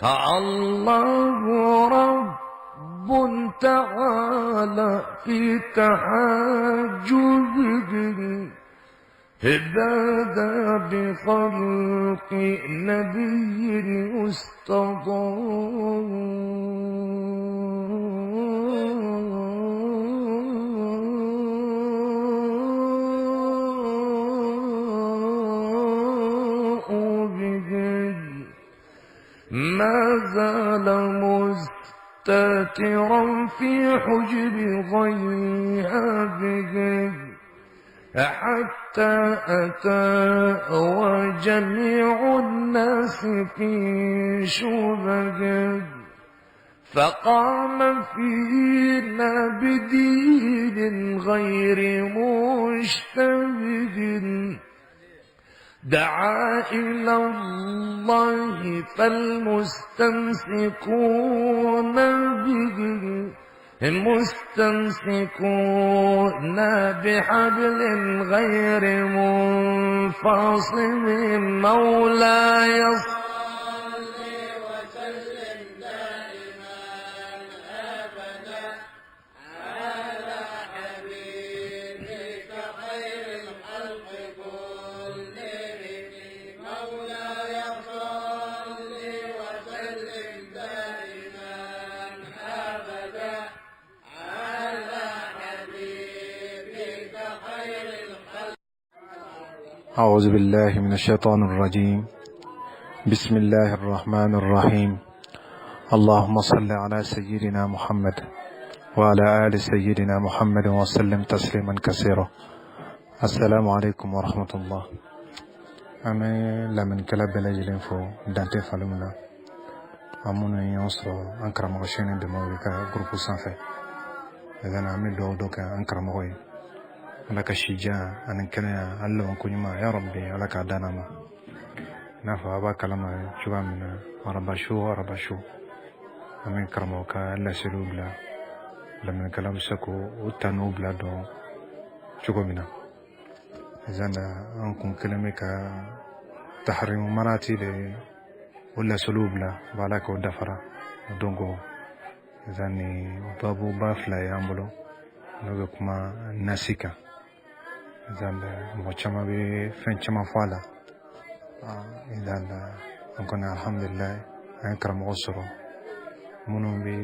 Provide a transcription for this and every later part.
الله رب تعالى في تحجبه بدا بخلق نبي يستضاء به، ما زال مستترا في حجب غيابه حتى أتى وجميع الناس في شبه، فقام فينا بدين غير مشتبه، دعا إلى الله فالمستمسكون به مستمسكون بحبل غير منفصم. مولاي صل وسلم دائما أبدا على حبيبك خير الخلق كلهم. مولاي صل وسلم دائما أبدا على حبيبك خير الخلق. أعوذ بالله من الشيطان الرجيم. بسم الله الرحمن الرحيم. اللهم صل على سيدنا محمد وعلى آل سيدنا محمد وسلم تسليما كثيرا. السلام عليكم ورحمة الله. An bɛ lamɛnnikɛla bɛɛ lajɛlen fo dan tɛ fali min na, an minnu ye ɲɔgɔn sɔrɔ an karamɔgɔ Sɛni Dɛmɛw ka groupe sanfɛ. An bɛ dugawu dɔ kɛ an karamɔgɔ ye, Ala ka si jan ani kɛnɛya ani labanko ɲuman, ya Rabbi, Ala k'a dan ma. I n'a fɔ a b'a kalama cogoya min na, araba su o araba su, an bɛ karamɔgɔ ka laseliw bila, lamɛnnikɛla bɛ se k'o ta n'o bila dɔn cogo min na. Zan an kun kɛlen bɛ ka taharimu marati de o laseliw bila, b'Ala k'o dafara. Donc zan ni babuba fila ye an bolo, n'o bɛ kuma nasi kan. Zan mɔgɔ caman bɛ fɛn caman fɔ a la. Zan an kɔni, alhamdulilayi, an ye karamɔgɔ sɔrɔ minnu bɛ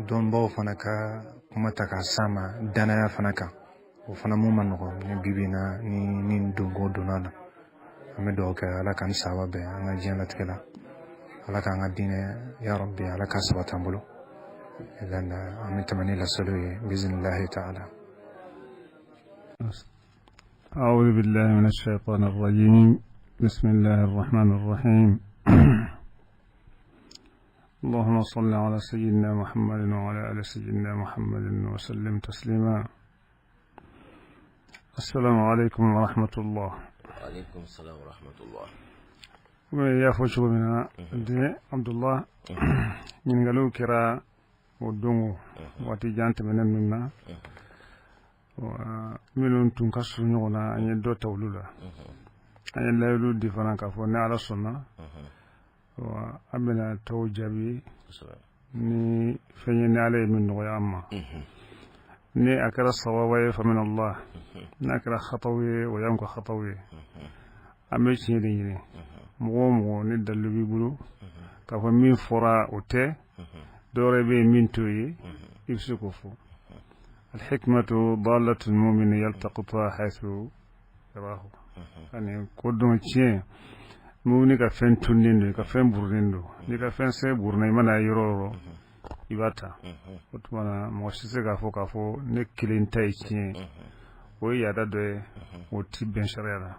dɔnbaw fana ka kuma ta k'a s'a ma danaya fana kan. O fana mun ma nɔgɔn ni bibi in na ni donko donna la. An bɛ dugawu kɛ, Ala k'an saba bɛn an ka diɲɛlatigɛ la, Ala k'an ka diinɛ, ya Rabbi, Ala k'a sabati an bolo. Idan an bɛ tɛmɛ ni laseliw ye bizinilahi taala. أعوذ بالله من الشيطان الرجيم. بسم الله الرحمن الرحيم. اللهم صل على سيدنا محمد وعلى آل سيدنا محمد وسلم تسليما. السلام عليكم ورحمة الله. وعليكم السلام ورحمة الله. I y'a fɔ cogo min na de, Abdullah, ɲininkaliw kɛra o don o waati jan tɛmɛnen ninnu na. Minnu tun ka surun ɲɔgɔn na, an ye dɔ ta olu la. An ye layidu di fana k'a fɔ ni Ala sɔnna, an bɛna tɔw jaabi ni fɛn ye, ni Ala ye min nɔgɔya an ma. Ni a kɛra sawaba ye, famin Allah, n'a kɛra khataw ye, o y'an ka khataw ye. An bɛ tiɲɛ de ɲini. Mɔgɔ o mɔgɔ ni dalilu b'i bolo k'a fɔ min fɔra o tɛ, dɔwɛrɛ bɛ yen min t'o ye, i bɛ se k'o fɔ. الحكمة ضالة المؤمن يلتقطها حيث يراه. Ani ko dɔn tiɲɛ, mumini ka fɛn tunnen don, i ka fɛn burunen don. N'i ka fɛn sɛ buruna, i mana yɔrɔ o yɔrɔ, i b'a ta. O tuma na, mɔgɔ si tɛ se k'a fɔ ne kelen ta ye tiɲɛ ye. O ye yaada dɔ ye, o ti bɛn sariya la.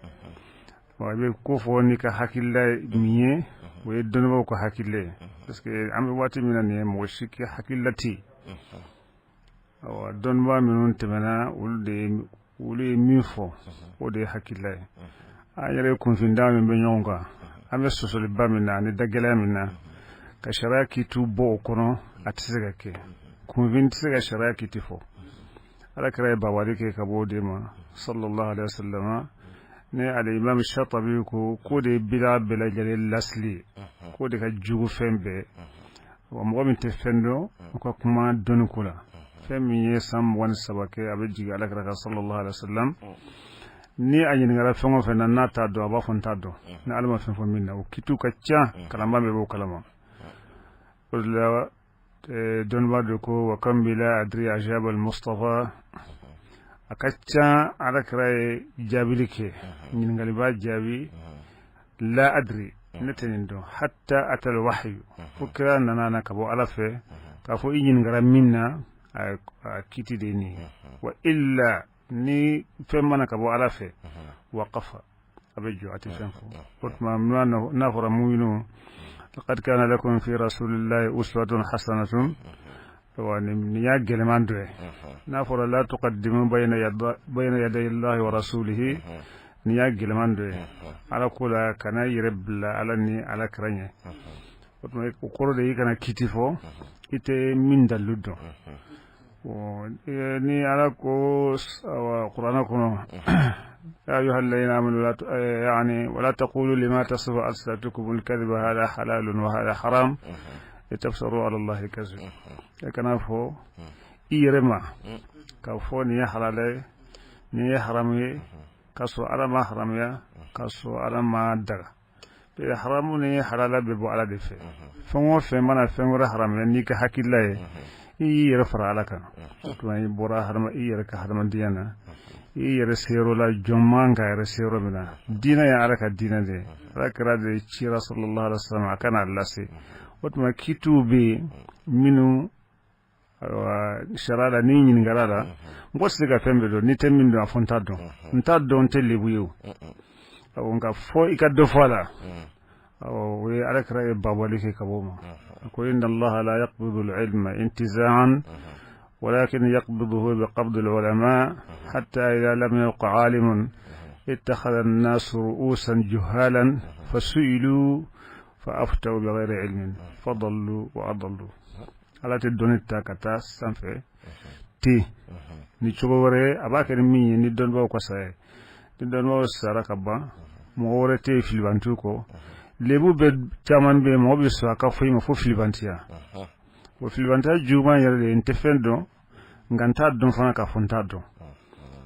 Wa i bɛ ko fɔ n'i ka hakilila min ye, o ye dɔnnibaaw ka hakilila ye, parce que an bɛ waati min na nin ye, mɔgɔ si ka hakilila tɛ yen. Awa, dɔnnibaa minnu tɛmɛna, olu de ye, olu ye min fɔ, o de ye hakilila ye. An yɛrɛ ye kunfinda min bɛ ɲɔgɔn kan, an bɛ sɔsɔliba min na ani dagɛlɛya min na ka sariya kitiw bɔ o kɔnɔ, a tɛ se ka kɛ. Kunfin tɛ se ka sariya kiti fɔ. Ala kɛra ye babali kɛ ka bɔ o de ma, sallallahu alaihi wasallam. Ne alimami Shatabi ko k'o de ye bida bɛɛ lajɛlen lasili ye, k'o de ka jugu fɛn bɛɛ wa. Mɔgɔ min tɛ fɛn dɔn, u ka kuma dɔnni ko la, fɛn min ye san 23 kɛ a bɛ jigin ala kira kan sallallahu alaihi wasallam, ni a ɲininkara fɛn o fɛn na, n'a t'a dɔn, a b'a fɔ n t'a dɔn, ni ala ma fɛn fɔ min na. O kitiw ka ca, kalanbaa bɛɛ b'o kalama. O de la dɔnnibaa dɔ ko wa kam bila adri ajaba al mustafa. A ka ca ala kira ye jaabili kɛ, ɲininkali b'a jaabi la adri, ne tɛ nin dɔn, hatta atal wahyu, fo kira nana na ka bɔ ala fɛ k'a fɔ i ɲininkara min na, a kiti de ye nin ye. Wa illa, ni fɛn mana ka bɔ ala fɛ, waqafa, a bɛ jɔ, a tɛ fɛn fɔ. O tuma n'a fɔra muminu laqad kana lakum fi rasulillahi uswatun hasanatun, wa nin y'a gɛlɛman dɔ ye. N'a fɔra la tuqaddimu bayna yaday Allahi wa rasulihi, nin y'a gɛlɛman dɔ ye. Ala ko la, kana yɛrɛ bila ala ni ala kira ɲɛ. O tuma o kɔrɔ de i kana kiti fɔ i tɛ min dalilu dɔn. Ni ala ko kuranɛ kɔnɔ يا أيها الذين آمنوا لا يعني ولا تقولوا لما تصف ألسنتكم الكذب هذا حلال وهذا حرام لتفتروا على الله الكذب. Kana fɔ i yɛrɛ ma k'a fɔ nin ye halala ye, nin ye haramu ye, k'a sɔrɔ ala ma haramuya, k'a sɔrɔ ala ma daga. Haramu ni halala bɛ bɔ ala de fɛ. Fɛn o fɛn mana fɛn wɛrɛ haramuya n'i ka hakilila ye, i y'i yɛrɛ fara ala kan. O tuma i bɔra i yɛrɛ ka hadamadenya na, i yɛrɛ seyɔrɔ la, jɔn man ka yɛrɛ seyɔrɔ min na. Diinɛ ye ala ka diinɛ de ye, ala kira de cira sallallahu alaihi wasallam a kana lase. O tuma kitiw bɛ yen minnu sariya la, n'i ɲininkara la, mɔgɔ tɛ se ka fɛn bɛɛ dɔn. N'i tɛ min dɔn, a fɔ n t'a dɔn, n t'a dɔn, n tɛ lebu ye. O nka fɔ i ka dɔ fɔ a la, o ye ala kira ye babali kɛ ka bɔ o ma. A ko inna allaha la yaqbidu al-ilma intiza'an ولكن يقبضه بقبض العلماء حتى إذا لم يبق عالم اتخذ الناس رؤوسا جهالا فسئلوا فأفتوا بغير علم فضلوا وأضلوا. Ala tɛ dɔnni ta ka taa sanfɛ ten ni cogo wɛrɛ ye. A b'a kɛ ni min ye, ni dɔnnibaw ka saya ye, ni dɔnnibaw sara ka ban, mɔgɔ wɛrɛ tɛ yen filibantiw kɔ. Lebu bɛ caman bɛ yen, mɔgɔ bɛ sɔn a ka fɔ i ma fo filibantiya. O filibantiya juguman yɛrɛ de ye, n tɛ fɛn dɔn, nka n t'a dɔn fana k'a fɔ n t'a dɔn.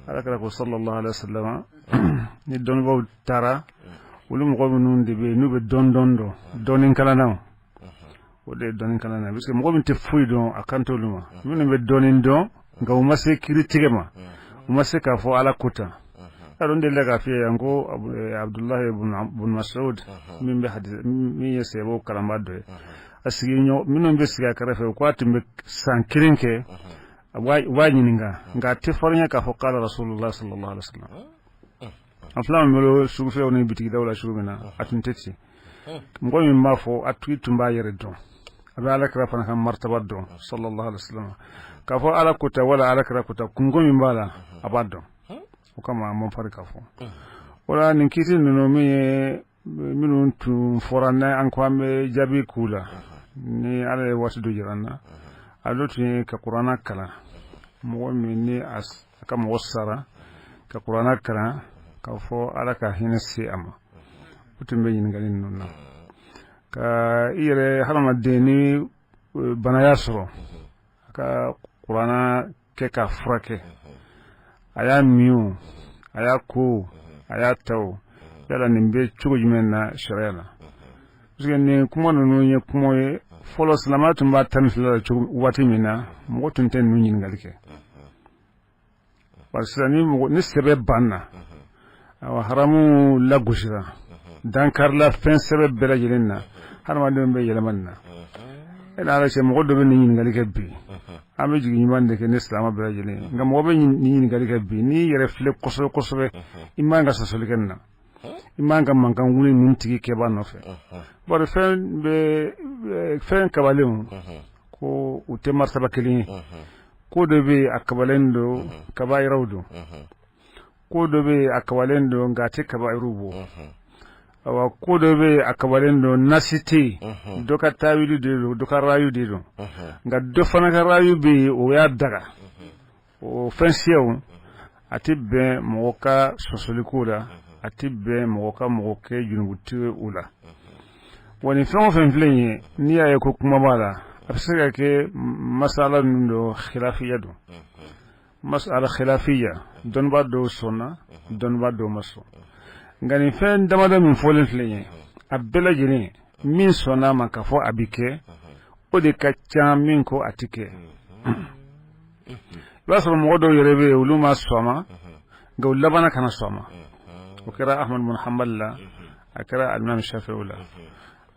Ala kɛra ko sallallahu alaihi wa sallam, ni dɔnnibaw taara, olu mɔgɔ minnu de bɛ yen n'u bɛ dɔn dɔn dɔn dɔnni kalannaw, o de ye dɔnni kalanna, parce que mɔgɔ min tɛ foyi dɔn, a kan t'olu ma. Minnu bɛ dɔnni dɔn nka u ma se kiiri tigɛ ma, u ma se k'a fɔ ala ko tan. Y'a dɔn, n delila k'a f'i ye yan ko Abdullahi bun Mas'ud, min bɛ hadis, min ye sɛbɛw kalanba dɔ ye, a sigi minnu bɛ sigi a kɛrɛfɛ, u ko a tun bɛ san kelen kɛ, u b'a ɲininka, nka a tɛ farinya k'a fɔ qala rasulullah sallallahu alaihi wasallam. An filɛ an bolo sugufɛnw ni bitigidaw la cogo min na, a tun tɛ ten. Mɔgɔ min b'a fɔ, a tigi tun b'a yɛrɛ dɔn, a bɛ ala kira fana ka martaba dɔn sallallahu alaihi wasallam, k'a fɔ ala ko ta wala ala kira ko ta, kunko min b'a la, a b'a dɔn. O kama a man fari k'a fɔ. O la nin kiiti ninnu min ye minnu tun fɔra, n'an ko an bɛ jaabi k'u la, ni ala ye waati dɔ jira an na, a dɔ tun ye ka kuranna kalan. Mɔgɔ min ni a ka mɔgɔ sara, ka kuranna kalan k'a fɔ ala ka hinɛ se a ma, o tun bɛ ɲininkali ninnu na. Ka i yɛrɛ hadamaden ni bana y'a sɔrɔ, a ka kuranna kɛ k'a furakɛ, a y'a min o, a y'a ko, a y'a ta o, yala nin bɛ cogo jumɛn na sariya la? Parce que nin kuma ninnu ye kuma ye, fɔlɔ silamɛya tun b'a 12 la cogo waati min na, mɔgɔ tun tɛ ninnu ɲininkali kɛ. Parce que ni mɔgɔ ni sɛbɛ banna, awa haramu lagosira, dankarila fɛn sɛbɛ bɛɛ lajɛlen na, hadamadenw bɛ yɛlɛma nin na. E n'ala cɛ, mɔgɔ dɔ bɛ nin ɲininkali kɛ bi, an bɛ jigin ɲuman de kɛ ni silamɛ bɛɛ lajɛlen ye, nka mɔgɔ bɛ nin ɲininkali kɛ bi, n'i yɛrɛ filɛ kosɛbɛ kosɛbɛ, i man ka sɔsɔli kɛ nin na, i man ka mankan wuli nin tigi kɛba nɔfɛ. Bari fɛn bɛ fɛn kabalenw ko u tɛ martaba kelen ye. Ko dɔ bɛ yen, a kabalen don, kabayiraw don. Ko dɔ bɛ yen, a kabalen don, nka a tɛ kabayiriw bɔ. Awa, ko dɔ bɛ yen, a kabalen don, nasi tɛ yen, dɔ ka tawili de don, dɔ ka rayu de don, nka dɔ fana ka rayu bɛ yen, o y'a daga. O fɛn siyaw a tɛ bɛn mɔgɔ ka sɔsɔliko la. A tɛ bɛn mɔgɔ ka mɔgɔ kɛ junubutigi ye o la. Wa nin fɛn o fɛn filɛ nin ye, n'i y'a ye ko kuma b'a la, a bɛ se ka kɛ masala ninnu don, khilafiya don, masala khilafiya, dɔnnibaa dɔw sɔnna, dɔnnibaa dɔw ma sɔn. Nka nin fɛn damadɔ min fɔlen filɛ nin ye, a bɛɛ lajɛlen min sɔnna a ma k'a fɔ a bɛ kɛ, o de ka ca min ko a tɛ kɛ. I b'a sɔrɔ mɔgɔ dɔw yɛrɛ bɛ yen, olu ma sɔn a ma, nka u labanna ka na sɔn a ma. O kɛra Ahmad bin Hanbal la, a kɛra alimami Shafi'i la.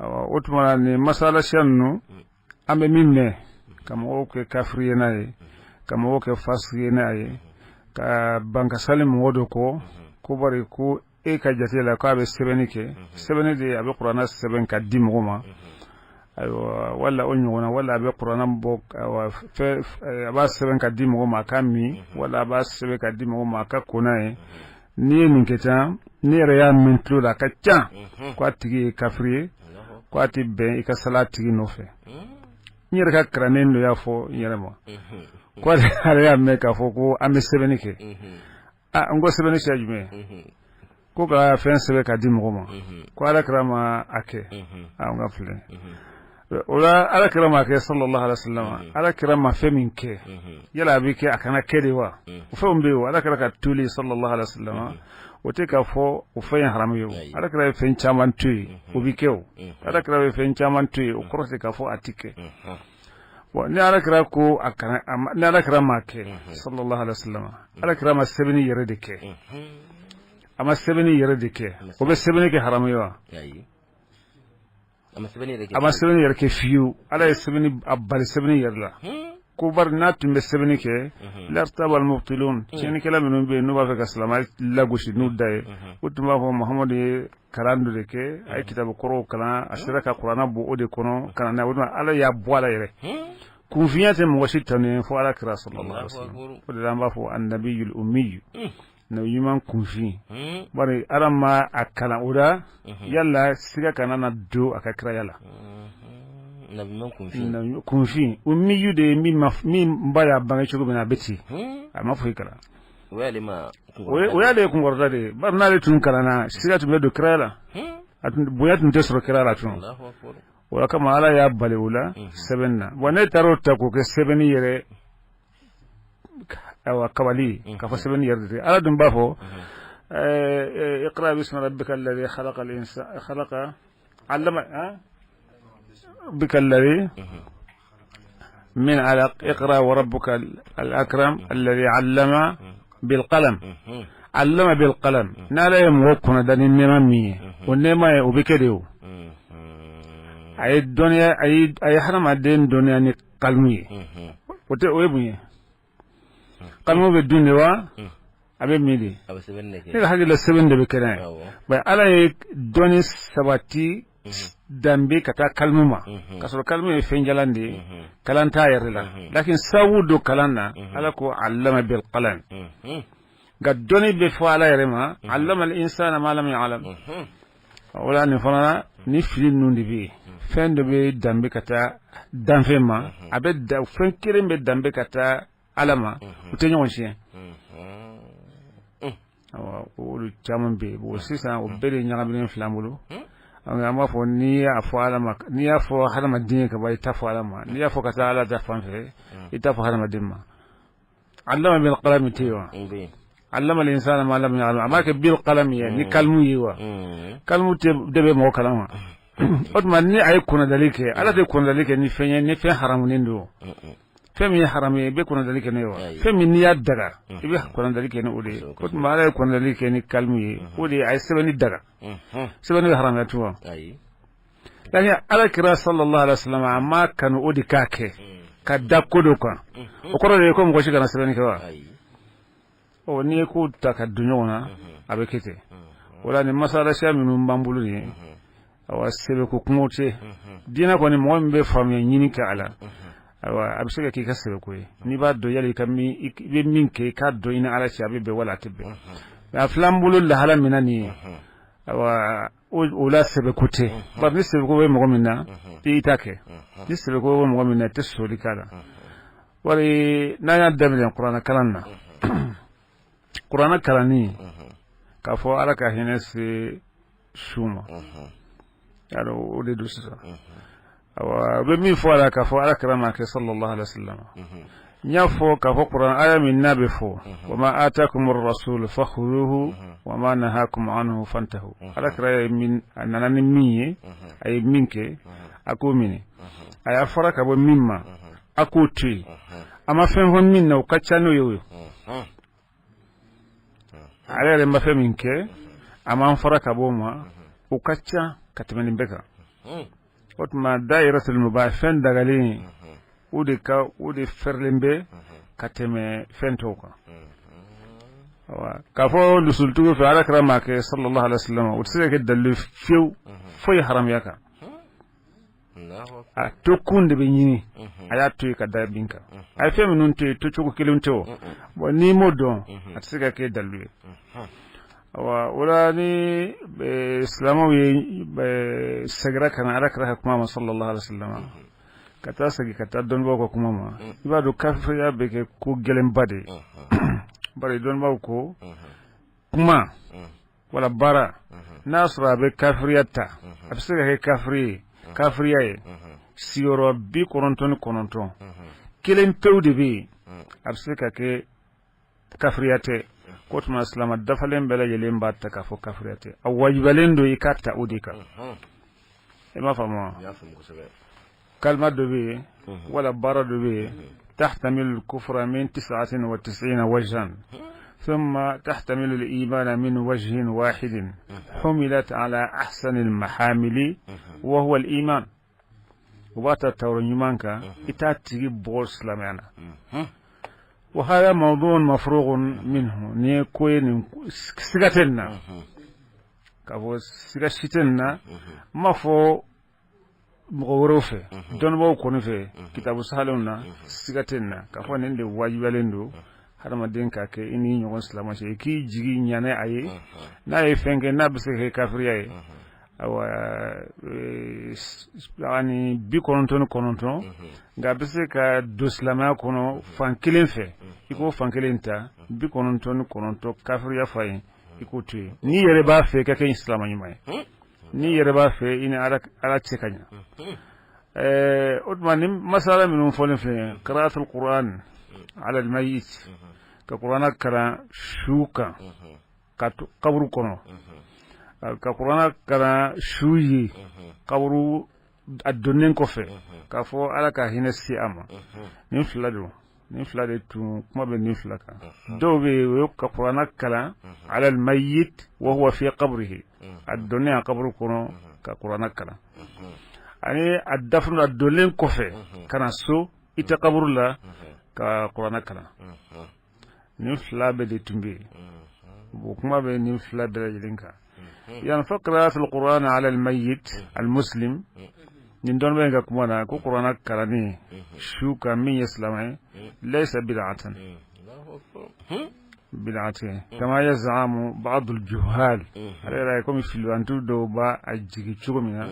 O tuma na, nin masala siya ninnu, an bɛ min mɛn, ka mɔgɔw kɛ kafiri ye n'a ye, ka mɔgɔw kɛ fasigi ye n'a ye, ka ban ka sali mɔgɔ dɔ kɔ, ko bari ko e ka jate la k'a bɛ sɛbɛnni kɛ, sɛbɛnni de, a bɛ kuranɛ sɛbɛn ka di mɔgɔ ma, ayiwa, wala o ɲɔgɔnna, wala a bɛ kuranɛ bɔ, fɛn, a b'a sɛbɛn ka di mɔgɔ ma a ka min, wala a b'a sɛbɛn ka di mɔgɔ ma a ka ko n'a ye. N'i ye nin kɛ tan, ne yɛrɛ y'a mɛn tulo la, a ka ca ko a tigi ye kafiri ye, ko a tɛ bɛn i ka sali a tigi nɔfɛ. N yɛrɛ ka kalanden dɔ y'a fɔ n yɛrɛ ma ko ale y'a mɛn k'a fɔ ko an bɛ sɛbɛnni kɛ. Aa, n ko sɛbɛnni siya jumɛn? Ko ka fɛn sɛbɛn ka di mɔgɔ ma, ko Ala kira ma a kɛ. Aa, n ka filɛ o la, Ala kira ma kɛ, sallallahu alaihi wasallam, Ala kira ma fɛn min kɛ, yala a bɛ kɛ a kana kɛ de wa? O fɛnw bɛ yen o, Ala kira ka toli, sallallahu alaihi wasallam, o tɛ k'a fɔ o fɛn ye haramu ye. O Ala kira ye fɛn caman to yen, o bɛ kɛ. O Ala kira ye fɛn caman to yen, o kɔrɔ tɛ k'a fɔ a tɛ kɛ. Bon, ni Ala kira ko a kana, ni Ala kira ma kɛ, sallallahu alaihi wasallam, Ala kira ma sɛbɛnni yɛrɛ de kɛ, a ma sɛbɛnni yɛrɛ de kɛ, o bɛ sɛbɛnni kɛ haramu ye wa? A ma sɛbɛnni yɛrɛ kɛ fiyewu. Ala ye sɛbɛnni a bali sɛbɛnni yɛrɛ la, ko bari n'a tun bɛ sɛbɛnni kɛ, lartaba almubtilun, tiɲɛnikɛla minnu bɛ yen n'u b'a fɛ ka silamɛya lagosi n'u da ye, u tun b'a fɔ Muhamadu ye kalan dɔ de kɛ, a ye kitabu kɔrɔw kalan, a sera ka kuranɛ bɔ o de kɔnɔ ka na n'a ye. O tuma Ala y'a bɔ a la yɛrɛ. Kunfinya tɛ mɔgɔ si tanu ye fo Ala kira, sallallahu alaihi wasallam. O de la an b'a fɔ annabiyul ummiyu, nabi ɲuman kunfin, bari Ala ma a kalan o la, yala siga kana na don a ka kiraya la. Kunfin, ummiyu de ye min ba y'a bange cogo min na, a bɛ ten, a ma foyi kalan. O y'ale ma O y'ale kunkɔrɔta de ye, bari n'ale tun kalanna, siga tun bɛ don kiraya la, a tun bonya tun tɛ sɔrɔ kiraya la tun. O la kama Ala y'a bali o la sɛbɛnni na. Bon, ne taara o ta k'o kɛ sɛbɛnni yɛrɛ, ayiwa, kabali k'a fɔ sɛbɛnni yɛrɛ de. Ala dun b'a fɔ iqra bismi rabbika alladhi khalaqa al-insana khalaqa allama bika alladhi min alaq iqra wa rabbuka al-akram alladhi allama bil qalam. Allama bil qalam, n'Ala ye mɔgɔ kunnada ni nɛɛma min ye, o nɛɛma ye, o bɛ kɛ de. O a ye dɔnniya, a ye hadamaden dɔnniya ni kalimu ye, o tɛ, o ye mun ye? Kalimu bɛ dun de wa, a bɛ min de? Ne ka hakili la, sɛbɛn de bɛ kɛ n'a ye. Bari Ala ye dɔnni sabati danbe ka taa kalimu ma, k'a sɔrɔ kalimu ye fɛn jalan de ye, kalan t'a yɛrɛ la, lakin sababu don kalan na, Ala ko allama bil qalam. Nka dɔnni bɛ fɔ Ala yɛrɛ ma, allama al insana ma lam ya'lam. O la nin fana ni fili ninnu de bɛ yen. Fɛn dɔ bɛ danbe ka taa danfɛn ma, a bɛ fɛn kelen bɛ danbe ka taa Ala ma, u tɛ ɲɔgɔn siɲɛ. Olu caman bɛ yen. Bon, sisan o bɛɛ de ɲagaminen filɛ an bolo. An b'a fɔ n'i y'a fɔ Ala ma, n'i y'a fɔ hadamaden ye ka ban, i t'a fɔ Ala ma. N'i y'a fɔ ka taa Ala ta fan fɛ, i t'a fɔ hadamaden ma. Allama bil qalami tɛ yen wa? Allama al-insana ma lam ya'lam, a m'a kɛ bil qalami ye ni kalimu ye wa? Kalimu tɛ de bɛ mɔgɔ kalan wa? O tuma ni a ye kunnadali kɛ, Ala tɛ kunnadali kɛ ni fɛn ye ni fɛn haramunen don. Fɛn min ye haramu ye, i bɛ kunnadali kɛ n'o ye wa? Fɛn min n'i y'a daga, i bɛ kunnadali kɛ ni o de ye. O tuma Ala ye kunnadali kɛ ni kalimu ye, o de ye a ye sɛbɛnni daga. Sɛbɛnni bɛ haramuya tun wa? Lakin Ala kira, sallallahu alaihi wasallam, a ma kanu o de k'a kɛ ka da ko dɔ kan. O kɔrɔ de ye ko mɔgɔ si kana sɛbɛnni kɛ wa? Ɔ, n'i ye ko ta ka don ɲɔgɔn na, a bɛ kɛ ten. O la nin masalasiya minnu b'an bolo nin ye, awa, sɛbɛko kumaw tɛ diinɛ kɔni. Mɔgɔ min bɛ faamuya ɲini kɛ a la, ayiwa, a bɛ se ka k'i ka sɛbɛko ye. N'i b'a dɔn yali i ka min, i bɛ min kɛ, i k'a dɔn i ni Ala cɛ, a bɛ bɛn wala a tɛ bɛn. Mais a filɛ an bolo lahala min na nin ye, ayiwa, o la sɛbɛko tɛ. Bari ni sɛbɛko bɛ mɔgɔ min na, i t'a kɛ. Ni sɛbɛko bɛ mɔgɔ min na, i tɛ sɔsɔli k'a la. Wari n'an y'a daminɛ kuranɛ kalan na, kuranɛ kalanni K'a fɔ Ala ka hinɛ se su ma, y'a dɔn, o de don sisan. Awa, u bɛ min fɔ a la, k'a fɔ Ala kira ma kɛ sallallahu alaihi wa sallam, n y'a fɔ k'a fɔ kuran aya min n'a bɛ fɔ: wa ma atakum rasul fakhuduhu wa ma nahakum anhu fantahu. Ala kira ye min, a nana ni min ye, a ye min kɛ, a k'o minɛ. A y'a fara ka bɔ min ma, a k'o to yen. A ma fɛn fɔ min na, o ka ca n'o ye. O ye ale yɛrɛ ma fɛn min kɛ, a m'an fara ka bɔ o ma, o ka ca ka tɛmɛ nin bɛɛ kan. O tuma dayiratul mubah, fɛn dagalen, o de ka o de fɛrɛlen bɛ ka tɛmɛ fɛn tɔw kan. K'a fɔ lusulutigiw fɛ, Ala kira m'a kɛ sallallahu alaihi wa sallam, o tɛ se ka kɛ dalilu fiyewu foyi haramuya kan. A to kun de bɛ ɲini, a y'a to yen ka da bin kan. A ye fɛn minnu to yen, to cogo kelen tɛ o. Bon, n'i m'o dɔn, a tɛ se ka kɛ dalilu ye. Awa, o la ni silamɛw ye segira ka na Ala kira ka kuma ma sallallahu alaihi wa sallam, ka taa segin ka taa dɔnnibaw ka kuma ma, i b'a dɔn kafiriya bɛ kɛ ko gɛlɛnba de ye. Bari dɔnnibaw ko kuma wala baara, n'a y'a sɔrɔ a bɛ kafiriya ta, a bɛ se ka kɛ kafiri ye, kafiriya ye sigiyɔrɔ 99, kelen pewu de bɛ yen a bɛ se ka kɛ kafiriya tɛ. K'o tuma silamɛ dafalen bɛɛ lajɛlen b'a ta k'a fɔ kafiriya tɛ, a wajibalen don i k'a ta o de kan. I m'a faamu wa? Kalima dɔ bɛ yen wala baara dɔ bɛ yen, tahtamilu kufra min 99 wajhan ثم تحتمل الإيمان من وجه واحد حملت على أحسن المحامل وهو الإيمان. U b'a ta tawro ɲuman kan, i t'a tigi bɔ silamɛya na. وهذا موضوع مفروغ منه. Ni ye ko ye, nin siga tɛ nin na, k'a fɔ siga si tɛ nin na. N m'a fɔ mɔgɔ wɛrɛw fɛ, dɔnnibaaw kɔni fɛ, kitabu sahalenw na, siga tɛ nin na k'a fɔ nin de wajibiyalen don hadamaden ka kɛ i ni ɲɔgɔn silamɛ cɛ, i k'i jigi ɲanɛ a ye n'a ye fɛn kɛ n'a bɛ se ka kɛ kafiriya ye. Awa, ani 99, nka a bɛ se ka don silamɛya kɔnɔ fan kelen fɛ, i k'o fan kelen ta. 99 kafiriya fa yen, i k'o to yen. N'i yɛrɛ b'a fɛ i ka kɛ silamɛ ɲuman ye, n'i yɛrɛ b'a fɛ i ni Ala cɛ ka ɲa. O tuma ni masala minnu fɔlen filɛ, qira'atul Qur'an ala al-mayyit, ka Qur'ana kalan su kan ka kaburu kɔnɔ, ka Qur'ana kalan su ye kaburu a donnen kɔfɛ, k'a fɔ Ala ka hinɛ se a ma, nin fila don. Nin fila de tun kuma bɛ nin fila kan. Dɔw bɛ yen, o ye ka Kuranna kalan ala al-mayyit wa huwa fi qabrihi, a donnen a kaburu kɔnɔ ka Kuranna kalan, ani a dafunu, a donnen kɔfɛ ka na so, i tɛ kaburu la, ka Kuranna kalan. Nin fila bɛɛ de tun bɛ yen. O kuma bɛ nin fila bɛɛ lajɛlen kan yan. Fa qira'atul Qur'an ala al-mayyit al-muslim, nin dɔnni bɛ ka kuma na ko Kuranna kalanni su kan min ye silamɛ ye, laysa bid'atan, bid'a tɛ, kama yaz'amu ba'd al-juhal. Ale yɛrɛ ye komi filibantu dɔw b'a a jigi cogo min na.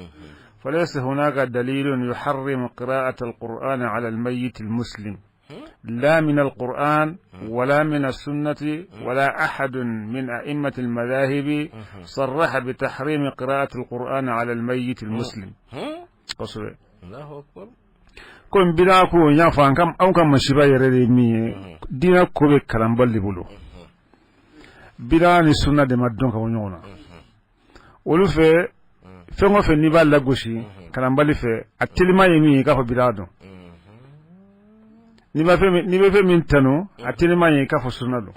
فليس هناك دليل يحرم قراءة القرآن على الميت المسلم، لا من القرآن ولا من السنة، ولا أحد من أئمة المذاهب صرح بتحريم قراءة القرآن على الميت المسلم. Kosɛbɛ. Ko bida ko n y'a fɔ, an ka anw ka masiba yɛrɛ de ye min ye, diinɛ ko bɛ kalanbali de bolo. Bida ni sunna de ma dɔn ka bɔ ɲɔgɔn na olu fɛ. Fɛn o fɛn n'i b'a lagosi kalanbali fɛ, a telima ye min ye, i k'a fɔ bida dɔn. N'i bɛ fɛn min tanu, a telima ye i k'a fɔ sunna don.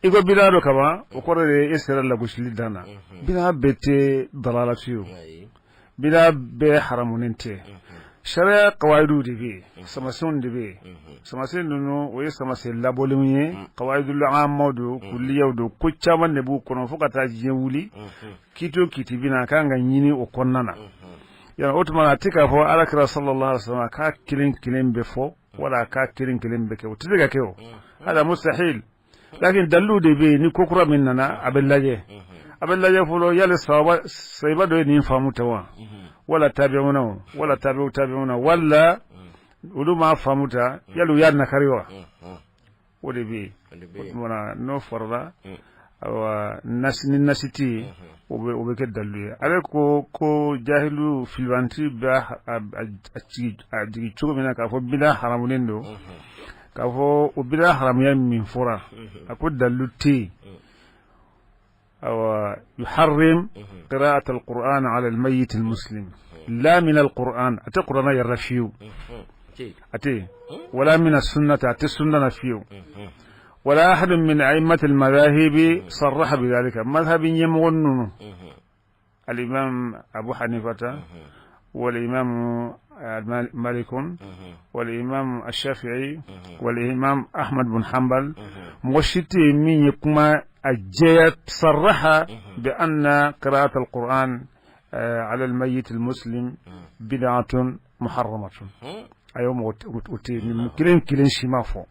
I ko bida dɔ kaban, o kɔrɔ de e sera lagosili dan na. Bida bɛɛ tɛ dalala fiyewu, bida bɛɛ haramunen tɛ. Sariya kawayiduw de bɛ yen, samasenw de bɛ yen. Samasen ninnu, o ye samasen labɔlenw ye, kawayidul amaw don, kuliyaw don, ko caman de b'u kɔnɔ fo ka taa diɲɛ wuli. Kiti o kiti bɛ na, a kan ka ɲini o kɔnɔna na yan. O tuma a tɛ k'a fɔ Alakira sallallahu alaihi wasallam k'a kelen kelen bɛ fɔ wala k'a kelen kelen bɛ kɛ, o tɛ se ka kɛ, o hada mustahil. Lakin dalilu de bɛ yen. Ni ko kura min nana, a bɛ lajɛ, a bɛ lajɛ fɔlɔ yali sahiba dɔ ye nin faamu tɛ wa, wala tabi'una, wala tabi'u tabi'una, wala olu m'a faamu ta, yali u y'a nakari wa? O de bɛ yen. O tuma na n'o farala Ayiwa, ni nasi tɛ yen, o bɛ kɛ dalilu ye. Ale ko jahilu filibanti bɛ a jigin cogo min na k'a fɔ bida haramunen don, k'a fɔ o bida haramuya min fɔra, a ko dalilu tɛ yen. Ayiwa, yuharrim qira'at al-Qur'an ala al-mayyit al-muslim la min al-Qur'an, a tɛ kuranɛ yɛrɛ fiyewu, a tɛ, wala min as-sunnati, a tɛ sunna na fiyewu, wala ahad min a'immat al-madhahibi sarraha bidhalika. Madhhabi ɲɛmɔgɔ ninnu, al-imam Abu Hanifata wal-imam Malik wal-imam Ash-Shafi'i wal-imam Ahmad bin Hanbal, mɔgɔ si tɛ yen min ye kuma a jɛya sarraha bi anna qira'at al-Qur'an ala al-mayyit al-muslim bid'atun muharramatun. Ayo, mɔgɔ o tɛ yen, kelen kelen si ma fɔ.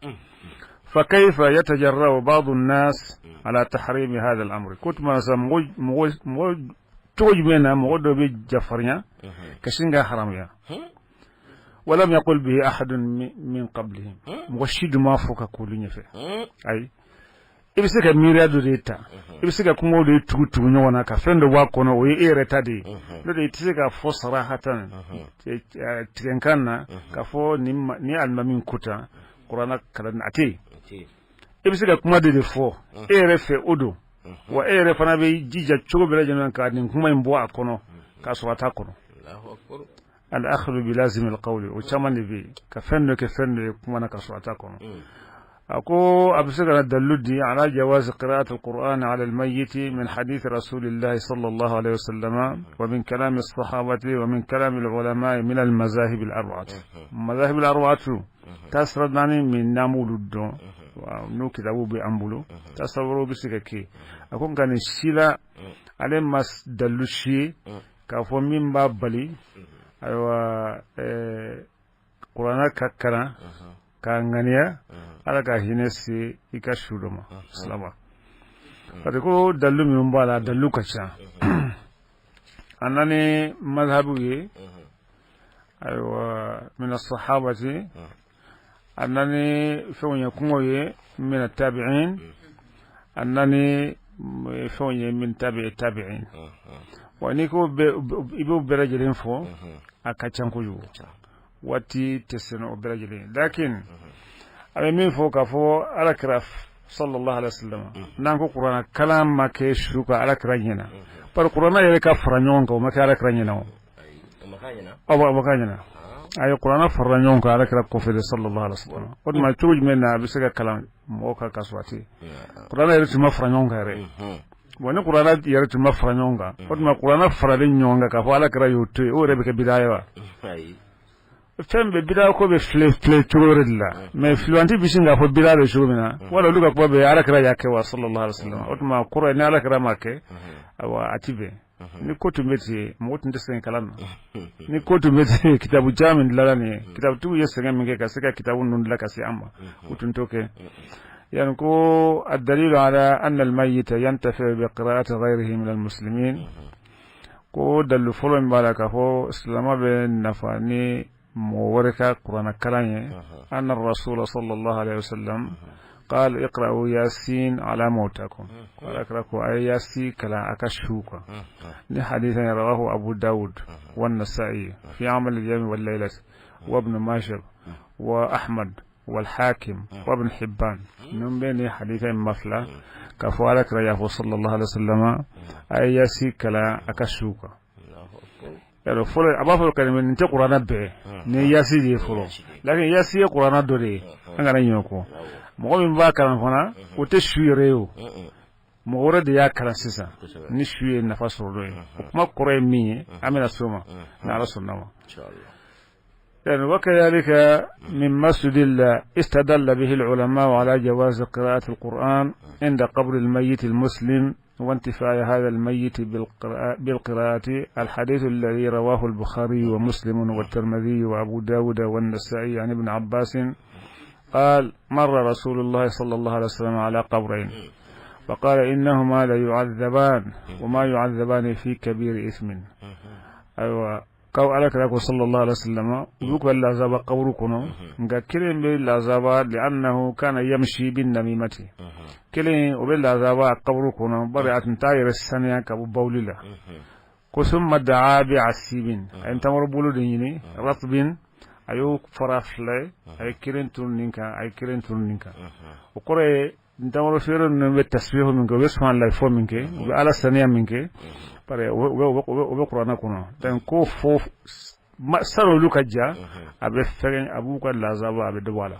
فكيف يتجرأ بعض الناس على تحريم هذا الأمر؟ كنت ما mɔgɔ cogo jumɛn na mɔgɔ dɔ bɛ jafarinya ka sin ka haramuya? ولم يقل به أحد من قبلهم, mɔgɔ si dun m'a fɔ ka k'olu ɲɛfɛ. Ayi, i bɛ se ka miiriya dɔ de ta, i bɛ se ka kumaw de tugu tugu ɲɔgɔn na ka fɛn dɔ bɔ a kɔnɔ, o ye e yɛrɛ ta de ye. N'o tɛ, i tɛ se k'a fɔ sarahatan tigɛnkan na k'a fɔ ni alimami ko tan, kuranɛ kalan a tɛ yen. I bɛ se ka kuma de fɔ e yɛrɛ fɛ, o don wa, e yɛrɛ fana bɛ jija cogo bɛɛ lajɛlen ka nin kuma in bɔ a kɔnɔ k'a sɔrɔ a t'a kɔnɔ. Al-akhdhu bi lazim al-qawli, o caman de bɛ yen ka fɛn dɔ kɛ fɛn dɔ ye kuma na ka sɔrɔ a t'a kɔnɔ. A ko a bɛ se ka na dalilu di ala jawaz qira'at al-Qur'an ala al-mayyit min hadith rasulillahi sallallahu alayhi wa sallam wa min kalam as-sahabati wa min kalam al-ulama min al-mazahib al-arba'ah. Mazahib al-arba'ah, taasira naani min n'an b'olu dɔn, n'o kitabu bɛ an bolo, taasira wɛrɛw bɛ se ka kɛ. A ko nka nin si la, ale ma dalilu si ye k'a fɔ min b'a bali, ayiwa, kuranɛ ka kalan k'a ŋaniya ala ka hinɛ se i ka su dɔ ma silama. Parce que ko dalilu minnu b'a la, dalilu ka ca. A nani mazhabu ye, ayiwa, min as-sahabati, a nani fɛnw ye, kumaw ye min tabi'in, a nani fɛnw ye min tabi'i tabi'in. Wa n'i ko i b'o bɛɛ lajɛlen fɔ, a ka ca kojugu, waati tɛ se o bɛɛ lajɛlen. Lakin a bɛ min fɔ k'a fɔ ala kira sallallahu alaihi wasallam, n'an ko kuranɛ kalan ma kɛ su ka ala kira ɲɛna, bari kuranɛ yɛrɛ ka fara ɲɔgɔn kan, o ma kɛ ala kira ɲɛna. O aw ma k'a ɲɛna. A ye kuranɛ farala ɲɔgɔn kan ala kira kɔfɛ de sallallahu alaihi wasallam. O tuma, cogo jumɛn na a bɛ se ka kalan mɔgɔw kan ka sɔrɔ a tɛ kuranɛ yɛrɛ tun ma fara ɲɔgɔn kan yɛrɛ? Bon, ni kuranɛ yɛrɛ tun ma fara ɲɔgɔn kan, o tuma kuranɛ faralen ɲɔgɔn kan k'a fɔ ala kira y'o to yen, o yɛrɛ bɛ kɛ bida ye wa? Fɛn bɛɛ bida ko bɛ filɛ filɛ cogo wɛrɛ de la. Mais filiwanti bɛ sin k'a fɔ bida bɛ cogo min na, wala olu ka kuma bɛ ala kira y'a kɛ wa sallallahu alaihi wasallam. O tuma kɔrɔ ye ni ala kira ma kɛ, ayiwa, a ti bɛn. Ni ko tun bɛ ten, mɔgɔ tun tɛ sɛgɛn kalan na. Ni ko tun bɛ ten, kitabu caman min dilanna nin ye, kitabutigiw ye sɛgɛn min kɛ ka se ka kitabu ninnu dilan ka se an ma, u tun t'o kɛ. يعني كو الدليل على أن الميت ينتفع بقراءة غيره من المسلمين. Ko dalilu fɔlɔ min b'a la k'a fɔ silamɛ bɛ nafa ni mɔgɔ wɛrɛ ka kuranɛ kalan ye, أن الرسول صلى الله عليه وسلم قال اقرأوا ياسين على موتاكم. قال اقرأوا أي ياسين كلا أكشوك. لحديث رواه أبو داود والنسائي في عمل اليوم والليلة وابن ماجه وأحمد والحاكم وابن حبان. من بين حديث مثلا كفو على كرياه صلى الله عليه وسلم أي ياسين كلا أكشوك. Yalo fɔlɔ a b'a fɔ ka nin tɛ kuranɛ bɛɛ ni yasi de ye fɔlɔ, lakin yasi ye kuranɛ dɔ de ye. An kana ɲinɛ o kɔ. Mɔgɔ min b'a kalan fana, o tɛ su yɛrɛ ye, o mɔgɔ wɛrɛ de y'a kalan sisan ni su ye nafa sɔrɔ dɔ ye. O kuma kɔrɔ ye min ye, an bɛna s'o ma ni ala sɔnna ma. يعني وكذلك مما استدل به العلماء على جواز قراءة القرآن عند قبر الميت المسلم وانتفاع هذا الميت بالقراءة الحديث الذي رواه البخاري ومسلم والترمذي وأبو داود والنسائي عن ابن عباس قال: مر رسول الله صلى الله عليه وسلم على قبرين فقال: إنهما ليعذبان وما يعذبان في كبير إثم. أيوة. K'aw ala kira ko sallallahu alaihi wasallam u b'u ka lazaba kaburu kɔnɔ, nka kelen bɛ lazaba li'annahu kana yamshi bin namimati, kelen o bɛ lazaba kaburu kɔnɔ bari a tun t'a yɛrɛ saniya ka bɔ bawuli la. Ko summa daa bi asibin, a ye ntamaro bolo de ɲini, ratbin, a y'o fara fila ye, a ye kelen turu nin kan, a ye kelen turu nin kan. O kɔrɔ ye ntamaro feere ninnu bɛ tasbihu min kɛ, u bɛ subhanallahi fɔ min kɛ, u bɛ ala saniya min kɛ, bari o bɛ kuranɛ kɔnɔ. Donc ko fo sani olu ka ja, a bɛ fɛgɛn, a b'u ka lazaba, a bɛ dɔ bɔ a la.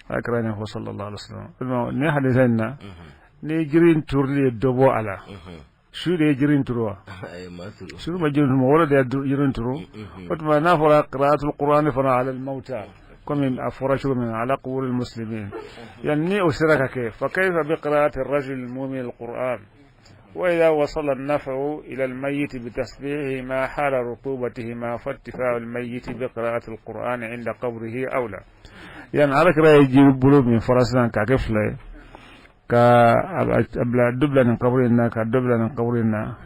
Ala kira nin fɔ sallallahu alaihi wasallam ni hadisa in na, ni jiri in turuli ye dɔ bɔ a la, su de ye jiri in turu wa? Su ma jiri turu, mɔgɔ wɛrɛ de ye jiri in turu. O tuma n'a fɔra qira'atul qur'ani fana ala al-mauta, komi a fɔra cogo min na ala quburil muslimin, yani ni o sera ka kɛ, fa kayfa bi qira'ati ar-rajul al-mu'min al-qur'an wa idha wasala an-naf'u ila al-mayyit bi tasbihihi ma hala rutubatihima fa ittifa'u al-mayyit bi qira'ati al-qur'an 'inda qabrihi awla. Yani ala kira ye jiri bolo min fara sisan k'a kɛ fila ye, ka a bila dɔ bila nin kaburu in na, ka dɔ bila nin kaburu in na,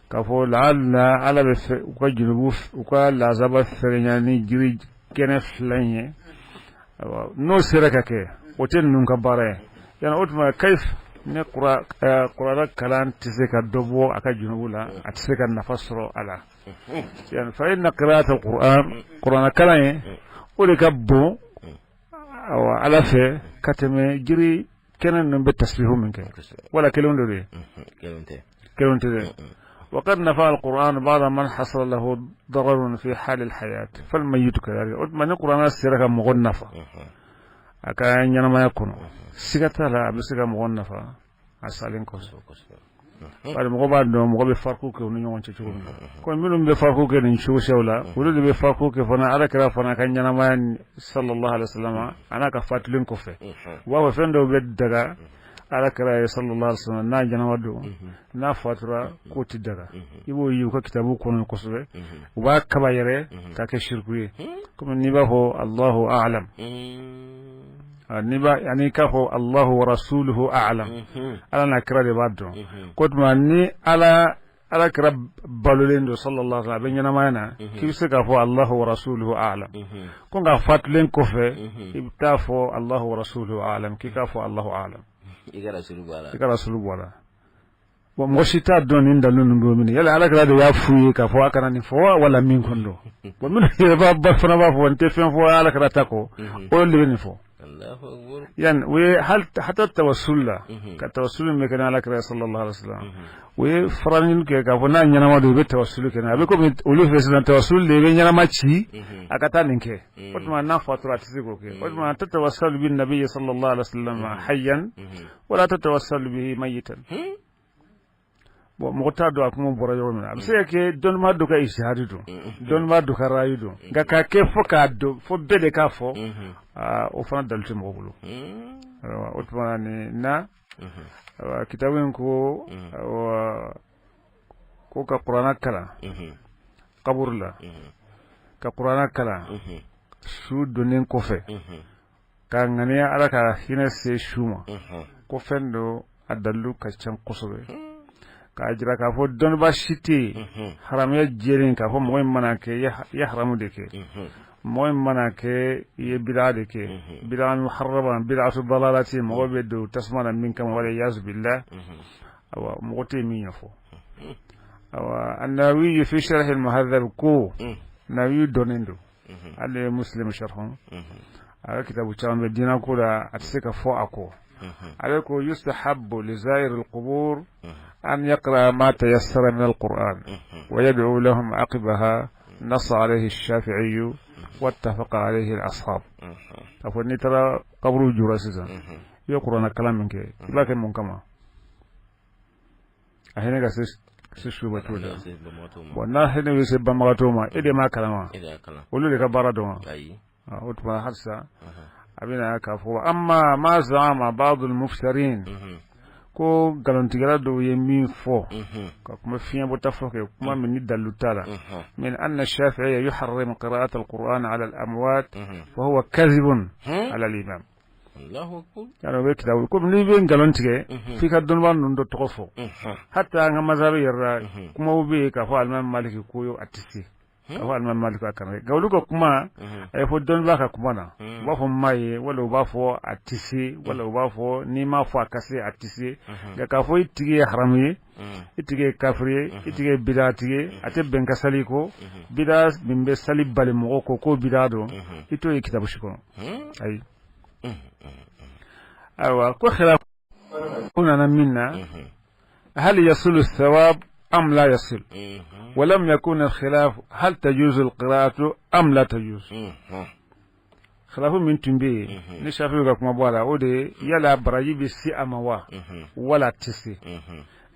k'a fɔ laala ala bɛ fɛ u ka junubu, u ka lazaba fɛrɛnya ni jiri kɛnɛ fila in ye. N'o sera ka kɛ, o tɛ ninnu ka baara ye. Yani o tuma kayif ni kuranɛ kalan tɛ se ka dɔ bɔ a ka junubu la, a tɛ se ka nafa sɔrɔ a la. Yani fa inna qira'at al-Qur'an, kuranɛ kalan ye, o de ka bon awa ala fɛ ka tɛmɛ jiri kɛnɛ ninnu bɛ tasbihu min kɛ. Wala kelenw de ye, kelenw tɛ dɛ. وقد نفع القرآن بعض من حصل له ضرر في حال الحياة فالميت كذلك. O tuma ni kuranɛ sera ka mɔgɔ nafa a ka ɲɛnamaya kɔnɔ, siga t'a la a bɛ se ka mɔgɔ nafa a salen kɔfɛ. Bari mɔgɔ b'a dɔn mɔgɔ bɛ fariku kɛ u ni ɲɔgɔn cɛ cogo min na, komi minnu bɛ fariku kɛ nin cogo la, olu de bɛ fariku kɛ fana ala kira fana ka ɲɛnamaya sallallahu alaihi wasallam a n'a ka fatulen kɔfɛ. U b'a fɔ fɛn dɔw bɛ daga ala kira ye sallallahu alaihi wasallam n'a ɲɛnama don, n'a fatura k'o tɛ daga. I b'o ye u ka kitabu kɔnɔ kosɛbɛ, u b'a kaba yɛrɛ k'a kɛ shirku ye, komi n'i b'a fɔ Allahu a'lam, n'i b'a ani k'a fɔ Allahu wa rasuluhu a'lam, ala n'a kira de b'a dɔn. Ko tuma ni ala kira balolen don sallallahu alaihi wasallam, a bɛ ɲɛnamaya na, k'i bɛ se k'a fɔ Allahu wa rasuluhu a'lam. Ko nka fatulen kɔfɛ, i bɛ taa fɔ Allahu wa rasuluhu a'lam, k'i k'a fɔ Allahu a'lam, i ka rasulu bɔ a la, i ka rasulu bɔ a la. Bon, mɔgɔ si t'a dɔn nin dalilu ninnu bɛ min. Yala ala kira de y'a f'u ye k'a fɔ a kana nin fɔ wala min kɔni don? Bon, minnu yɛrɛ b'a fana b'a fɔ n tɛ fɛn fɔ ala kira ta kɔ, olu de bɛ nin fɔ. Yani u ye hata tawassul la, ka tawassul min kɛ ni ala kira sallallahu alaihi wasallam, u ye faranin kɛ k'a fɔ n'a ɲɛnama don, u bɛ tawassul kɛ. A bɛ komi olu fɛ sisan, tawassul de i bɛ ɲɛnama ci a ka taa nin kɛ. O tuma n'a fatura, a tɛ se k'o kɛ. O tuma tatawassalu bin nabi sallallahu alaihi wasallam hayyan wala tatawassalu bihi mayitan. Bon, mɔgɔ t'a dɔn a kuma bɔra yɔrɔ min na. A bɛ se ka kɛ dɔnnibaa dɔ ka ijtihadi don, dɔnnibaa dɔ ka rayi don, nka k'a kɛ fo k'a dɔn fo bɛɛ de k'a fɔ, o fana dalu tɛ mɔgɔ bolo. O tuma nin na, kitabu in ko ko ka kuranɛ kalan kaburu la, ka kuranɛ kalan su donnen kɔfɛ, ka ŋaniya ala ka hinɛ se su ma, ko fɛn dɔ a dalilu ka ca kosɛbɛ, k'a jira k'a fɔ dɔnniba si tɛ yen haramuya jɛlen k'a fɔ mɔgɔ in mana kɛ i ye haramu de kɛ, mɔgɔ in mana kɛ i ye bida de kɛ, bida muharrama, bidatu dalalati, mɔgɔ bɛ don tasuma na min kama, wal iyazu billah. Awa, mɔgɔ tɛ yen min ɲɛfɔ. Awa, an-Nawawi fi sharh al-muhadhab ko Nawawi dɔnnen don, ale ye Muslim sharh, a ka kitabu caman bɛ diinɛ ko la, a tɛ se ka fɔ a kɔ. Ale ko yustahabbu li zair al-qubur an yaqra ma tayassara min al-Qur'an wa yad'u lahum aqibaha, nassa alayhi ash-Shafi'i wattafaqa alayhi al-ashab. A fɔ n'i taara kaburu jura sisan, i bɛ kuranɛ kalan min kɛ, i b'a kɛ mun kama? A hinɛ ka se su ma cogo di? Bon, n'a hinɛ bɛ se banbagatɔw ma, e de m'a kalan wa? Olu de ka baara dɔn wa? O tuma halisa a bɛna k'a fɔ amma ma za'ama ba'dul muftarin, ko nkalontigɛla dɔw ye min fɔ, ka kuma fiɲɛbɔta fɔ kɛ kuma min ni dalilu t'a la, min anna shafi'i yuharrim qira'at al-Qur'an ala al-amwat fa huwa kadhibun ala al-imam. Yala o bɛ kitabu komi n'i bɛ nkalon tigɛ, f'i ka dɔnnibaa ninnu dɔ tɔgɔ fɔ. Hata an ka mazhabi yɛrɛ la, kumaw bɛ yen k'a fɔ alimami Maliki ko a tɛ se. K'a fɔ alimami Maliki a kana kɛ, nka olu ka kuma a ye fɔ dɔnnibaa ka kuma na, u b'a fɔ ma ye, wala u b'a fɔ a tɛ se, wala u b'a fɔ n'i m'a fɔ a ka se, a tɛ se. Nka k'a fɔ i tigi ye haramu ye, i tigi ye kafiri ye, i tigi ye bidatigi ye, a tɛ bɛn ka sali kɔ, bida min bɛ sali bali mɔgɔ kɔ, k'o bida don, i t'o ye kitabu si kɔnɔ, ayi. Ayiwa, ko khilafu nana min na, hal yasulu thawab am la yasil, walam yakun al-khilaf hal tajuzu al-qira'atu am la tajuz. Khilafu min tun bɛ yen ni Shafi'i ka kuma bɔ a la, o de ye yala baraji bɛ se a ma wa, wala a tɛ se.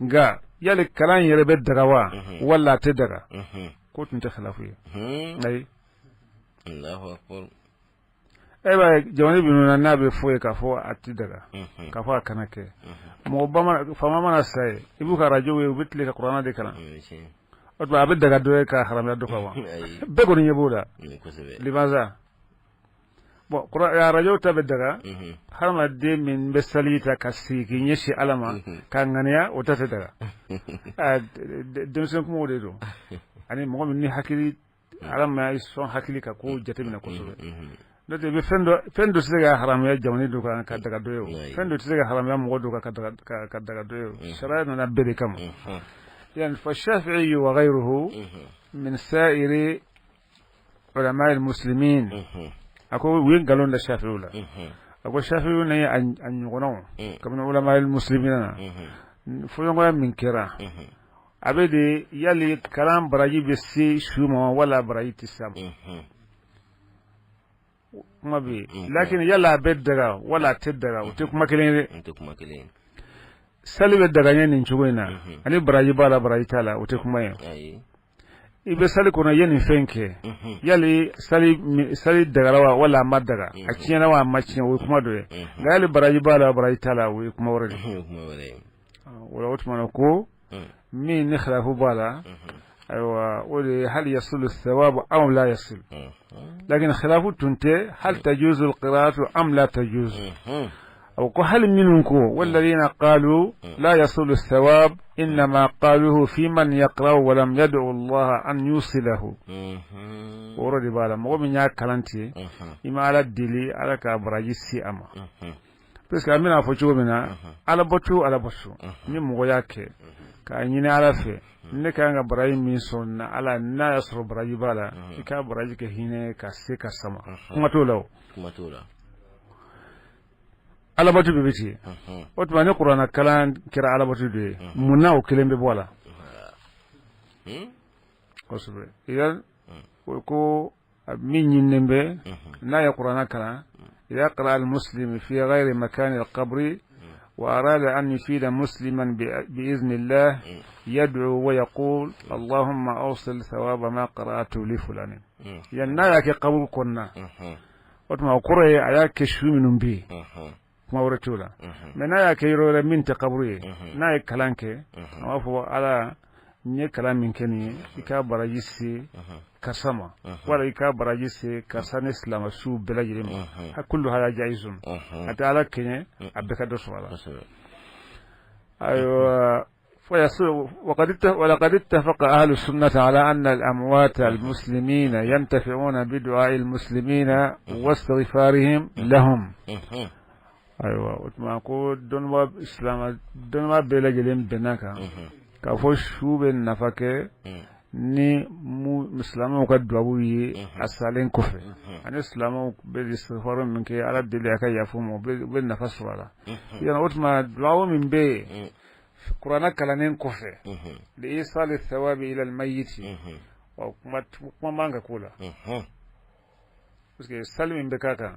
Nka yali kalan yɛrɛ bɛ daga wa, wala a tɛ daga, k'o tun tɛ khilafu ye, ayi. E b'a ye jamana minnu na, n'a bɛ fɔ ye k'a fɔ a tɛ daga, k'a fɔ a kana kɛ, mɔgɔ bamanan faama mana sa ye, i b'u ka arajo ye, u bɛ tile ka kuranɛ de kalan. O tuma a bɛ daga dɔ ye ka haramuya dɔ kan wa? Bɛɛ kɔni ɲɛ b'o la libansa. Bon, arajo ta bɛ daga, hadamaden min bɛ sali ta ka sigi k'i ɲɛsin Ala ma k'a ŋaniya, o ta tɛ daga. Denmisɛn kumaw de don, ani mɔgɔ min ni hakili Ala ma i sɔn hakili ka ko jateminɛ kosɛbɛ. N'o tɛ, i bɛ fɛn dɔ, fɛn dɔ tɛ se ka haramuya jamana dɔ kan ka daga dɔ ye o, fɛn dɔ tɛ se ka haramuya mɔgɔ dɔ kan ka daga dɔ ye o. Sariya nana bɛɛ de kama. Yani fa Shafi'i wa ghayruhu min sa'iri ulama al-muslimin, a ko u ye nkalon da Shafi'i la. A ko Shafi'i ni a ɲɔgɔnnaw kabini ulama al-muslimin na, fɔɲɔgɔnya min kɛra, a bɛ de yali kalan baraji bɛ se su ma wala baraji tɛ se a ma, kuma bɛ yen. Lakin yala a bɛ daga wala a tɛ daga, o tɛ kuma kelen ye dɛ. Sali bɛ daga ɲɛ nin cogo in na, ani baraji b'a la, baraji t'a la, o tɛ kuma ye. I bɛ sali kɔnɔ, i ye nin fɛn kɛ, yali sali dagara wa, wala a ma daga, a tiɲɛna wa, a ma tiɲɛ, o ye kuma dɔ ye. Nka yali baraji b'a la, baraji t'a la, o ye kuma wɛrɛ de ye. O la, o tuma na, ko min ni khilafu b'a la, ayiwa, o de ye hal yasulu thawabu aw la yasil. Lakin khilafu tun tɛ hal tajuzu alqira'atu am la tajuz. O ko hali minnu ko walladhina qalu la yasulu thawab, innama qaluhu fi man yaqra'u wa lam yad'u Allah an yusilahu. O yɔrɔ de b'a la, mɔgɔ min y'a kalan ten, i ma Ala deli Ala ka baraji se a ma. Parce que an bɛna fɔ cogo min na, alabato, alabato ni mɔgɔ y'a kɛ k'a ɲini Ala fɛ, ne ka kan ka baraji min sɔrɔ na Ala, n'a y'a sɔrɔ baraji b'a la, i ka baraji kɛ hinɛ ka se ka sama, kuma t'o la. O alabato bɛɛ bɛ ten. O tuma ni kuranɛ kalan kɛra alabato dɔ ye, mun na o kelen bɛ bɔ a la kosɛbɛ? Ko min ɲininen bɛ, n'a ye kuranɛ kalan, إذا قرأ المسلم في غير مكان القبر وأراد أن يفيد مسلما بإذن الله، يدعو ويقول: اللهم أوصل ثواب ما قرأته لفلان. Yani n'a y'a kɛ kaburu kɔnɔna, o tuma o kɔrɔ ye a y'a kɛ su minnu bɛ yen, kuma wɛrɛ t'o la. Mais n'a y'a kɛ yɔrɔ wɛrɛ min tɛ kaburu ye, n'a ye kalan kɛ, a b'a fɔ: Ala, n ye kalan min kɛ nin ye, i ka baraji se karisa ma, wala i ka baraji se karisa ni silamɛ su bɛɛ lajɛlen ma. Kullu hada jaizun, a tɛ Ala kɛɲɛ, a bɛɛ ka dɔ sɔrɔ a la. Ayiwa, ولقد اتفق أهل السنة على أن الأموات المسلمين ينتفعون بدعاء المسلمين واستغفارهم لهم. Ayiwa, o tuma ko dɔnnibaa silamɛ, dɔnnibaa bɛɛ lajɛlen bɛnna kan k'a fɔ su bɛ nafa kɛ ni mu silamɛw ka dubabu ye a salen kɔfɛ, ani silamɛw bɛ istighfar min kɛ, Ala deli a ka yafa ma, u bɛ nafa sɔrɔ a la. Yana o tuma dubabu min bɛ yen kuranɛ kalannen kɔfɛ, li isali thawabi ila almayiti, wa kuma man ka k'o la, parce que sali min bɛ k'a kan,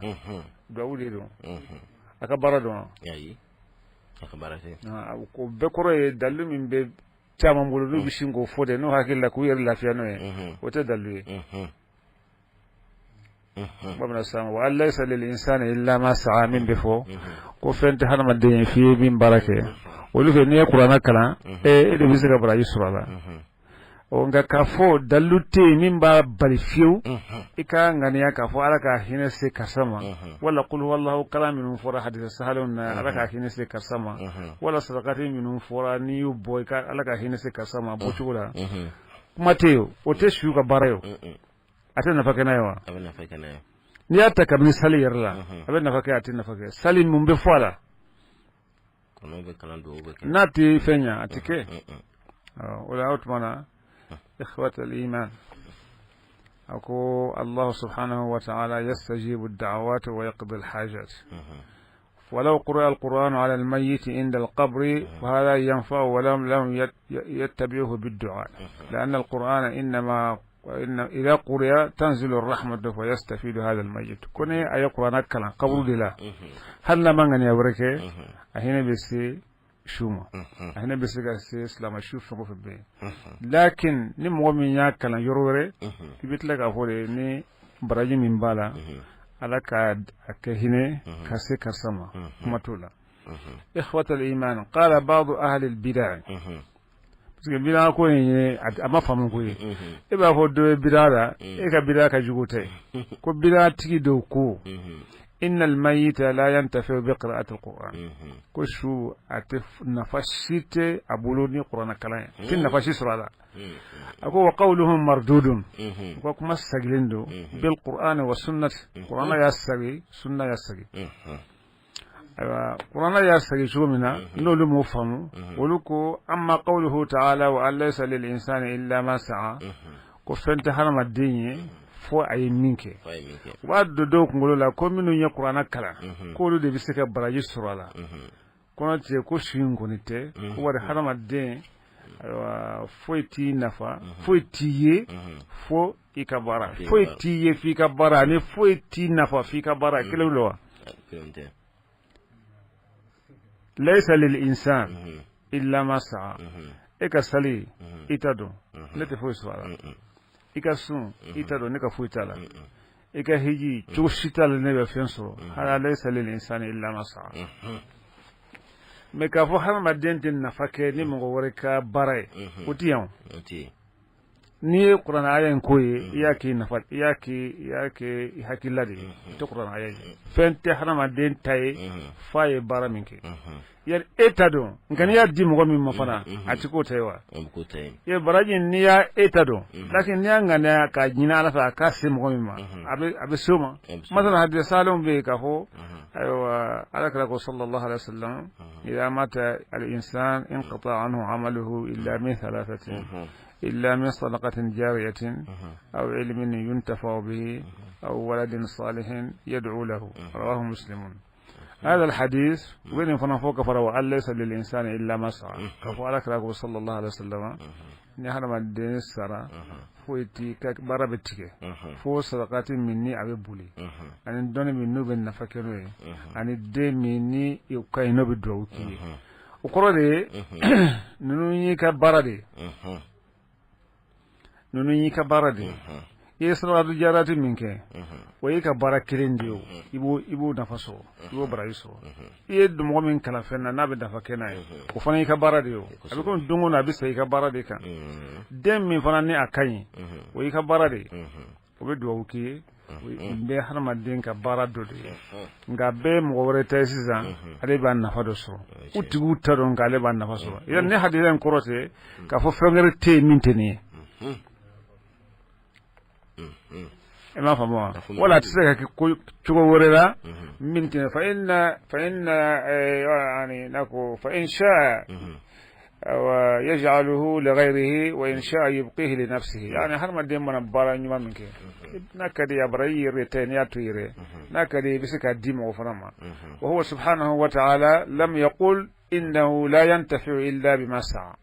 dubabu de don, a ka baara dɔn. A ka baara tɛ. O bɛɛ kɔrɔ ye dalilu min bɛ caman bolo, n'u bɛ sin k'o fɔ de, n'u hakili la k'u yɛrɛ lafiya n'o ye, o tɛ dalilu ye. Bamanan san wa laysa lil insani illa ma sa'a min bɛ fɔ ko fɛn tɛ hadamaden ye f'i ye min baara kɛ. Olu fɛ, n'i ye kuranɛ kalan, e de bɛ se ka baraji sɔrɔ a la. Ɔ, nka k'a fɔ dalilu tɛ yen min b'a bali fiyewu i ka ŋaniya k'a fɔ Ala ka hinɛ se karisa ma, wala kul huwallahu kalan minnu fɔra hadisa sahalenw na, Ala ka hinɛ se karisa ma, wala sarakati minnu fɔra, n'i y'u bɔ i ka Ala ka hinɛ se karisa ma bɔcogo la. Kuma tɛ yen, o tɛ su ka baara ye o. A tɛ nafa kɛ n'a ye wa? A bɛ nafa kɛ n'a ye. N'i y'a ta kabini sali yɛrɛ la, a bɛ nafa kɛ, a tɛ nafa kɛ? Sali, mun bɛ fɔ a la? Kɔnɔw bɛ kalan, duwawu bɛ kɛ. N'a tɛ fɛn ɲɛ, a tɛ kɛ. O la, o tuma na, إخوة الإيمان, أقول الله سبحانه وتعالى يستجيب الدعوات ويقضي الحاجات. ولو قرأ القرآن على الميت عند القبر فهذا ينفع ولم لم يتبعه بالدعاء, لأن القرآن إنما إن إذا قرئ تنزل الرحمة فيستفيد هذا الميت. Ko ni a ye kuranɛ kalan kaburu de la, hali n'a ma ŋaniya wɛrɛ kɛ, a hinɛ bɛ se su ma, a hinɛ bɛ se ka se silamɛ su fɛn o fɛn bɛ yen. Lakin ni mɔgɔ min y'a kalan yɔrɔ wɛrɛ, i bɛ tila k'a fɔ de ni baraji min b'a la, ala ka a kɛ hinɛ ka se karisa ma, kuma t'o la. إخوة الإيمان, قال بعض أهل البدع, parce que bida ko in ye, a ma faamu ko ye, e b'a fɔ dɔ ye bida la, e ka bida ka jugu tɛ ko bida tigi dɔw ko إن الميت لا ينتفع بقراءة القرآن, ko su a tɛ nafa si tɛ a bolo ni kuranɛ kalan ye, tɛ nafa si sɔrɔ a la. A ko وقولهم مردود, u ka kuma sagilen don, بالقرآن والسنة. Kuranɛ y'a sagi, sunna y'a sagi. Ayiwa, kuranɛ y'a sagi cogo min na, n'olu m'o faamu, olu ko أما قوله تعالى وأن ليس للإنسان إلا ما سعى, ko fɛn tɛ hadamaden ye fo a ye min kɛ. Fa ye min kɛ. U b'a don dɔw kunkolo la ko minnu ye kuranɛ kalan, k'olu de bɛ se ka baraji sɔrɔ a la. Kɔnɔ tɛ ko su in kɔni tɛ ko wari hadamaden. Ayiwa, foyi t'i nafa, foyi t'i ye fo i ka baara, foyi t'i ye f'i ka baara, ani foyi t'i nafa f'i ka baara, kelen don wa? Kelen tɛ. ليس للإنسان إلا ما سعى. E ka sali, i ta don, ne tɛ foyi sɔrɔ a la. I ka sun, i ta don, ne ka foyi t'a la. I ka hiji, cogo si t'a la ne bɛ fɛn sɔrɔ. هذا ليس للإنسان إلا ما سعى. Mais k'a fɔ hadamaden tɛ nafa kɛ ni mɔgɔ wɛrɛ ka baara ye, o ti yan o. O tɛ yen. N'i ye kuranɛ aya in ko ye, i y'a k'i nafa, i y'a kɛ i hakilila de ye, i tɛ kuranɛ aya ye. Fɛn tɛ hadamaden ta ye f'a ye baara min kɛ. Yali e ta don, nka n'i y'a di mɔgɔ min ma fana, a ti k'o ta ye wa? O bɛ k'o ta ye. I ye baraji, n'i y'a e ta don, lakin n'i y'a ŋaniya k'a ɲini ala fɛ a k'a se mɔgɔ min ma, a bɛ se o ma. A bɛ se o ma. Masalan, hadisa salenw bɛ yen k'a fɔ, ayiwa, ala kira ko صلى الله عليه وسلم إذا مات الإنسان انقطع عنه عمله إلا من ثلاثة, إلا من صدقة جارية أو علم ينتفع به أو ولد صالح يدعو له, رواه مسلم. هذا الحديث وين فنا فوق فروا أن ليس للإنسان إلا ما سعى. كفو على كراكو صلى الله عليه وسلم ni hadamaden sara, foyi t'i ka baara bɛ tigɛ fo sadakati min ni a bɛ boli, ani dɔnni min n'u bɛ nafa kɛ n'o ye, ani den min ni o ka ɲi n'o bɛ dugawu k'i ye. O kɔrɔ de ye ninnu y'i ka baara de ye, ninnu y'i ka baara de ye. I ye sadakatu jarati min kɛ, o y'i ka baara kelen de ye. O i b'o nafa sɔrɔ, i b'o baraji sɔrɔ. I ye mɔgɔ min kalan fɛn na, n'a bɛ nafa kɛ n'a ye, o fana y'i ka baara de ye. O a bɛ komi don o don a bɛ sa i ka baara de kan. Den min fana ni a ka ɲi, o y'i ka baara de ye, o bɛ dugawu k'i ye. O bɛɛ hadamaden ka baara dɔ de ye, nka bɛɛ ye mɔgɔ wɛrɛ ta ye sisan, ale b'a nafa dɔ sɔrɔ. U tigiw ta dɔn, nka ale b'a nafa sɔrɔ. Yali ne hadisa in kɔrɔ tɛ k'a fɔ fɛn wɛrɛ tɛ yen min tɛ nin ye? I m'a faamu wa? Wala a tɛ se ka kɛ ko cogo wɛrɛ la min tɛ فإن يعني n'a ko فإن شاء ويجعله لغيره وإن شاء يبقيه لنفسه. يعني hadamaden mana baara ɲuman min kɛ, n'a ka di a bara i yɛrɛ ta ye, n'i y'a to i yɛrɛ, n'a ka di i bɛ se k'a di mɔgɔ fana ma. وهو سبحانه وتعالى لم يقل إنه لا ينتفع إلا بما سعى.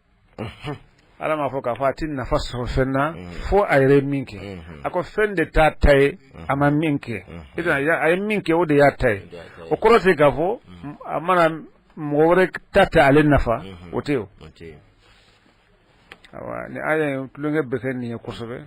Ala m'a fɔ k'a fɔ a ti nafa sɔrɔ fɛn na fo a yɛrɛ ye min kɛ. A ko fɛn de t'a ta ye a ma min kɛ. I tɛna a ye min kɛ, o de y'a ta ye. O kɔrɔ tɛ k'a fɔ a mana mɔgɔ wɛrɛ ta tɛ ale nafa, o tɛ o. O tɛ yen. Awa, ni aya in tulonkɛ bɛ kɛ nin ye kosɛbɛ.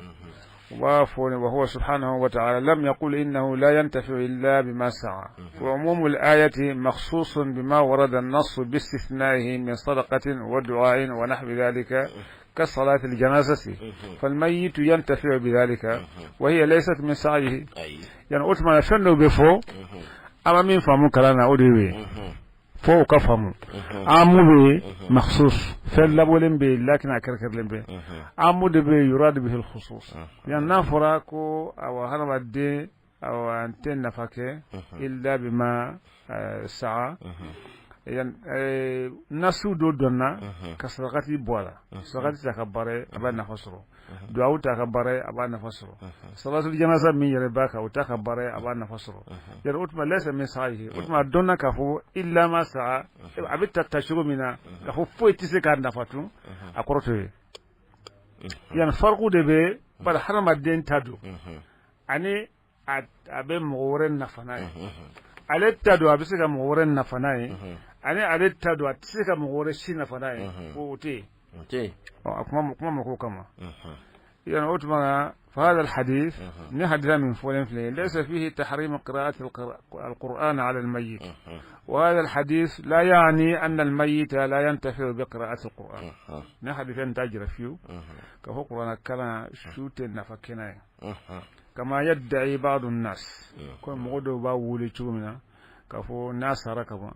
U b'a fɔ وهو سبحانه وتعالى لم يقل إنه لا ينتفع إلا بما سعى. وعموم الآية مخصوص بما ورد النص باستثنائه من صدقة ودعاء ونحو ذلك كصلاة الجنازة, فالميت ينتفع بذلك وهي ليست من سعيه. Ayi. Yani o tuma na, fɛn dɔw bɛ fɔ, a ma min faamu kalan na, o de ye. Fo o ka faamu, amu bɛ yen makhsus, fɛn labɔlen bɛ yen, lakin a kɛrɛnkɛrɛnlen bɛ. Amu de bɛ yen, yuradu bihi al-khusus. Yan n'a fɔra ko awa hadamaden awa n tɛ nafa kɛ illa bima sa'a, yan nasu dɔ dɔnna ka sarakati bɔ a la. Sarakati t'a ka baara ye, a b'a nafa sɔrɔ. Duwawu t'a ka baara ye, a b'a nafa sɔrɔ. Salatul janaza min yɛrɛ b'a kan, o t'a ka baara ye, a b'a nafa sɔrɔ. Yɛrɛ o tuma laysa min sa'ihi, o tuma a dɔnna k'a fɔ illa ma sa'a, a bɛ ta cogo min na k'a fɔ foyi tɛ se k'a nafa tun, a kɔrɔ t'o ye. Yan fariku de bɛ bari hadamaden ta don ani a bɛ mɔgɔ wɛrɛ nafa n'a ye. Ale ta don, a bɛ se ka mɔgɔ wɛrɛ nafa n'a ye, ani ale ta don, a tɛ se ka mɔgɔ wɛrɛ si nafa n'a ye, o tɛ yen. A kuma ma k'o kama yan. O tuma na فهذا الحديث ni hadisa min fɔlen filɛ, ليس فيه تحريم قراءة القرآن على الميت، وهذا الحديث لا يعني أن الميت لا ينتفع بقراءة القرآن. Ni hadisa in t'a jira fiyewu k'a fɔ kuranɛ kalan su tɛ nafa kɛnɛ ye, كما يدعي بعض الناس, ko mɔgɔ dɔw b'a wele cogo min na k'a fɔ n'a sara ka ban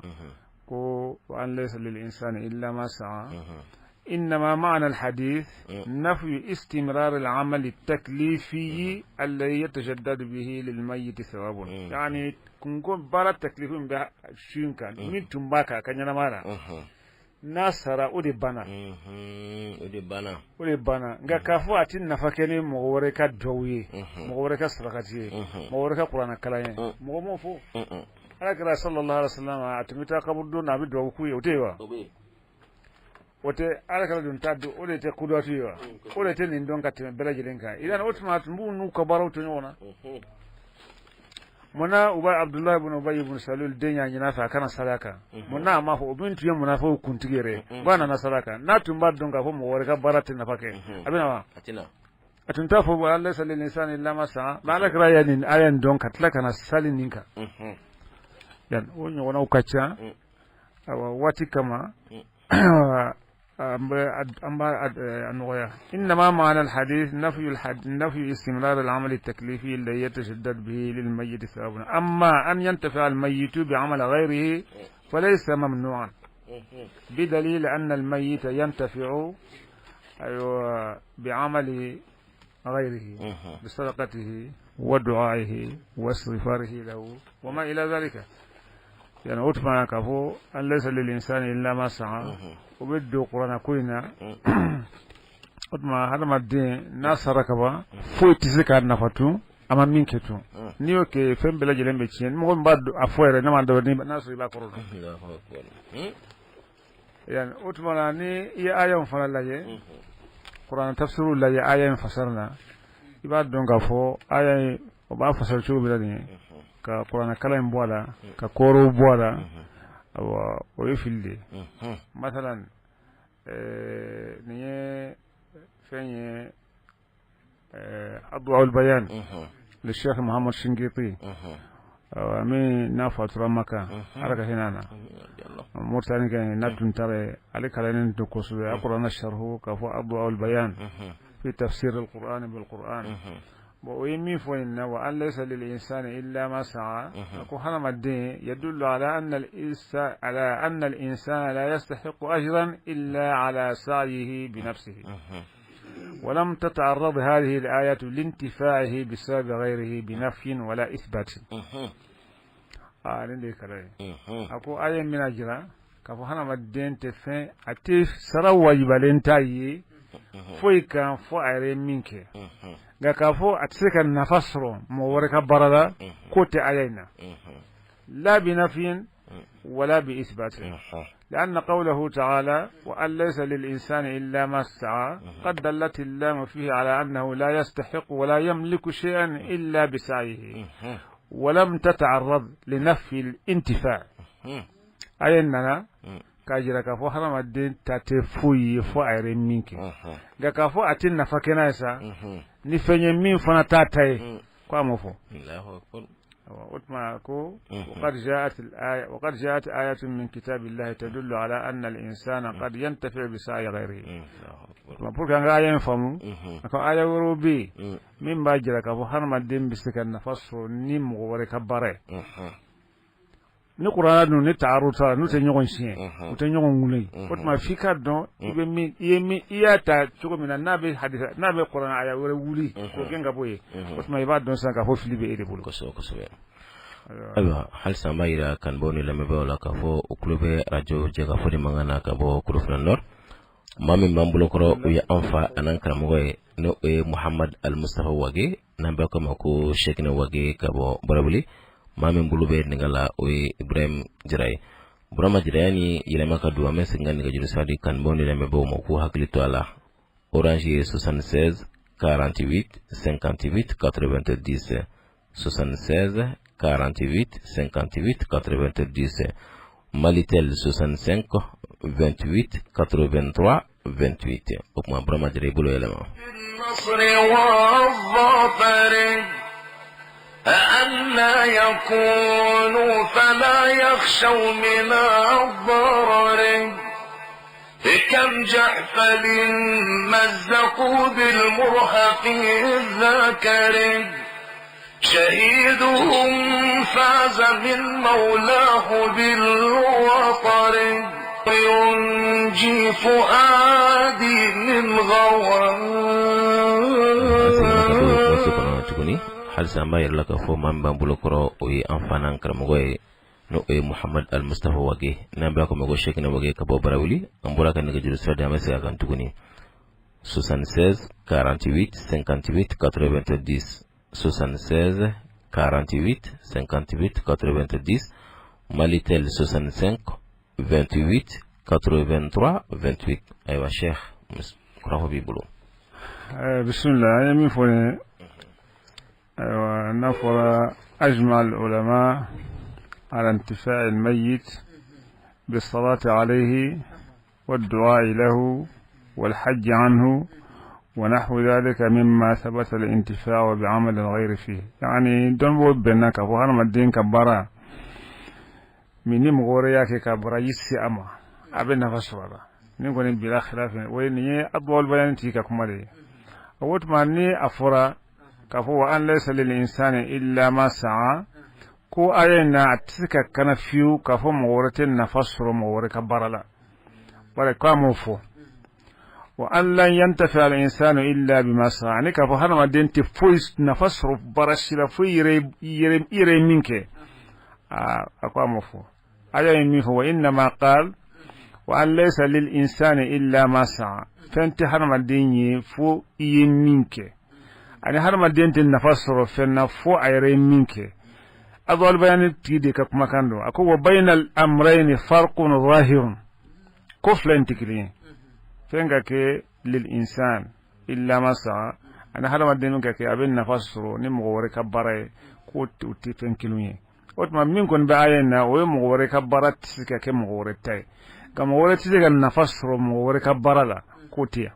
ko وأن ليس للإنسان إلا ما سعى. إنما معنى الحديث نفي استمرار العمل التكليفي الذي يتجدد به للميت ثواب, يعني kun baara taklifi min bɛ su in kan min tun b'a kan a ka ɲɛnamaya la, n'a sara, o de banna. O de banna. O de banna. Nka k'a fɔ a tɛ nafa kɛ ni mɔgɔ wɛrɛ ka duwawu ye, mɔgɔ wɛrɛ ka sarakati ye, mɔgɔ wɛrɛ ka kuranɛ kalan ye, mɔgɔ m'o fɔ. Ala kira sallallahu alaihi wasallam, a tun bɛ taa kaburudon na, a bɛ duwawu k'u ye, o tɛ yen wa? O tɛ ala kira dun ta don, o de tɛ kudatu ye wa? O de tɛ nin dɔn ka tɛmɛ bɛɛ lajɛlen kan. Idan o tuma a tun b'u n'u ka baaraw to ɲɔgɔn na. Munna u b'a Abdullahi ibn Ubay ibn Salul den y'a ɲini a fɛ a kana sali a kan? Munna a m'a fɔ? O min tun ye munafiqw kuntigi yɛrɛ ye, k'a nana sali a kan. N'a tun b'a dɔn k'a fɔ mɔgɔ wɛrɛ ka baara tɛ nafa kɛ, a bɛ na wa? A tun t'a fɔ wa laysa lil insani illa ma sa'a. Mais ala kira ye nin aya in dɔn ka tila ka na sali nin kan. Yan o ɲɔgɔnnaw ka ca. Awa waati kama an b'a nɔgɔya. إنما معنى الحديث نفي الحد نفي استمرار العمل التكليفي الذي يتجدد به للميت ثواب. أما أن ينتفع الميت بعمل غيره فليس ممنوعا، بدليل أن الميت ينتفع أيوة بعمل غيره بصدقته ودعائه واستغفاره له وما إلى ذلك. Yani o tuma k'a fɔ أن ليس للإنسان إلا ما سعى, o bɛ don kuranɛ ko in na. O tuma hadamaden n'a sara ka ban, foyi tɛ se k'a nafa tun a ma min kɛ tun. N'i y'o kɛ, fɛn bɛɛ lajɛlen bɛ tiɲɛ. Mɔgɔ min b'a a fɔ yɛrɛ, ne m'a dɔn n'a sɔrɔ i b'a kɔrɔ dɔn. Yani o tuma na ni i ye aya in fana lajɛ, kuranɛ tafsiriw lajɛ aya in fasari na, i b'a dɔn k'a fɔ aya in o b'a fasari cogo min na nin ye, ka kuranɛ kalan in bɔ a la, ka kɔrɔw bɔ a la, awa o ye fili de ye. Masalan nin ye fɛn ye, Adwa'ul Bayan le Cheikh Muhammad Shingiti min n'a fatura Maka, Ala ka hinɛ na, Mauritanie kɛ n'a tun taara, ale kalannen don kosɛbɛ a kuranɛ sharhu k'a fɔ Adwa'ul Bayan fi tafsir al-Qur'an bil-Qur'an. Bon, o ye min fɔ nin na, وأن ليس للإنسان إلا ما سعى, ko hadamaden يدل على أن الإنسان لا يستحق أجرا إلا على سعيه بنفسه، ولم تتعرض هذه الآية لانتفاعه بسبب غيره بنفي ولا إثبات. Nin de ye kala ye. A ko aya in bɛna jira k'a fɔ hadamaden tɛ fɛn, a tɛ sara wajibalen t'a ye foyi kan fo a yɛrɛ ye min kɛ. Nka k'a fɔ a tɛ se ka nafa sɔrɔ mɔgɔ wɛrɛ ka baara la, k'o tɛ aya in na, لا بنفي ولا بإثبات، لأن قوله تعالى وأن ليس للإنسان إلا ما سعى قد دلت اللام فيه على أنه لا يستحق ولا يملك شيئا إلا بسعيه، ولم تتعرض لنفي الانتفاع. Aya nana k'a jira k'a fɔ hadamaden ta tɛ foyi ye fo a yɛrɛ min kɛ. Nka k'a fɔ a tɛ nafa kɛ n'a ye sa ni fɛn ye min fana t'a ta ye, ko a m'o fɔ. O tuma ko وقد جاءت الآية وقد جاءت آية من كتاب الله تدل على أن الإنسان قد ينتفع بسعي غيره. Pour que an ka aya in faamu, a ko aya wɛrɛw bɛ yen min b'a jira k'a fɔ hadamaden bɛ se ka nafa sɔrɔ ni mɔgɔ wɛrɛ ka baara ye. Ni kuranɛ dun ni taarud t'a la, n'u tɛ ɲɔgɔn siɲɛ, u tɛ ɲɔgɔn wuli, o tuma f'i ka dɔn i bɛ min, i ye min, i y'a ta cogo min na, n'a bɛ hadisa, n'a bɛ kuranɛ aya wɛrɛ wuli k'o gɛn ka bɔ yen, o tuma i b'a dɔn sisan k'a fɔ fili bɛ e de bolo. Kosɛbɛ, kosɛbɛ. Ayiwa, halisa an b'a yira kanubaaw ni lamɛnbaaw la k'a fɔ u tulo bɛ arajo Jɛkafɔ de mankan na ka bɔ Korofina Nord. Maa min b'an bolokɔrɔ, o ye an fa an'an karamɔgɔ ye, n'o ye Muhamad Al Mustafa Wage, n'an b'a ko ma ko Shekina Wage ka bɔ Barawuli. Maa min bolo bɛ nɛgɛ la, o ye Ibrahim Jara ye. Burama Jara, yani yɛlɛma ka don, an bɛ segin ka nɛgɛjuru sira di kanubaaw ni lamɛnbaaw ma k'u hakili to a la. Orange ye 76 48 58 90, 76 48 58 90, Malitel 65 28 83 28. O tuma, Burama Jara, i bolo yɛlɛma. النصر والظفر أنا يكون فلا يخشوا من الضرر كم جحفل مزقوا بالمرهق الذكر شهيدهم فاز من مولاه بالوطر ينجي فؤادي من غوان. Tuguni, halisa an b'a yɛrɛ la k'a fɔ maa min b'an bolo kɔrɔ, o ye an fa n'an karamɔgɔ ye, n'o ye Muhamad Al Mustafa Wage, n'an b'a ko ma ko Shekina Wage ka bɔ Barawuli. An bɔra ka nɛgɛjuru sira di, an bɛ segin a kan tuguni: 76 48 58 90, 76 48 58 90, Malitel 65 28 83 28. Ayiwa Sheikh, kɔrɔfɔ b'i bolo. Bisimila. An ye min fɔ nin ye, ayiwa, n'a fɔra أجمع العلماء على انتفاع الميت بالصلاة عليه والدعاء له والحج عنه ونحو ذلك مما ثبت الانتفاع بعمل الغير فيه. يعني dɔnnibagaw bɛnna k'a fɔ hadamaden ka baara min ni mɔgɔ wɛrɛ y'a kɛ ka baraji se a ma, a bɛ nafa sɔrɔ a la. Nin kɔni bila khilaf, o ye nin ye Adwa'ul Bayan tigi ka kuma de ye. O tuma, ni a fɔra k'a fɔ وأن ليس للإنسان إلا ما سعى, ko aya in na, a tɛ se ka kana fiyewu k'a fɔ mɔgɔ wɛrɛ tɛ nafa sɔrɔ mɔgɔ wɛrɛ ka baara la, bari k'a m'o fɔ. وأن لن ينتفع الإنسان إلا بما سعى, ani k'a fɔ hadamaden tɛ foyi nafa sɔrɔ baara si la foyi yɛrɛ i yɛrɛ ye min kɛ, a ko a m'o fɔ. Aya ye min fɔ, وإنما قال وأن ليس للإنسان إلا ما سعى, fɛn tɛ hadamaden ye fo i ye min kɛ, ani hadamaden tɛ nafa sɔrɔ fɛn na fo a yɛrɛ ye min kɛ. Adwa'ul Bayan tigi de ka kumakan don. A ko وبين الأمرين فرق ظاهر, ko fila in tɛ kelen ye. Fɛn ka kɛ للإنسان إلا ما سعى ani hadamaden ka kɛ a bɛ nafa sɔrɔ ni mɔgɔ wɛrɛ ka baara ye, k'o o tɛ fɛn kelen ye. O tuma, min kɔni bɛ aya in na, o ye mɔgɔ wɛrɛ ka baara tɛ se ka kɛ mɔgɔ wɛrɛ ta ye, nka mɔgɔ wɛrɛ tɛ se ka nafa sɔrɔ mɔgɔ wɛrɛ ka baara la, k'o tɛ yan.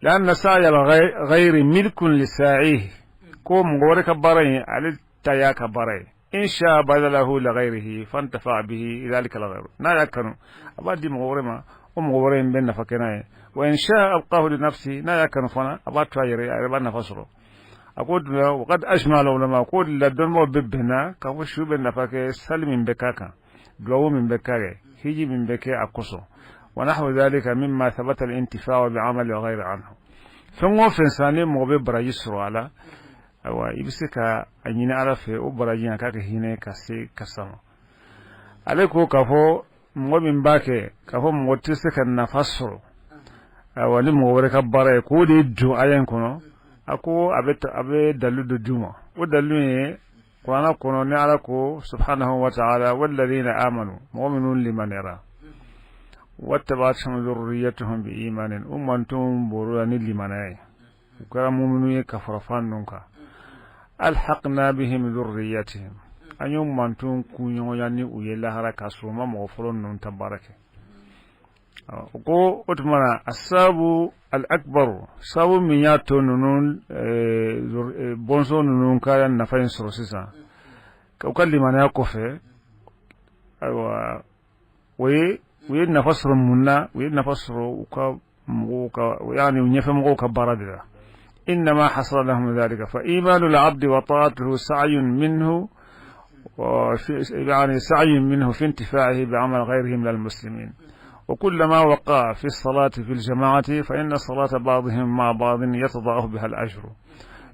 لأن سعي الغير ملك لساعيه, ko mɔgɔ wɛrɛ ka baara in, ale ta y'a ka baara ye. إن شاء بذله لغيره فانتفع به ذلك الغير, n'a y'a kanu, a b'a di mɔgɔ wɛrɛ ma, o mɔgɔ wɛrɛ in bɛ nafa kɛ n'a ye. وإن شاء أبقاه لنفسه, n'a y'a kanu fana, a b'a to a yɛrɛ, a yɛrɛ b'a nafa sɔrɔ. A ko dun وقد أجمع العلماء, ko la dɔnnibaw bɛ bɛnna k'a fɔ su bɛ nafa kɛ sali min bɛ k'a kan, duwawu min bɛ k'a kɛ, hiji min bɛ kɛ a kosɔn, ونحو ذلك مما ثبت الانتفاع بعمل الغير عنه. Fɛn o fɛn sa ni mɔgɔ bɛ baraji sɔrɔ a la, ayiwa, i bɛ se ka a ɲini Ala fɛ, o baraji a k'a kɛ hinɛ ka se karisa ma. Ale ko k'a fɔ mɔgɔ min b'a kɛ k'a fɔ mɔgɔ tɛ se ka nafa sɔrɔ, ayiwa, ni mɔgɔ wɛrɛ ka baara ye, k'o de don aya in kɔnɔ. A ko a bɛ dalilu dɔ d'u ma. O dalilu ye kuranɛ kɔnɔ, ni Ala ko سبحانه وتعالى والذين آمنوا, mɔgɔ minnu limaniyara, واتبعتهم ذريتهم بإيمان, u mantonw bɔr'u la ni limaniya ye, u kɛra muminu ye ka fara fan ninnu kan, ألحقنا بهم ذريتهم, an y'u mantonw kunɲɔgɔnya ni u ye lahara, k'a sɔrɔ u ma mɔgɔ fɔlɔ ninnu ta baara kɛ. O ko o tuma na, السبب الأكبر, sababu min y'a to ninnu bɔnsɔn ninnu ka nafa in sɔrɔ sisan u ka limaniya kɔfɛ, ayiwa, o ye u ye nafa sɔrɔ mun na? U ye nafa sɔrɔ u ka mɔgɔw ka, yani u ɲɛfɛmɔgɔw ka baara de la. إنما حصل لهم ذلك فإيمان العبد وطاعته سعي منه. يعني سعي منه في انتفاعه بعمل غيره من المسلمين. وكلما وقع في الصلاة في الجماعة فإن صلاة بعضهم مع بعض يتضاعف بها الأجر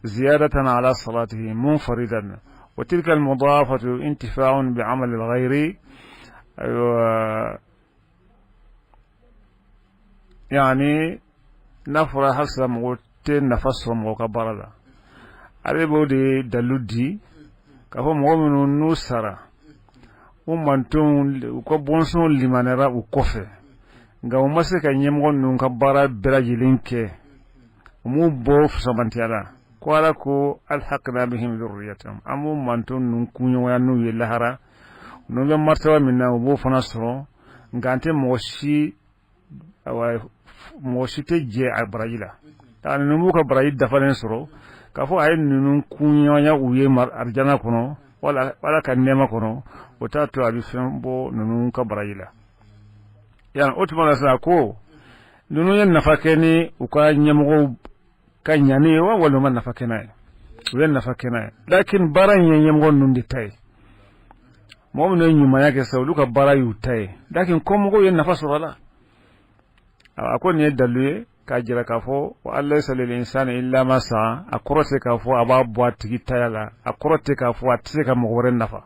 زيادة على صلاته منفردا، وتلك المضاعفة انتفاع بعمل الغير، يعني n'a fɔra halisa mɔgɔ tɛ nafa sɔrɔ mɔgɔ ka baara la, ale b'o de dalu di k'a fɔ mɔgɔ minnu n'u sara, u mantonw, u ka bɔnsɔnw limaniyara u kɔfɛ, nka u ma se ka ɲɛmɔgɔ ninnu ka baara bɛɛ lajɛlen kɛ, u m'u bɔ fisamantiya la, ko Ala ko alhaqna bihim dhurriyatahum, an b'u manton ninnu kunɲɔgɔnya n'u ye lahara, n'u bɛ martaba min na, u b'o fana sɔrɔ, nka an tɛ mɔgɔ si, awa, mɔgɔ si tɛ jɛ a baraji la. Ani ninnu b'u ka baraji dafalen sɔrɔ k'a fɔ a ye ninnu kunɲɔgɔnya u ye arijana kɔnɔ wala Ala ka nɛɛma kɔnɔ, o t'a to a bɛ fɛn bɔ ninnu ka baraji la yan. O tuma la sisan, ko ninnu ye nafa kɛ ni u ka ɲɛmɔgɔw ka ɲani ye wa, walima ma nafa kɛ n'a ye? U ye nafa kɛ n'a ye, lakin baara in ye ɲɛmɔgɔ ninnu de ta ye. Mɔgɔ minnu ye ɲumanya kɛ sisan, olu ka baara y'u ta ye, lakin kɔmɔgɔw ye nafa sɔrɔ a la. A ko nin ye dalu ye k'a jira k'a fɔ wa an laysa lil insani illa ma sa'a, a kɔrɔ tɛ k'a fɔ a b'a bɔ a tigi taya la, a kɔrɔ tɛ k'a fɔ a tɛ se ka mɔgɔ wɛrɛ nafa.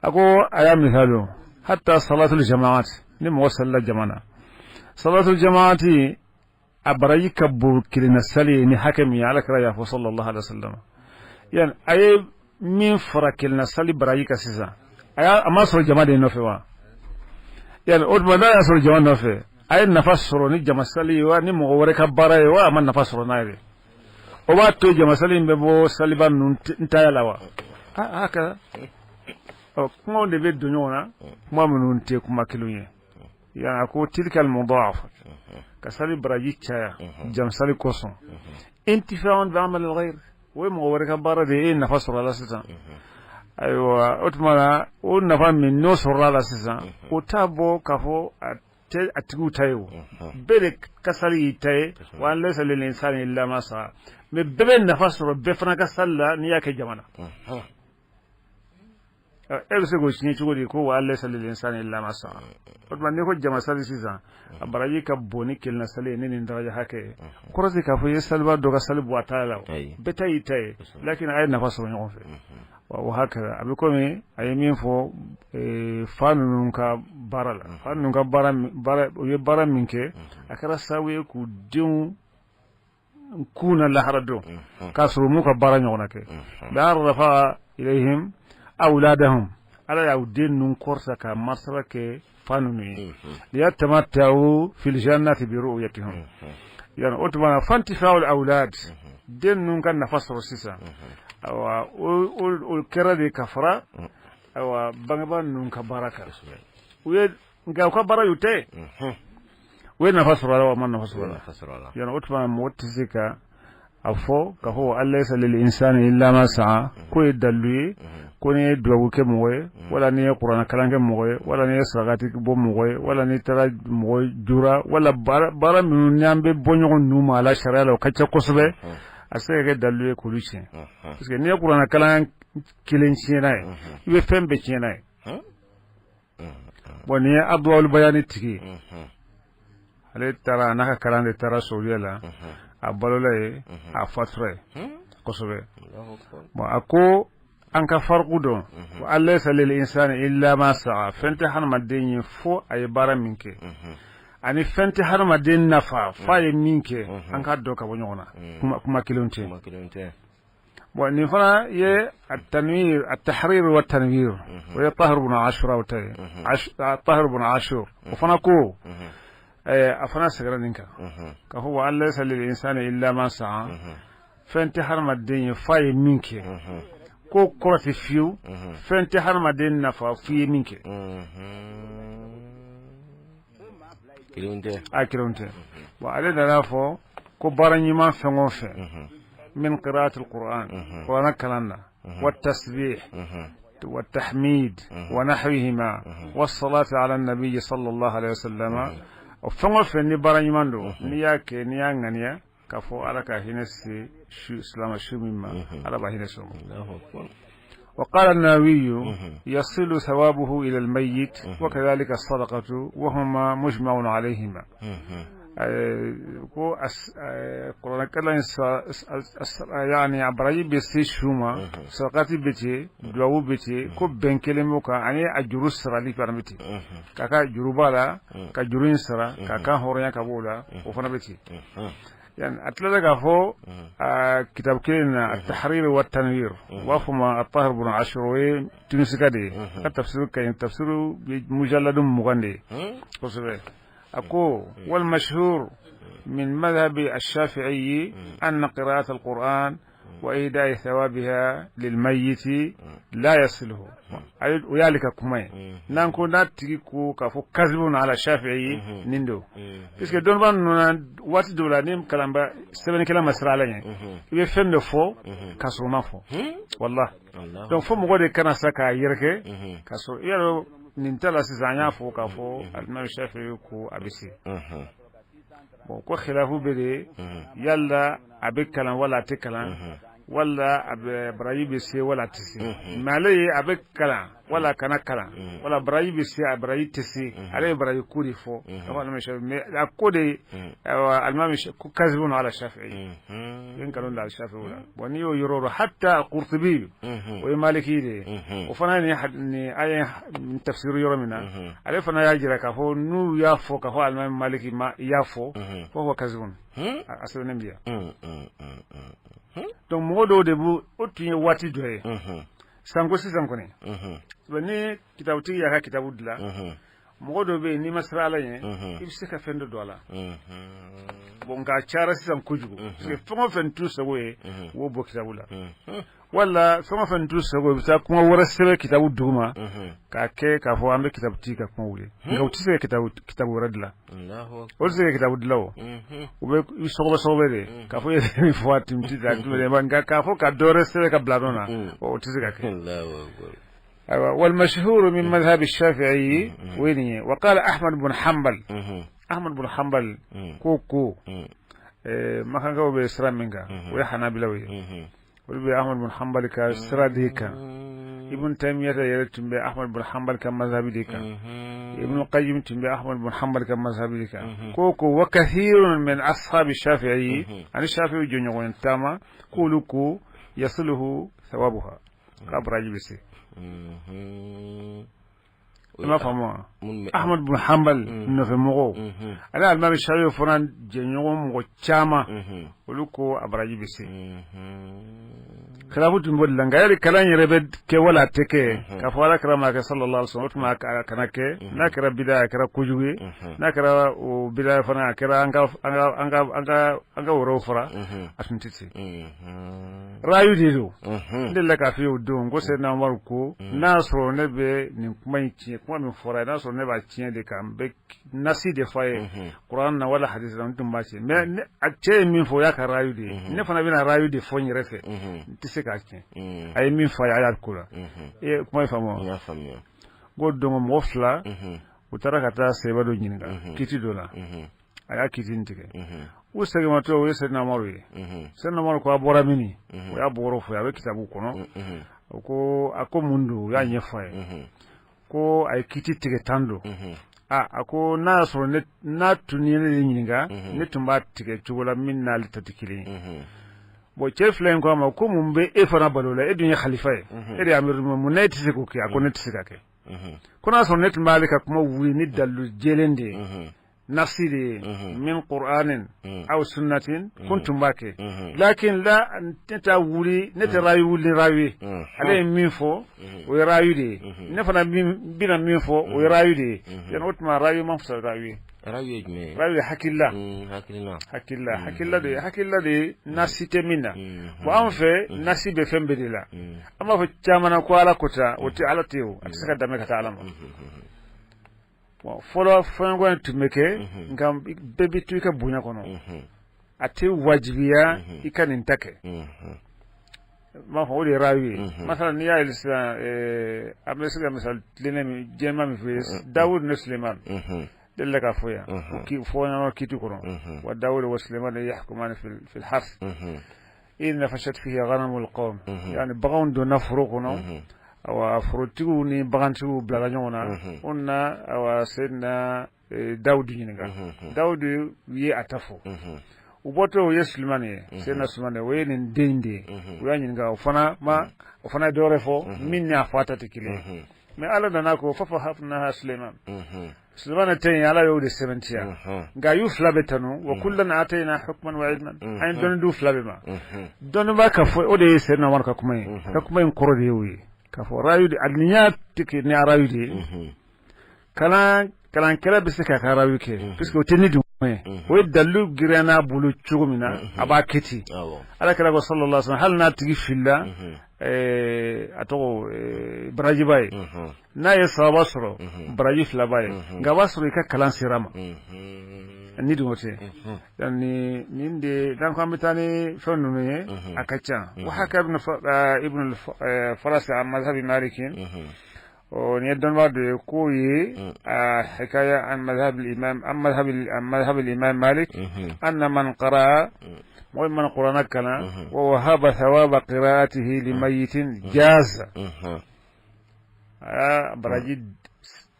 A ko a y'a misali, hatta salatul jamaat, ni mɔgɔ salila jama na, salatul jamaati a baraji ka bon kelenna sali ye ni hakɛ min ye, Ala kira y'a fɔ sallallahu alaihi wasallam. Yani a ye min fara kelenna sali baraji kan sisan, a y'a a ma sɔrɔ jama de nɔfɛ wa? Yani o tuma, n'a y'a sɔrɔ jama nɔfɛ, a ye nafa sɔrɔ ni jama sali ye wa, ni mɔgɔ wɛrɛ ka baara ye wa, a ma nafa sɔrɔ n'a ye? O b'a to jama sali in bɛ bɔ saliba ninnu ntaya la wa? A ka ɔ kumaw de bɛ don ɲɔgɔn na, kuma minnu tɛ kuma kelen ye. Yani a ko tilka al-mudaafa, ka sali baraji caya jama sali kosɔn, intifa'un bi amal al-ghayr, o ye mɔgɔ wɛrɛ ka baara de ye, e ye nafa sɔrɔ a la sisan. Ayiwa, o tuma na, o nafa min n'o sɔrɔla a la sisan, o t'a bɔ k'a fɔ a tɛ a tigiw ta ye. O bɛɛ de ka sali y'i ta ye, wa an laysa lil insani illa ma sa'a, mais bɛɛ bɛ nafa sɔrɔ bɛɛ fana ka sali la n'i y'a kɛ jama na. E bɛ se k'o tiɲɛ cogo di ko wa an laysa lil insani illa ma sa'a? O tuma, n'i ko jama sali sisan, a baraji ka bon ni kelenna sali ye ni nin daraja hakɛ ye, kɔrɔ tɛ k'a fɔ i ye saliba dɔ ka sali bɔ a ta la. O bɛɛ ta y'i ta ye, lakin a ye nafa sɔrɔ ɲɔgɔn fɛ. Wa hakɛ a bɛ komi a ye min fɔ fa ninnu ka baara la, fa ninnu ka baara, u ye baara min kɛ, a kɛra sababu ye k'u denw kun na lahara don, k'a sɔrɔ u m'u ka baara ɲɔgɔnna kɛ. Bi rafa ilayhim awladahum, Ala y'aw den ninnu kɔrɔta ka martaba kɛ fa ninnu ye, liyatamatta'u fil jannati bi ru'yatihim. Yani o tuma na, fantifa'ul awlad, den ninnu ka nafa sɔrɔ sisan, awa, o kɛra de ka fara, awa, bangebaa ninnu ka baara kan. U ye, nka u ka baara y'u tɛ, u ye nafa sɔrɔ a la wa, ma nafa sɔrɔ a la? Yani o tuma, mɔgɔ tɛ se ka a fɔ k'a fɔ an laysa lil insani illa ma sa'a k'o ye dalilu ye ko n'i ye dubabu kɛ mɔgɔ ye, wala n'i ye kuranɛ kalan kɛ mɔgɔ ye, wala n'i ye sarakati bɔ mɔgɔ ye, wala n'i taara mɔgɔ jura, wala baara minnu n'an bɛ bɔ ɲɔgɔn ninnu ma a la sariya la, o ka ca kosɛbɛ, a se ka kɛ dalilu ye k'olu tiɲɛ. Parce que n'i ye kuranɛ kalan kelen tiɲɛ n'a ye, i bɛ fɛn bɛɛ tiɲɛ n'a ye. Bon, nin ye Adwa'ul Bayani tigi ye. Ale taara, a n'a ka kalan de taara Saudiya la, a balola ye, a fatura ye kosɛbɛ. Bon, a ko an ka fariku dɔn, wa an laysa lil insani illa ma sa'a, fɛn tɛ hadamaden ye fo a ye baara min kɛ, ani fɛn tɛ hadamaden nafa f'a ye min kɛ, an k'a dɔn ka bɔ ɲɔgɔn na, kuma kelenw tɛ. Bon, nin fana ye at-tanwir, at-tahrir wa tanwir, o ye Tahir ibn Ashur ta ye. Tahir ibn Ashur, o fana ko, a fana seginna nin kan k'a fɔ wa an laysa lil insani illa ma sa'a, fɛn tɛ hadamaden ye f'a ye min kɛ, ko kɔrɔ tɛ fiyewu fɛn tɛ hadamaden nafa f'i ye min kɛ. A kelenw tɛ. Bon, ale nana fɔ ko baara ɲuman fɛn o fɛn, min qira'atul Qur'an, Qur'an kalan na, wa tasbih wa tahmid wa nahwihima wa salatu ala nabi sallallahu alaihi wasallam, o fɛn o fɛn ni baara ɲuman don, n'i y'a kɛ, n'i y'a ŋaniya k'a fɔ Ala ka hinɛ se su silamɛ su min ma, Ala b'a hinɛ se o ma. وقال النووي يصل ثوابه إلى الميت وكذلك الصدقة وهما مجمع عليهما. Ko kuranɛ kalan yani a baraji bɛ se su ma, sarakati bɛ ten, duwawu bɛ ten, ko bɛn kelen b'o kan, ani a juru sarali fana bɛ ten, k'a ka juru b'a la, ka juru in sara, k'a kan hɔrɔnya ka b'o la, o fana bɛ ten. Yani a tilala k'a fɔ a kitabu kelen na, at-Tahrir wa Tanwir, u b'a fɔ ma At-Tahir bun Ashur, o ye Tunisika de ye, a ka tafsir ka ɲi, tafsir ye mujalladu 20 de ye kosɛbɛ. A ko والمشهور من مذهب الشافعي أن قراءة القرآن وإهداء ثوابها للميت لا يصله. O y'ale ka kuma ye. N'an ko n'a tigi ko k'a fɔ كذب على الشافعي, nin don, puisque dɔnnibaa ninnu na, waati dɔw la, ni kalanba sɛbɛnnikɛla ma siran Ala ɲɛ, i bɛ fɛn dɔ fɔ k'a sɔrɔ o ma fɔ, wallahi. Donc fo mɔgɔ de kana sa k'a yɛrɛkɛ k'a sɔrɔ i y'a dɔn nin ta la. Sisan an y'a fɔ k'a fɔ alimami Shafi'i ko a bɛ se. Bon, ko khilafu bɛ de, yala a bɛ kalan wala a tɛ kalan, wala a bɛ baraji bɛ se wala a tɛ se. Mais ale ye a bɛ kalan wala a kana kalan, wala baraji bɛ se, a baraji tɛ se, ale ye baraji ko de fɔ alimami Shafi'i. Mais a ko de ayiwa alimami ko كذب على الشافعي, ye nkalon da Shafi'i la. Bon, n'i y'o yɔrɔ dɔn, hatta Qurtubi, o ye Maliki de ye, o fana ye nin aya nin tafsir yɔrɔ min na, ale fana y'a jira k'a fɔ n'u y'a fɔ k'a fɔ alimami Maliki ma i y'a fɔ fo ko كذب, a sɛbɛnnen bi yan. Donc mɔgɔ dɔw de b'u o tun ye waati dɔ ye sanko sisan kɔni, ni kitabutigi y'a ka kitabu dilan, mɔgɔ dɔ bɛ yen, n'i ma siran Ala ɲɛ, i bɛ se ka fɛn dɔ don a la. Bon, nka a cayara sisan kojugu, parce que fɛn o fɛn t'u sago ye, u b'o bɔ kitabu la, wala fɛn o fɛn t'u sago ye, u bɛ taa kuma wɛrɛ sɛbɛn kitabu duguma k'a kɛ k'a fɔ an bɛ kitabutigi ka kuma wuli. Nka u tɛ se ka kitabu wɛrɛ dilan, o tɛ se ka kitabu dilan. O u bɛ i sɔgɔbɛ sɔgɔbɛ de k'a fɔ i ye nin fɔ a tun tɛ taa, nka k'a fɔ ka dɔ wɛrɛ sɛbɛn ka bila nɔ na, o tɛ se ka kɛ. والمشهور من مذهب الشافعي ويني. وقال أحمد بن حنبل, أحمد بن حنبل ko makankaw bɛ sira min kan, o ye Hanabilaw ye, olu bɛ Ahmad bin Hanbal ka sira de kan. Ibn Taymiyyah yɛrɛ tun bɛ Ahmad bin Hanbal ka mazhabi de kan, Ibn Qayyim tun bɛ Ahmad bin Hanbal ka mazhabi de kan. Ko وكثير من أصحاب الشافعي, ani Shafi'i jɔɲɔgɔn taama, k'olu ko يصله ثوابها, k'a baraji bɛ se. I m'a faamu wa? Ahmad bin Hanbal nɔfɛ mɔgɔw ale alimami Shafi'i fana jɛɲɔgɔn mɔgɔ caman, olu ko a baraji bɛ se. Khilafu tun b'o de la. Nka yali kalan yɛrɛ bɛ kɛ wala a tɛ kɛ, k'a fɔ Ala kɛra ma kɛ صلى الله عليه وسلم, o tuma a kana kɛ. N'a kɛra bida, a kɛra kojugu ye. N'a kɛra o bida fana, a kɛra an ka an ka an ka an ka an ka wɛrɛw fara, a tun tɛ ten. Rayu de don. N delila k'a f'i ye o don ko Seyidina Umaru ko n'a y'a sɔrɔ ne bɛ nin kuma in tiɲɛ, kuma min fɔra ye, n'a sɔrɔ ne b'a tiɲɛ de kan, n bɛ nasi de fɔ a ye Kuran na wala hadisi la, n tun b'a tiɲɛ. Mais a cɛ ye min fɔ, o y'a ka rayu de ye, ne fana bɛna rayu de fɔ n yɛrɛ fɛ, n tɛ se k'a tiɲɛ. A ye min fɔ a ye, a y'a ko la. I ye kuma in faamu wa? N ko donc mɔgɔ fila u taara ka taa sɛbɛ dɔ ɲininka kiti dɔ la, a y'a kiti in tigɛ. U seginmatɔ, o ye Seyidina Umaru ye. Seyidina Umaru ko a bɔra mini? O y'a bɔyɔrɔ fɔ, a bɛ kitabu kɔnɔ. O ko a ko mun don? O y'a ɲɛfɔ a ye ko a ye kiti tigɛ tan don. A ko n'a y'a sɔrɔ ne n'a tun ye ne de ɲininka, ne tun b'a tigɛ cogo la min n'ale ta tɛ kelen ye. Bon, cɛ fila in ko a ma ko mun bɛ e fana balo la? E dun ye khalifa ye, e de ye amiru, mun na e tɛ se k'o kɛ? A ko ne tɛ se ka kɛ, ko n'a sɔrɔ ne tun b'ale ka kuma wuli ni dalilu jɛlen de ye, nasi de ye من قرآن أو سنة, kun tun b'a kɛ. Lakin la, ne t'a wuli, ne tɛ rayu wuli ni rayu ye. Ale ye min fɔ, o ye rayu de ye, ne fana bɛna min fɔ, o ye rayu de ye. Yani o tuma rayu ma fisa rayu ye. Rayu ye jumɛn ye? Rayu ye hakilila. Hakilina. Hakilila, hakilila de ye, hakilila de ye nasi tɛ min na. Bon, an fɛ nasi bɛ fɛn bɛɛ de la. An b'a fɔ caman na ko Ala ko tan, o tɛ Ala tɛ o, a tɛ se ka danbe ka taa Ala ma. Bon, fɔlɔ fɔɲɔgɔn in tun bɛ kɛ, nka bɛɛ bɛ to i ka bonya kɔnɔ, a tɛ wajibiya i ka nin ta kɛ. N b'a fɔ o de ye rayu ye. Masala, n'i y'a ye sisan, an bɛ se ka misali tilennen min jɛman min f'i ye, Dawud ni Suleiman delila k'a fɔ yan fɔɲɔgɔn kiti kɔnɔ, وداود وسليمان يحكمان في الحرث. إذ نفشت فيه غنم القوم yani baganw donna foro kɔnɔ awa forotigiw ni bagantigiw bilala ɲɔgɔn na o na awa Seydina Dawudi ɲininka. Dawudi ye a ta fɔ. U bɔtɔ, o ye Sulemani ye, Seydina Sulemani, o ye nin den de ye. U y'a ɲininka, o fana ma, o fana ye dɔ wɛrɛ fɔ min ni a fa ta tɛ kelen ye. Mais Ala nana ko ففهمناها سليمان. Sulemani tɛ yen, Ala y'o de sɛbɛntiya. Nka a y'u fila bɛ tanu: وكلا آتينا حكما وعلما. An ye dɔnni d'u fila bɛɛ ma. Dɔnni ka fɔ, o de ye Seydina Umar ka kuma ye. Ka kuma in kɔrɔ de y'o ye k'a fɔ rayu de nin y'a tigɛ ni arayu de ye. Kalankɛla bɛ se k'a ka arayu kɛ, puisque o tɛ ni dun ye, o ye dalilu girinya n'a bolo cogo min na, a b'a kɛ ten. Ala kɛra ko صلى الله عليه وسلم, hali n'a tigi filila, a tɔgɔ barajiba ye, n'a ye sababa sɔrɔ, baraji filaba ye. Nka a b'a sɔrɔ i ka kalan sera ma ni dun o tɛ. Yani nin de, donc an bɛ taa ni fɛn ninnu ye, a ka ca. وحكى ابن الفرس عن مذهب مالك, nin ye dɔnnibaa dɔ ye k'o ye a حكاية عن مذهب الإمام عن مذهب الإمام مالك أن من قرأ, mɔgɔ min mana kuranɛ kalan, ووهب ثواب قراءته لميت جاز, a baraji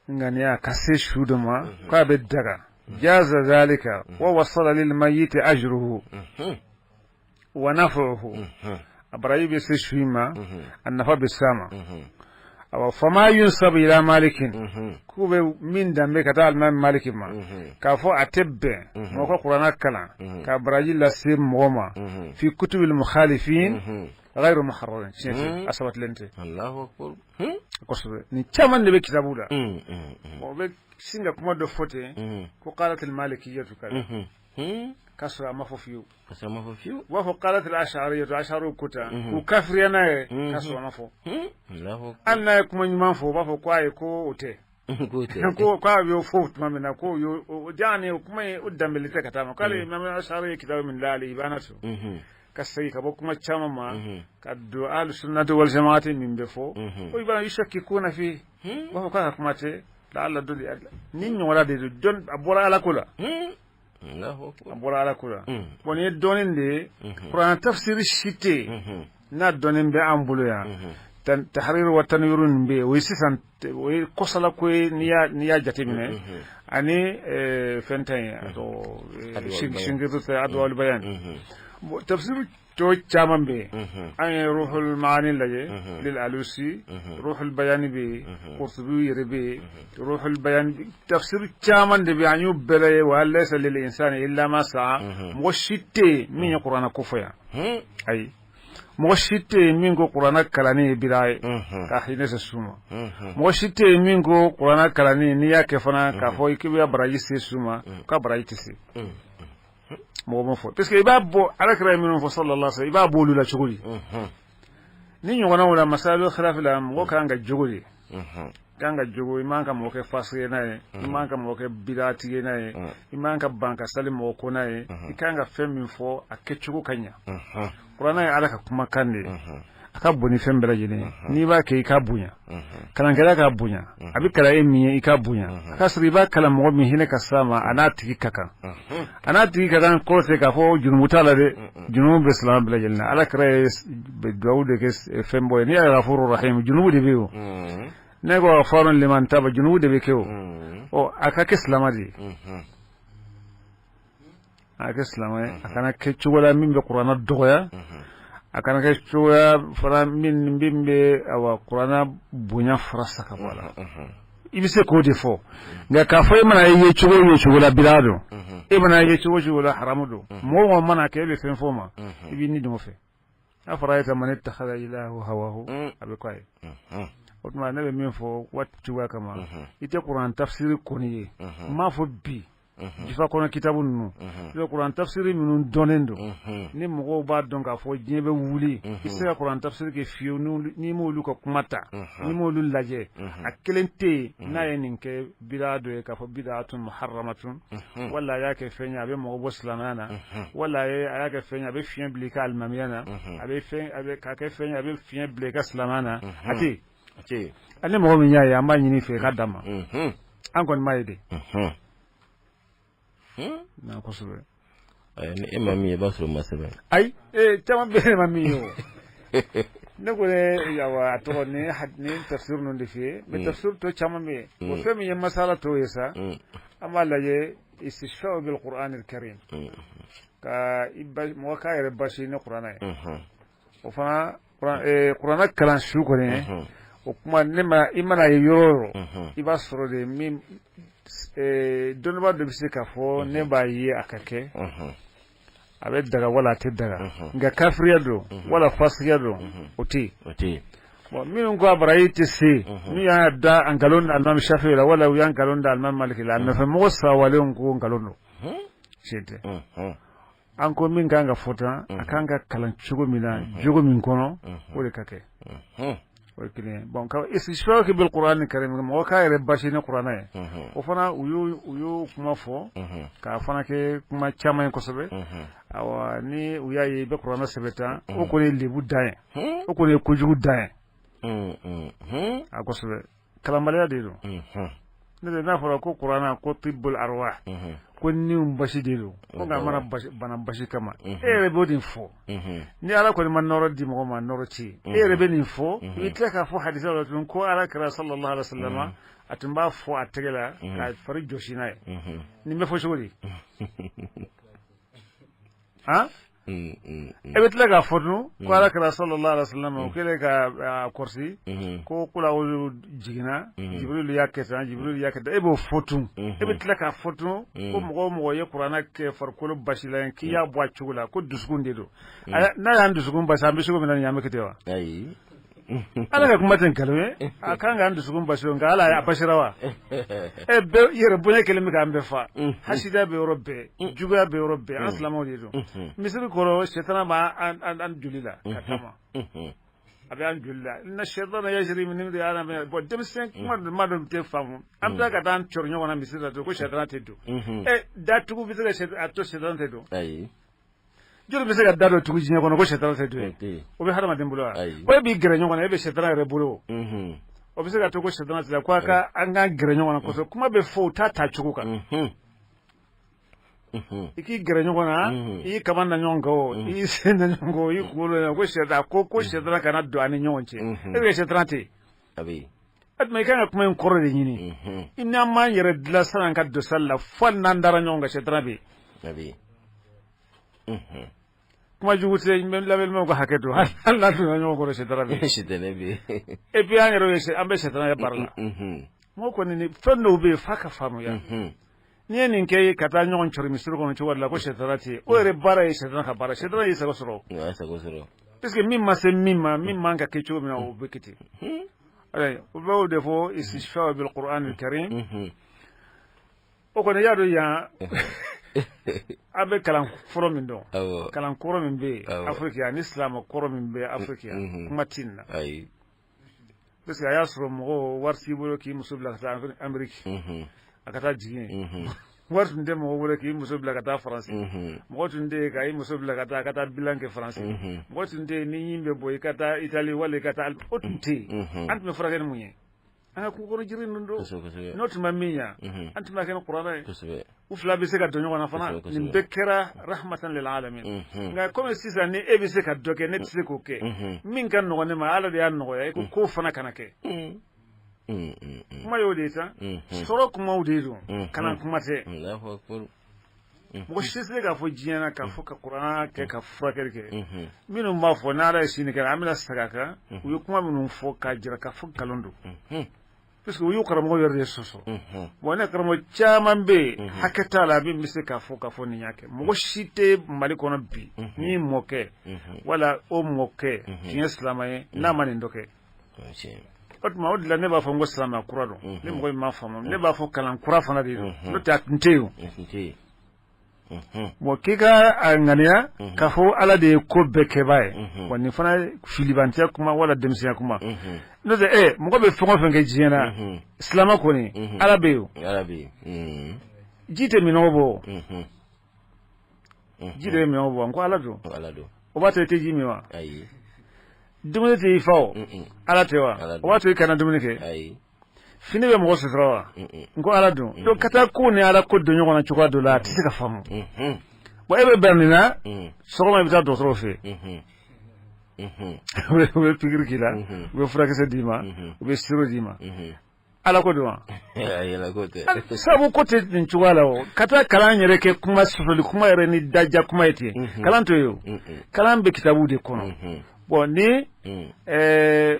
ŋaniya ka se su dɔ ma, k'a bɛ daga. جاز ذلك ووصل للميت أجره ونفعه. A baraji bɛ se su in ma, a nafa bɛ s'a ma. Awa, فما ينسب إلى مالك, k'u bɛ min danbe ka taa alimami Maliki ma, k'a fɔ a tɛ bɛn mɔgɔ ka kuranɛ kalan ka baraji lase mɔgɔ ma في كتب المخالفين غير محرر, tiɲɛ tɛ, a sabatilen tɛ. Kosɛbɛ, nin caman de bɛ kitabu la. O bɛ sin ka kuma dɔ fɔ ten ko قالت المالكية kaza, k'a sɔrɔ a ma fɔ fiyewu. Ka sɔrɔ a ma fɔ fiyewu. U b'a fɔ قالت الأشعرية, ashariw ko tan, k'u kafiriya n'a ye, k'a sɔrɔ a ma fɔ. Hali n'a ye kuma ɲuman fɔ, u b'a fɔ ko ayi, ko o tɛ. K'o tɛ. Ko k'a y'o fɔ tuma min na, ko y'o jaani, o kuma in o danbeli tɛ ka taa ma k'ale imam Ashari ye kitabu min da ale ibana to ka segin ka bɔ kuma caman ma ka don أهل السنة والجماعة min bɛ fɔ o ibana يشككون في, u b'a fɔ k'a ka kuma tɛ la dɔ ni ɲɔgɔnna de don. Dɔn a bɔra Ala ko la, a bɔra Ala ko la. Bon, nin ye dɔɔnin de ye. Kuranɛ tafsiri si tɛ yen n'a dɔɔnin bɛ an bolo yan. Tahrir wa tanwir nin bɛ yen, o ye sisan, o ye kɔsala ko ye. N'i y'a jateminɛ ani fɛn ta in, a tɔgɔ Shinkiti tɛ, Adwal Bayan. Bon, tafsir tɔ caman bɛ yen. An ye Ruhul Maani lajɛ lil Alusi, Ruhul Bayani bɛ yen, Qurtubi yɛrɛ bɛ yen, Ruhul Bayan, tafsir caman de bɛ yen, an y'u bɛɛ lajɛ. وأن ليس للإنسان إلا ما سعى, mɔgɔ si tɛ yen min ye kuranɛ ko fɔ yan. Ayi, mɔgɔ si tɛ yen min ko kuranɛ kalanni ye bida ye k'a hinɛ se su ma. Mɔgɔ si tɛ yen min ko kuranɛ kalanni, n'i y'a kɛ fana k'a fɔ k'i bɛ baraji se su ma, k'a baraji tɛ se. Mɔgɔ ma fɔ, parce que i b'a bɔ Ala kira ye minnu fɔ صلى الله عليه وسلم, i b'a bɔ olu la cogo di? Ni ɲɔgɔnnaw la, مسائل خلاف la, mɔgɔ kan ka jogo de kan ka jogo. I man ka mɔgɔ kɛ fasigi n'a ye, i man ka mɔgɔ kɛ bidatigi ye n'a ye, i man ka ban ka sali mɔgɔ ko n'a ye. I kan ka fɛn min fɔ, a kɛcogo ka ɲa. Kuranɛ ye Ala ka kumakan de ye, a ka bon ni fɛn bɛɛ lajɛlen ye. N'i b'a kɛ, i k'a bonya. Kalankɛla k'a bonya, a bɛ kalan e min ye, i k'a bonya. A k'a sɔrɔ i b'a kalan mɔgɔ min, hinɛ ka s'a ma, a n'a tigi ka kan. A n'a tigi ka kan kɔrɔ tɛ k'a fɔ jurumu t'a la dɛ. Jurumu bɛ silamɛ bɛɛ lajɛlen na. Ala kɛra ye duwawu de kɛ fɛn bɔ ye. N'i y'a غفور رحيم, jurumu de bɛ yen o. Ne ko غفار لمن تاب, jurumu de bɛ kɛ o. Ɔ, a ka kɛ silamɛ de ye, a ka kɛ silamɛ ye. A kana kɛ cogo la min bɛ kuranɛ dɔgɔya, a kana kɛ cogoya fana min bɛ awa kuranɛ bonya fara sa ka bɔ a la. I bɛ se k'o de fɔ. Nka k'a fɔ e mana ye cogo o ye cogo la bida don, e mana ye cogo o cogo la haramu don, mɔgɔ o mɔgɔ mana kɛ, e bɛ fɛn fɔ o ma, i b'i ni dɔn fɛ. أفرأيت من اتخذ إلهه هواه, a bɛ k'a ye. O tuma ne bɛ min fɔ waati cogoya kama, i tɛ kuran tafsiri kɔni ye. N m'a fɔ bi jifa kɔnɔ kitabu ninnu, i bɛ kuran tafsiri minnu dɔnnen don ni mɔgɔw b'a dɔn k'a fɔ diɲɛ bɛ wuli, i tɛ se ka kuran tafsiri kɛ fiyewu n'i m'olu ka kuma ta, n'i m'olu lajɛ. A kelen tɛ yen n'a ye nin kɛ bida dɔ ye k'a fɔ بدعة محرمة, wala a y'a kɛ fɛn ye a bɛ mɔgɔ bɔ silamɛya na, wala a y'a kɛ fɛn ye a bɛ fiɲɛ bila i ka alimamiya na, a bɛ fɛn a bɛ k'a kɛ fɛn ye a bɛ fiɲɛ bila i ka silamɛya na, a tɛ yen. Ani mɔgɔ min y'a ye, an b'a ɲini fɛ i ka d'a ma. An kɔni m'a ye de. Na kosɛbɛ. Ni e ma min ye, i b'a sɔrɔ o ma sɛbɛn. Ayi, caman bɛ ne ma min ye o. Ne ko ne yawa a tɔgɔ ni tafsir ninnu de f'i ye, mais tafsir tɔ caman bɛ yen o. Fɛn min ye masala tɔw ye sa, an b'a lajɛ istishfa'u bil Qur'an al karim, ka mɔgɔ k'a yɛrɛ basi ni kuranɛ ye. O fana, kuranɛ kalan su kɔni, o kuma ne ma, i mana ye yɔrɔ o yɔrɔ, i b'a sɔrɔ de min dɔnnibaa dɔ bɛ se k'a fɔ ne b'a ye a ka kɛ, a bɛ daga wala a tɛ daga, nka kafiriya don wala fasiya don, o tɛ yen. Bon, minnu ko a baraji tɛ se, n'u y'a da nkalon da alimami Shafi la wala u y'a nkalon da alimami Maliki la, a nɔfɛ mɔgɔ sawalenw ko nkalon don, tiɲɛ tɛ. An ko min kan ka fɔ tan, a kan ka kalan cogo min na, jogo min kɔnɔ, o de ka kɛ, o ye kelen ye. Bon, ka istishfa'u bil Qur'an karim, mɔgɔ k'a yɛrɛ basi ni kuranɛ ye, o fana u y'o kuma fɔ k'a fana kɛ kuma caman ye kosɛbɛ. Awa, ni u y'a ye i bɛ kuranɛ sɛbɛn tan, o kɔni ye lebu dan ye, o kɔni ye kojugu dan ye a kosɛbɛ. Kalanbaliya de don. Ne tɛ n'a fɔra ko kuranɛ ko tibbul arwah, ko niw basi de don, ko nka a mana bana basi kama, e yɛrɛ b'o nin fɔ. Ni Ala kɔni ma nɔrɔ di mɔgɔ ma, nɔrɔ ci e yɛrɛ bɛ nin fɔ. I bɛ tila k'a fɔ hadisa la tuguni ko Ala kɛra sallallahu alaihi wa sallam, a tun b'a fɔ a tɛgɛ la k'a fari jɔsi n'a ye. Nin bɛ fɔ cogo di? Han, e bɛ tila k'a fɔ tun ko Ala kɛra sallallahu alaihi wa sallam, o kɛlen ka kɔrɔsi ko kula olu jiginna, Jibril y'a kɛ tan, Jibril y'a kɛ tan. E b'o fɔ tun, e bɛ tila k'a fɔ tun ko mɔgɔ o mɔgɔ ye kuranɛ kɛ farikolo basi la ye, k'i y'a bɔ a cogo la, ko dusukun de don. N'a y'an dusukun basi, an bɛ cogo min na nin, an bɛ kɛ ten wa? Ayi. Ala ka kuma tɛ nkalon ye, a kan k'an dusukun basi, nka Ala a basira wa? E bɛɛ yɛrɛ bonya kelen bɛ k'an bɛɛ fa, hasida bɛ yɔrɔ bɛɛ, juguya bɛ yɔrɔ bɛɛ. An silamɛw de don misiri kɔrɔ, sɛtana b'an an joli la ka taama, a bɛ an joli la. Inna shaytana yajri min ibni adama. Bon, denmisɛn kuma dɔ ma dɔ tɛ faamu, an bɛ taa ka taa an cɔrɔ ɲɔgɔn na misiri la ten ko sɛtana tɛ don. Ɛ, datugu bɛ se ka a to sɛtana tɛ don? Ayi. Joli bɛ se ka da dɔ tugu diɲɛ kɔnɔ ko sɛtana tɛ don yen? O bɛ hadamaden bolo wa? O e b'i gɛrɛ ɲɔgɔn na, e bɛ sɛtana yɛrɛ bolo, o bɛ se ka to ko sɛtana tɛ ko a ka an k'an gɛrɛ ɲɔgɔn na kosɛbɛ. Kuma bɛ fɔ, u t'a ta cogo kan. I k'i gɛrɛ ɲɔgɔn na, i y'i kama na ɲɔgɔn kan o, i y'i sen na ɲɔgɔn kan o, i kunkolo na ko sɛtana ko sɛtana kana don an ni ɲɔgɔn cɛ. E bɛ sɛtana tɛ yen. O tuma i kan ka kuma in kɔrɔ de ɲini. I n'an m'an yɛrɛ dilan san'an ka don sali la, fo hali n'an dara ɲɔgɔn kan, sɛtana bɛ yen. Kuma jugu tɛ, n bɛ lamɛnbaaw ka hakɛ to, hali n'an donna ɲɔgɔn kɔrɔ, sɛtana bɛ yen. Sɛtana bɛ yen. Et puis an yɛrɛ ye, an bɛ sɛtana baara la. Mɔgɔ kɔni ni fɛn dɔw bɛ yen f'a ka faamuya. N'i ye nin kɛ ka taa ɲɔgɔn cɔri misiri kɔnɔ cogo dɔ la ko sɛtana tɛ yen, o yɛrɛ baara ye sɛtana ka baara, sɛtana y'i sago sɔrɔ. O y'a sago sɔrɔ. Parce que min ma se min ma, min man ka kɛ cogo min na, o bɛ kɛ ten. O b'o de fɔ istishfa bil Qur'an al karim. O kɔni y'a dɔn yan, an bɛ kalan fɔlɔ min dɔn, kalan kɔrɔ min bɛ yen Afiriki yan, ani silamɛ kɔrɔ min bɛ Afiriki yan, kuma tɛ nin na. Parce que a y'a sɔrɔ mɔgɔw wari t'i bolo k'i muso bila ka taa Amérique a ka taa jigin yen. Wari tun tɛ mɔgɔ bolo k'i muso bila ka taa Faransi. Mɔgɔ tun tɛ yen ka i muso bila ka taa bilan kɛ Faransi. Mɔgɔ tun tɛ yen ni ɲin bɛ bɔ i ka taa Itali wala i ka taa, o tun tɛ yen. An tun bɛ furakɛ ni mun ye? An ka kungo kɔnɔ jiri ninnu don. N'o tun ma min ɲa, an tun b'a kɛ ni kuranɛ ye. U fila bɛ se ka don ɲɔgɔn na fana. Nin bɛɛ kɛra rahmatan lil alamin. Nka komi sisan ni e bɛ se ka dɔ kɛ, ne tɛ se k'o kɛ, min ka nɔgɔn ne ma, Ala de y'a nɔgɔya i ko k'o fana kana kɛ. Kuma y'o de ye sa, sɔrɔ kumaw de don, kalan kuma tɛ. Mɔgɔ si tɛ se k'a fɔ diɲɛ na k'a fɔ ka kuranɛ kɛ ka furakɛli kɛ. Minnu b'a fɔ, n'Ala ye sini kɛ, an bɛna segin a kan. U ye kuma minnu fɔ k'a jira k'a fɔ nkalon don, parce que u y'u karamɔgɔ yɛrɛ de sɔsɔ. Bon, ne karamɔgɔ caman bɛ yen, hakɛ t'a la min bɛ se k'a fɔ nin y'a kɛ. Mɔgɔ si tɛ Mali kɔnɔ bi n'i mɔkɛ wala o mɔkɛ tun ye silamɛ ye n'a ma nin dɔ kɛ. O tuma o de la ne b'a fɔ n ko silamɛ kura don. Ni mɔgɔ min m'a faamu, ne b'a fɔ kalan kura fana de don, n'o tɛ a tun tɛ yen. Bon, k'i ka a ŋaniya k'a fɔ Ala de ye ko bɛɛ kɛbaa ye, wa nin fana filibantiya kuma wala denmisɛnya kuma, n'o tɛ mɔgɔ bɛ fɛn o fɛn kɛ diɲɛ na, silamɛ kɔni, Ala bɛ yen o. Ji tɛ minɔgɔ bɔ, ji de bɛ minɔgɔ bɔ. N ko Ala don, o b'a to i tɛ ji min wa? Dumuni tɛ i fa o, Ala tɛ wa? O b'a to i kana dumuni kɛ? Fini bɛ mɔgɔ sutura wa? N ko Ala don. Donc ka taa ko ni Ala ko don ɲɔgɔn na cogoya dɔ la, a tɛ se ka faamu. Bon, e bɛ bɛn nin na, sɔgɔma i bɛ taa dɔgɔtɔrɔ fɛ yen, u bɛ pikiri k'i la, u bɛ furakisɛ d'i ma, u bɛ sirop d'i ma. Ala ko don wa? Sabu ko tɛ nin cogoya la. O ka taa kalan yɛrɛ kɛ, kuma sɔsɔli kuma yɛrɛ ni daja kuma ye ten, kalan to yen. O kalan bɛ kitabu de kɔnɔ. Bon, ni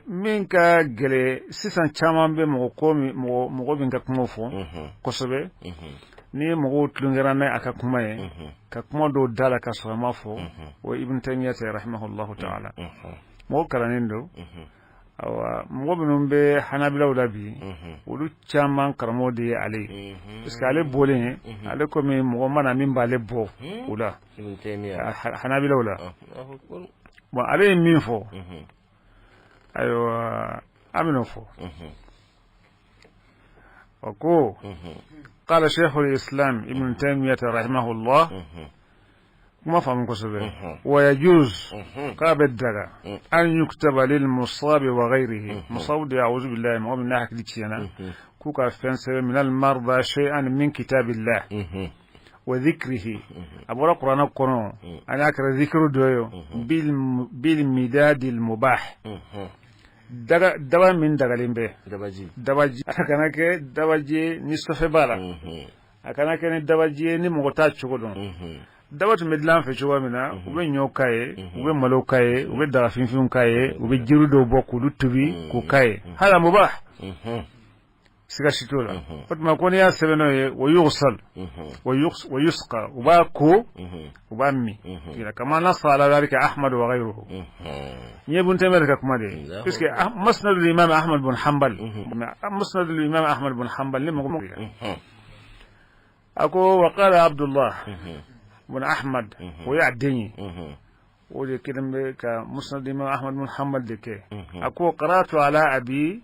min ka gɛlɛn sisan, caman bɛ mɔgɔ ko mɔgɔ mɔgɔ min ka kuma fɔ kosɛbɛ, ni mɔgɔw tulonkɛra n'a a ka kuma ye, ka kuma dɔw da la ka sɔrɔ a ma fɔ, o ye Ibn Taymiyyah rahimahullahu ta'ala. Mɔgɔ kalannen don. Awa, mɔgɔ minnu bɛ Hanabilaw la bi, olu caman karamɔgɔ de ye ale ye, parce que ale bɔlen, ale komi mɔgɔ mana min b'ale bɔ o la, Hanabilaw la. Bon, ale ye min fɔ, ayiwa, an bɛn'o fɔ. O ko: قال شيخ الإسلام ابن تيمية رحمه الله, kuma faamu kosɛbɛ, ويجوز, k'a bɛ daga, أن يكتب للمصاب وغيره. مصاب de, أعوذ بالله, mɔgɔ min n'a hakili tiɲɛna, k'u ka fɛn sɛbɛn, من المرضى شيئا من كتاب الله وذكره, a bɔra kuranɛ kɔnɔ, ani a kɛra zikiru dɔ ye, بالمداد المباح, daga daba min dagalen bɛ. Dabaji. Dabaji, a kana kɛ dabaji ni sɔfɛ b'a la, a kana kɛ ni dabaji ye ni mɔgɔ t'a cogo dɔn. Daba tun bɛ dilan fɛ cogo min na, u bɛ ɲɔ k'a ye, u bɛ malo k'a ye, u bɛ daga finfinw k'a ye, u bɛ jiri dɔw bɔ k'olu tobi k'o k'a ye. هذا مباح, siga si t'o la. O tuma ko n'i y'a sɛbɛn n'o ye, ويغسل ويسقى, u b'a ko, u b'a min, كما نص على ذلك أحمد وغيره. N ye Ibn Taymiyyah ka kuma de ye, puisque مسند الإمام أحمد بن حنبل, مسند الإمام أحمد بن حنبل ni mɔgɔ a ko: وقال عبد الله بن أحمد, o y'a den ye, o de kelen bɛ ka مسند الإمام أحمد بن حنبل de kɛ. A ko: قرأت على أبي.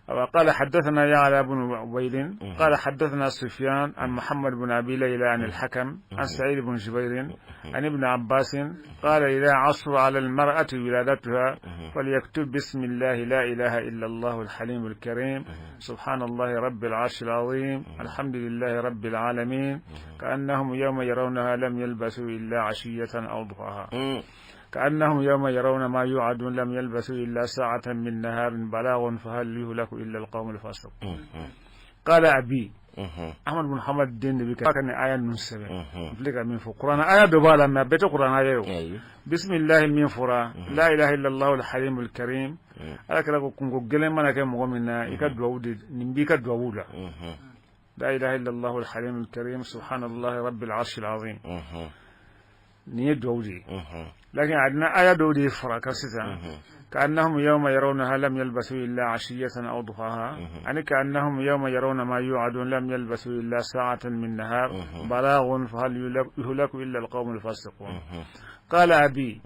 وقال: حدثنا يعلى بن عبيد قال: حدثنا سفيان عن محمد بن أبي ليلى عن الحكم عن سعيد بن جبير عن ابن عباس قال: إذا عسر على المرأة ولادتها فليكتب: بسم الله لا إله إلا الله الحليم الكريم، سبحان الله رب العرش العظيم، الحمد لله رب العالمين، كأنهم يوم يرونها لم يلبثوا إلا عشية أو ضحاها، كأنهم يوم يرون ما يوعدون لم يلبثوا إلا ساعة من نهار، بلاغ، فهل يهلك إلا القوم الفاسقون. قال أبي Ahmad bin Muhammad den de bɛ ka nin aya ninnu sɛbɛn. N filɛ ka min fɔ, kuranɛ aya dɔ b'a la, mais a bɛɛ tɛ kuranɛ aya ye. O bisimilahi min fɔra, لا إله إلا الله الحليم الكريم, Ala kɛra ko kunko gɛlɛn mana kɛ mɔgɔ min na, i ka duwawu de nin b'i ka duwawu la: لا إله إلا الله الحليم الكريم، سبحان الله رب العرش العظيم. Nin ye duwawu de ye, lakin a dina aya dɔw de ye fara kan sisan: كأنهم يوم يرونها لم يلبثوا إلا عشية أو ضحاها, يعني كأنهم يوم يرون ما يوعدون لم يلبثوا إلا ساعة من نهار، بلاغ، فهل يهلك إلا القوم الفاسقون. قال أبي: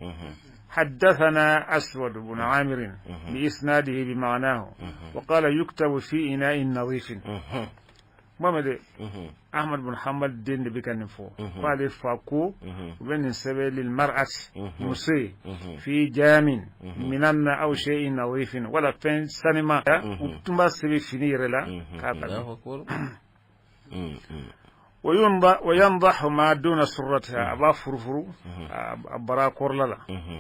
حدثنا أسود بن عامر بإسناده بمعناه، وقال: يكتب في إناء نظيف. Mamadu Ahmad bin Hanbal den de bɛ ka nin fɔ, k'ale fa ko u bɛ nin sɛbɛn للمرأة, muso ye, في جام, minan na, أو شيء نظيف, wala fɛn sanima, u tun b'a sɛbɛn fini yɛrɛ la k'a bila. وينضح ما دون سرتها, a b'a furufuru a bara kɔrɔla la.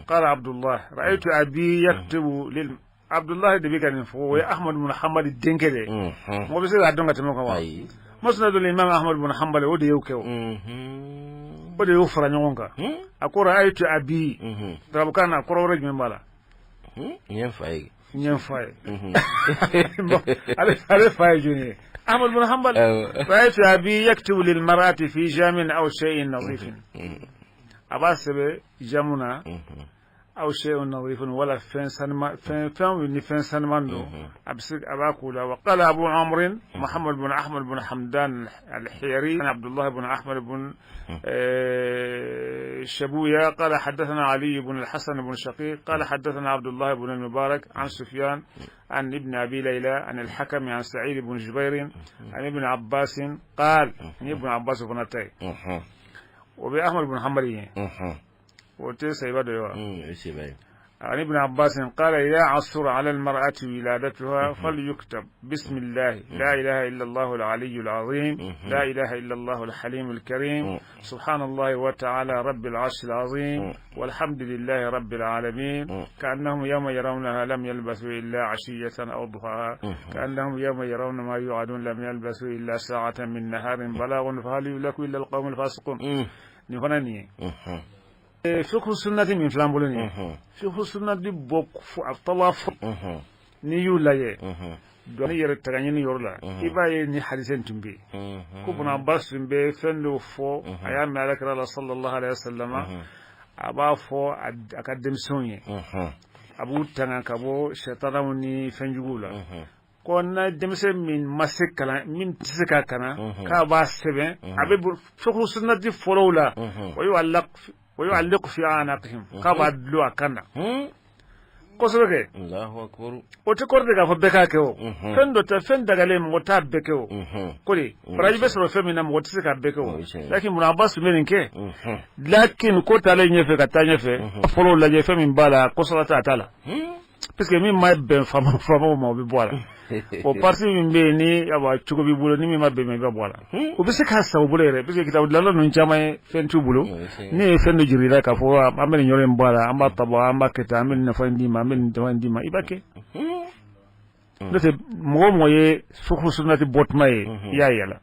قال عبد الله: رأيت أبي يكتب لل Abdullahi de bɛ ka nin fɔ, o ye Ahmad bin Hanbal denkɛ de ye. Mɔgɔ bɛ se k'a dɔn ka tɛmɛ o kan wa? Musnad al-Imam Ahmad bin Hanbal, o de y'o kɛ, o de y'o fara ɲɔgɔn kan. A ko: رأيت أبي, turabukan na, kɔrɔ wɛrɛ jumɛn b'a la? N ye n fa ye. N ye n fa ye. Ale fa ye jɔni ye? Ahmad bin Hanbal. رأيت أبي يكتب للمرأة في جام أو شيء نظيف, a b'a sɛbɛn jamu na, أو شيء نظيف, wala fɛn sanuma, fɛn fɛn ni fɛn sanuman don, a bɛ se a b'a k'o la. وقال أبو عمرو محمد بن أحمد بن حمدان الحيري عن عبد الله بن أحمد بن شبويا قال: حدثنا علي بن الحسن بن شقيق قال: حدثنا عبد الله بن المبارك عن سفيان عن ابن أبي ليلى عن الحكم عن سعيد بن جبير عن ابن عباس قال, ابن عباس بن تاي وبأحمد بن حنبل, o tɛ sayiba dɔ ye wa? O ye seba ye. عن ابن عباس قال إذا عثر على المرأة ولادتها فليكتب بسم الله لا إله إلا الله العلي العظيم لا إله إلا الله الحليم الكريم سبحان الله وتعالى رب العرش العظيم والحمد لله رب العالمين كأنهم يوم يرونها لم يلبثوا إلا عشية أو ضحاها كأنهم يوم يرون ما يوعدون لم يلبثوا إلا ساعة من نهار بلاغ فهل يهلك إلا القوم الفاسقون. Nin fana nin ye fiqhu sunnati min filɛ an bolo nin ye, fiqhu sunnati bɔ a tɔla fɔ, n'i y'u lajɛ dɔnni yɛrɛ tagaɲini yɔrɔ la, i b'a ye ni hadise in tun bɛ yen ko Ibn Abbas tun bɛ fɛn dɔw fɔ, a y'a mɛn alakira la sallallahu alaihi wa sallam, a b'a fɔ a ka denmisɛnw ye, a b'u tanga ka bɔ sɛtanaw ni fɛnjuguw la, ko na denmisɛn min ma se kalan, min tɛ se ka kalan, k'a b'a sɛbɛn, a bɛ fiqhu sunnati fɔlɔw la, wa yu'alliqu fi a'naqihim, k'a b'a dulon a kan na kosɛbɛ kɛ. O tɛ kɔrɔ de k'a fɔ bɛɛ k'a kɛ o. Fɛn dɔ tɛ fɛn dagalen, mɔgɔ t'a bɛɛ kɛ o. Ko de baraji bɛ sɔrɔ fɛn min na, mɔgɔ tɛ se k'a bɛɛ kɛ o. Lakin Ibn Abbas tun bɛ nin kɛ. Lakin ko taalen ɲɛfɛ ka taa ɲɛfɛ, fɔlɔw lajɛ, fɛn min b'a la kosɛbɛ t'a t'a la, parce que min ma bɛn faamaw ma, o bɛ bɔ a la. O partie min bɛ yen ni awa cogo b'i bolo, ni min ma bɛn ma, i bɛ bɔ a la. O bɛ se k'a san u bolo yɛrɛ, parce que kitabu dilanla ninnu caman ye fɛn t'u bolo. Ne ye fɛn dɔ jira i la k'a fɔ an bɛ nin yɔrɔ in bɔ a la, an b'a tabɔ, an b'a kɛ tan, an bɛ nin nafa in d'i ma, an bɛ nin nafa in d'i ma, i b'a kɛ. N'o tɛ, mɔgɔ o mɔgɔ ye fiqhu sunnati bɔtuma ye, i y'a yɛlɛ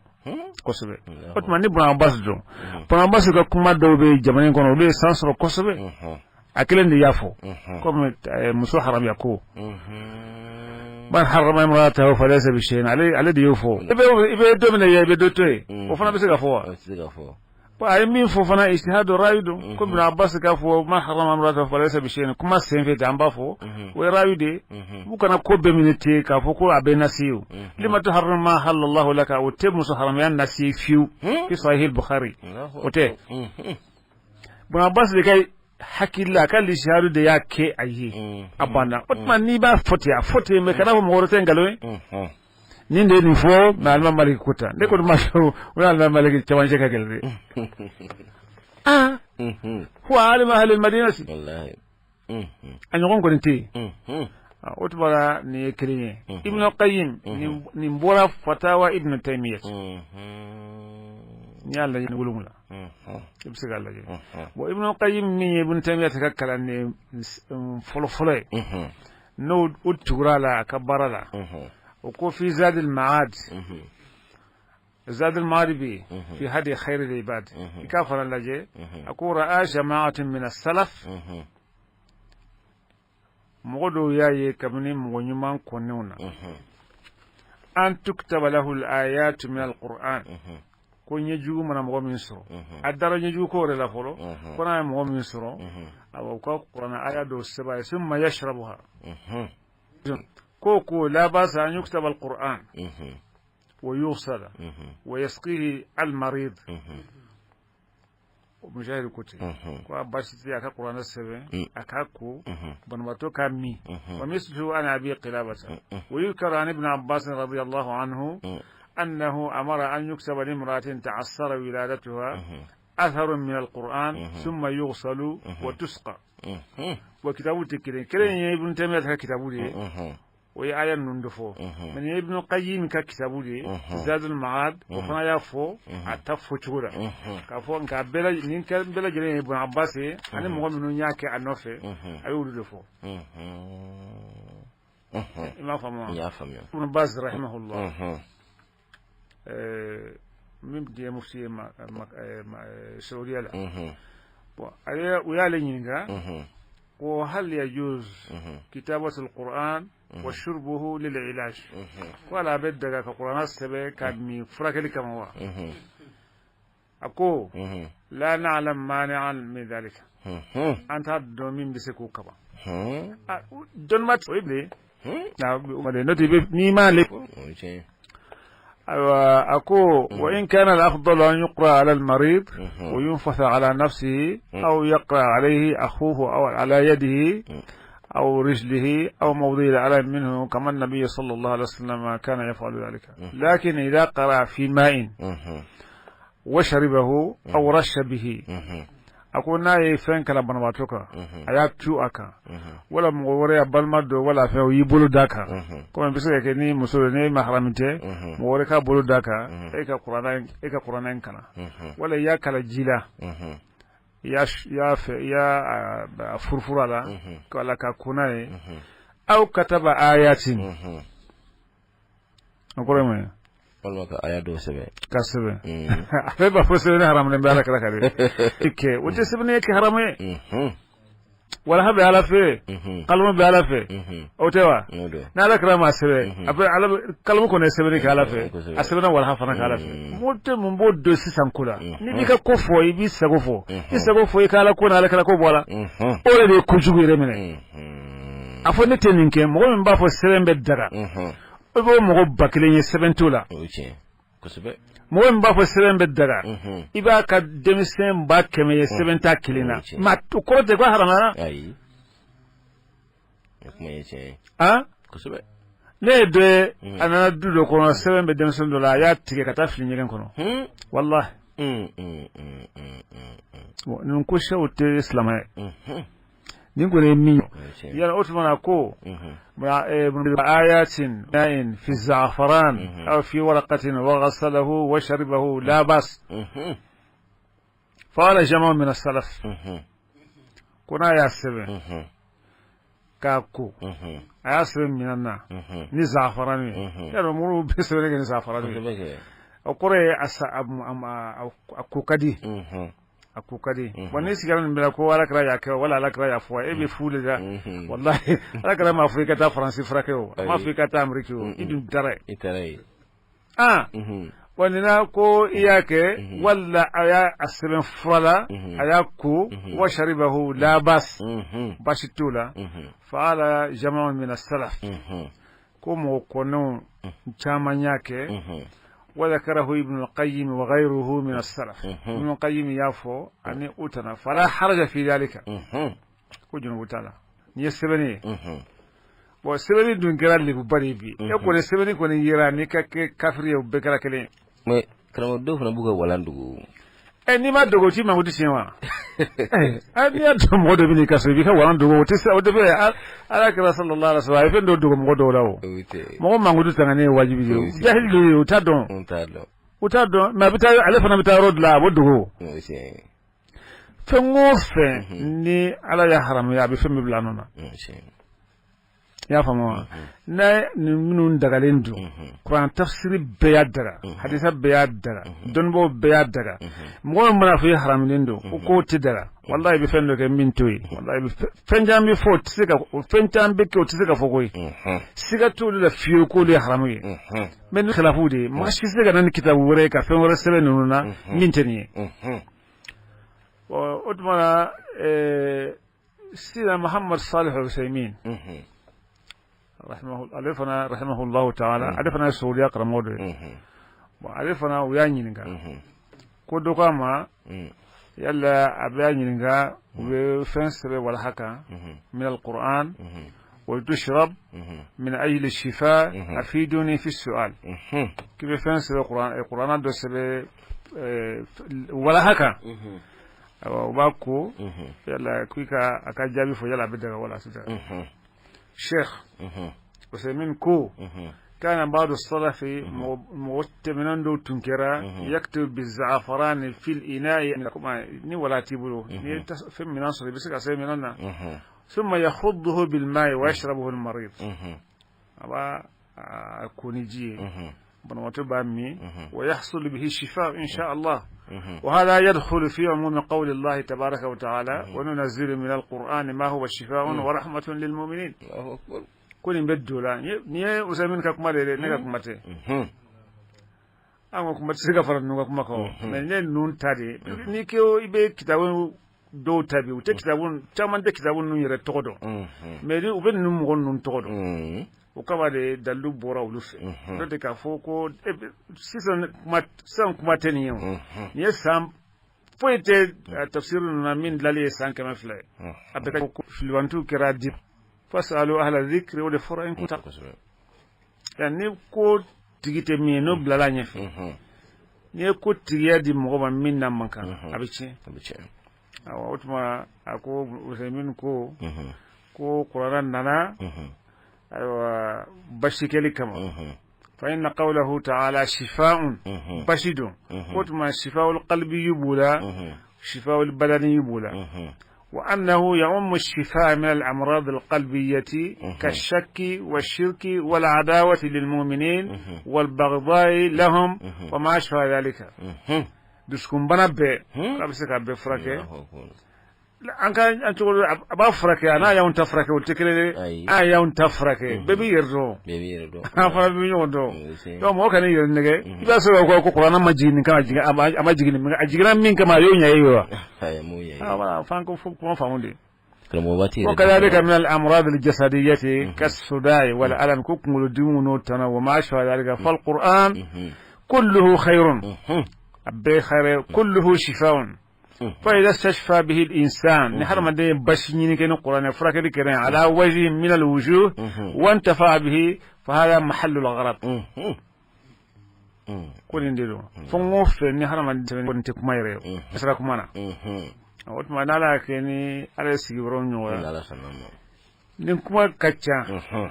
kosɛbɛ. O tuma ni Ibn Abbas dɔn, Ibn Abbas ka kuma dɔw bɛ jamana in kɔnɔ, olu ye san sɔrɔ kosɛbɛ. A kelen de y'a fɔ komi muso haramuya ko man harrama imra'atahu falaysa bi shay'in, ale de y'o fɔ. I bɛ dɔ minɛ i bɛ dɔ to yen, o fana bɛ se ka fɔ wa? A ye min fɔ fana, ijtihadu rayi don. Ko Ibn Abbas k'a fɔ man harrama imra'atahu falaysa bi shay'in, kuma senfɛ ten an b'a fɔ o ye rayi de ye. U kana ko bɛɛ minɛ ten k'a fɔ ko a bɛ nasi ye o. Lima tuharrimu ma ahallallahu laka, o tɛ muso haramuya nasi ye fiyewu fi sahih Bukhari, o tɛ. Ibn Abbas de ka hakili, a ka ijtihadu de y'a kɛ a ye, a banna. O tuma n'i b'a fɔ ten, a fɔ ten, mais kana fɔ mɔgɔ wɛrɛ tɛ nkalon ye. Nin de ye nin fɔ, mais alimami Maliki ko tan, ne kɔni ma sɔn o ye. Alimami Maliki cɛmancɛ ka gɛlɛn dɛ. Aa, huwa alimu ahli madinati, a ɲɔgɔn kɔni tɛ yen. O tuma la nin ye kelen ye. Ibn Qayyim, nin bɔra fatawa Ibn Taymiyyah, n'i y'a lajɛ 7, i bɛ se k'a lajɛ. Bon, Ibn Qayyim min ye Ibn Taymiyyah ka kalanden fɔlɔ-fɔlɔ ye, n'o o tugura a la a ka baara la, o ko fi Zadil Ma'ad, Zadil Ma'ad bi fi hadi khairil ibad, i k'a fana lajɛ. A ko ra'a jama'atun min as-salaf, mɔgɔ dɔw y'a ye kabini mɔgɔ ɲuman kɔnnenw na, an tuktaba lahu al-ayatu min al-Qur'an, ko ɲɛjugu mana mɔgɔ min sɔrɔ, a dara ɲɛjugu ko yɛrɛ la fɔlɔ, ko n'a ye mɔgɔ min sɔrɔ, awa, u ka kuranɛ aya dɔw sɛbɛn a ye, summa yashrabuha, ko la basa an yuktaba al-Qur'an wa yughsala wa yasqihi al-marid. O mujahid ko ten ko a baasi tɛ a ka kuranɛ sɛbɛn, a k'a ko banabaatɔ k'a min. Wa misluhu an Abi Qilabata wa yuzkaru an Ibn Abbas radiyallahu anhu annahu amara an yuktaba limra'atin ta'assara wiladatuha atharun min al-Qur'an thumma yughsalu wa tusqa. Wa kitabu tɛ kelen kelen ye, Ibn Taymiyyah ka kitabu de ye, o ye aya ninnu de fɔ. Mais nin ye Ibn Qayyim ka kitabu de ye, Zadul Ma'ad, o fana y'a fɔ a ta fɔ cogo la k'a fɔ. Nka bɛɛ nin bɛɛ lajɛlen ye Ibn Abbas ye ani mɔgɔ minnu y'a kɛ a nɔfɛ, a y'olu de fɔ. I m'a faamu wa? N y'a faamuya. Ibn Baz rahimahullah, min ye mufti ye Saudiya la, bon, a ye u y'ale ɲininka ko hal yajuz kitabatu al-Qur'an wa shurbuhu lil ilaj, ko ala a bɛ daga ka kuranɛ sɛbɛn ka min furakɛli kama wa? A ko la na'lam mani'an min dhalika, an t'a dɔn min bɛ se k'o kaba. Dɔnniba o ye bilen n'o tɛ n'i m'ale. Ayiwa, a ko wa in kana al-afdal an yuqra ala al-marid wa yunfatha ala nafsihi aw yaqra alayhi akhuhu aw ala yadihi aw rijlihi aw mawdi'i al-alam minhu kama an-nabiy sallallahu alaihi wasallam kana yaf'alu dhalika, lakin idha qara fi ma'in wa sharibahu aw rasha bihi. A ko n'a ye fɛn kalan banabaatɔ kan, a y'a tu a kan, wala mɔgɔ wɛrɛ y'a balima dɔ wala fɛn, o y'i bolo d'a kan, komi bɛ se ka kɛ ni muso ye, n'e maharami tɛ, mɔgɔ wɛrɛ k'a bolo d'a kan, e ka kuranɛ in kalan, wala i y'a kalan ji la, i y'a fɛ, i y'a furufuru a la wala ka ko n'a ye, aw kataba ayatin, o kɔrɔ ye mun ye? Walima ka aya dɔw sɛbɛn. Ka sɛbɛn. A bɛɛ b'a fɔ sɛbɛnni haramulen bɛ ala kira kan dɛ kɛ, o tɛ sɛbɛnni kɛ haramu ye. Walaha bɛ ala fɛ, kalamu bɛ ala fɛ, o tɛ wa? Ni ala kira ma sɛbɛn, a bɛ ala kalamu kɔni ye sɛbɛnni kɛ ala fɛ, a sɛbɛnna walaha fana kɛ ala fɛ. Mɔgɔ tɛ mun b'o dɔn sisan ko la. N'i b'i ka ko fɔ, i b'i sago fɔ, i sago fɔ, i ka ala ko ni ala kira ko bɔ a la, o de ye kojugu yɛrɛ minɛ. A fɔ ne tɛ nin kɛ. Mɔgɔ min b'a fɔ sɛbɛn bɛ daga, i b'o mɔgɔ 1000 ye, sɛbɛn t'o la. Mɔgɔ min b'a fɔ sɛbɛn bɛ daga, i b'a ka denmisɛn 100 000 ye, sɛbɛn t'a kelen na. Mais o kɔrɔ tɛ ko haramuyara. Ah, ne ye dɔ ye, a nana du dɔ kɔnɔ, sɛbɛn bɛ denmisɛn dɔ la, a y'a tigɛ ka taa fili ɲɛgɛn kɔnɔ, walahi. Nin ko siyaw tɛ silamɛ ye. Nin kɔni ye min yala, o tuma na ko ayatin fi za'faran aw fi waraqatin wa ghasalahu wa sharibahu la bas. Faqala jama'u min as-salaf, ko n'a y'a sɛbɛn k'a ko, a y'a sɛbɛn minɛn na ni za'faran ye, yala muru bɛ sɛbɛnni kɛ ni za'faran ye, o kɔrɔ ye a ko ka di, a ko ka di. Wa n'i sigira nin bɛɛ la ko ala kira y'a kɛ wala ala kira y'a fɔ, e bɛ fu de la. Wallahi, ala kira m'a fɔ i ka taa Faransi furakɛ o, a m'a fɔ i ka taa Ameriki o, i dun taara yen. Ah, wa nin na ko i y'a kɛ wala a y'a sɛbɛn fura la, a y'a ko, wa sharibahu la bas, baasi t'o la. Faqala jama'u min as-salaf, ko mɔgɔ kɔnɛw caman y'a kɛ. وذكره ابن القيم وغيره من السلف. ابن القيم y'a fɔ ani u tana فلا حرج في ذلك, ko junubu t'a la n'i ye sɛbɛnni ye. Bon, sɛbɛnni dun kɛra lebuba de ye bi. E kɔni, sɛbɛnni kɔni yera n'i ka kɛ kafiri ye, o bɛɛ kɛra kelen ye. Mais karamɔgɔ, dɔw fana b'u ka walan dogo. Ɛ, n'i ma dogo, o t'i mankutu tiɲɛ wa? Ɛ, n'i y'a dɔn mɔgɔ dɔ bɛ n'i ka so, i b'i ka walan dogo, o tɛ se o tɛ fɛ. Ala kira sallallahu alaihi wasallam a ye fɛn dɔ dogo mɔgɔ dɔw la. O mɔgɔ mankutu tangani ye wajibi ye. Jahili dɔ ye, u t'a dɔn, u t'a dɔn. Mais a bɛ taa, ale fana bɛ taa yɔrɔ dɔ la, a b'o dogo. Fɛn o fɛn ni ala y'a haramuya, a bɛ fɛn min bila a nɔ na, i y'a faamu wa? N'a nin minnu dagalen don, kuran tafsiri bɛɛ y'a daga, hadisa bɛɛ y'a daga, dɔnnibaaw bɛɛ y'a daga. Mɔgɔ min mana fɔ i haramulen don, o k'o tɛ daga, walahi, i bɛ fɛn dɔ kɛ min t'o ye. Walahi, fɛn caman bɛ fɔ, o tɛ se ka, fɛn caman bɛ kɛ, o tɛ se ka fɔ koyi. Siga t'olu la fiyewu k'olu ye haramu ye. Mais ni khilafu de ye, mɔgɔ si tɛ se ka na ni kitabu wɛrɛ ye ka fɛn wɛrɛ sɛbɛn ninnu na min tɛ nin ye. O tuma na, sida Muhammad Salih Usaimin, ale fana rahimahullahu ta'ala, ale fana ye Saudiya karamɔgɔ dɔ ye. Bon, ale fana, u y'a ɲininka ko dɔ k'a ma yala a bɛ y'a ɲininka, u bɛ fɛn sɛbɛn walaha kan min al-Qur'an wa tushrab min ajli shifa, afiduni fi su'al, k'i bɛ fɛn sɛbɛn, Qur'an dɔ sɛbɛn walaha kan, awa, u b'a ko yala k'i ka a ka jaabi fɔ, yala a bɛ daga wala a tɛ daga. Sheikh Usaimin ko kana ba'du salafi, mɔgɔ tɛmɛnen dɔw tun kɛra yaktubu biza'farani fil ina'i, ni wala t'i bolo, n'i ye fɛn minɛn sɔrɔ, i bɛ se ka sɛbɛn minɛn na, thumma yakhudduhu bil ma'i wa yashrabuhu al marid, a b'a ko ni ji ye, banabaatɔ b'a min, wa yahsulu bihi shifa insha Allah. وهذا يدخل في عموم قول الله تبارك وتعالى وننزل من القرآن ما هو شفاء ورحمة للمؤمنين. Ko nin bɛ don la. Nin ye Usaimin ka kuma de ye dɛ, ne ka kuma tɛ. An ka kuma tɛ se ka fara ninnu ka kuma kan o, mais ne ninnu ta de ye. N'i ko i bɛ kitabu dɔw ta bi, u tɛ kitabu caman tɛ kitabu ninnu yɛrɛ tɔgɔ dɔn, mais u bɛ ninnu mɔgɔ ninnu tɔgɔ dɔn, o kama de dalilu bɔra olu fɛ. N'o tɛ k'a fɔ ko sisan kuma, sisan kuma tɛ nin ye. O nin ye san foyi tɛ tafsiri ninnu na min dilali ye san 200 ye. A bɛ ka filibantu kɛra di fasalu ahla dhikri, o de fɔra in kunta ni ko tigi tɛ min ye, n'o bilala ɲɛfɛ, n'i ye ko tigiya di mɔgɔ ma min na man kan, a bɛ tiɲɛ. Awɔ, o tuma a ko Usaymin ko ko kuranɛ nana ayiwa basikɛli kama. Fa inna qawlahu ta'ala shifaa'un, basi don. O tuma shifaa'ul qalbi b'o la, shifaa'ul badani b'o la. Wa annahu ya'ummu shifaa min al-amrad al-qalbiyyati ka-shakki wa-shirki wal-adawati lil-mu'minin wal-baghdha'i lahum wa ma ashbaha dhalika. Dusukunbana bɛɛ k'a bɛ se k'a bɛɛ furakɛ. An ka an cogo a b'a furakɛ, a n'a y'anw ta furakɛ, o tɛ kelen ye. An y'anw ta furakɛ, bɛɛ b'i yɛrɛ dɔn, an fana bɛ ɲɔgɔn dɔn. Donc mɔgɔ kana i yɛrɛ nɛgɛ. I b'a sɔrɔ ko kuranɛ ma jigin nin kama, a ma jigin nin, a jiginna min kama, a y'o ɲɛ e ye wa? Voilà, f'an ko kuma faamu de. Wa kadhalika min al-amrad al-jasadiyyati kas-suda'i wal alam, ko kunkolodimiw n'o tana, wa ma ashbaha dhalika, fal qur'an kulluhu khayrun, a bɛɛ xɛrɛ, kulluhu shifaa'un. Fa idha istashfa bihi al-insan, ni hadamaden ye basi ɲini kɛ ni kuranɛ furakɛli kɛra ala wajhi min al-wujuh wa intafa'a bihi, fa hadha mahallu al-gharad. Ko nin de don fɛn o fɛn ni hadamaden kɔni tɛ kuma yɛrɛ ye, a sera kuma na. O tuma n'Ala y'a kɛ ni Ala ye sigiyɔrɔ ɲɔgɔnya, ni kuma ka ca,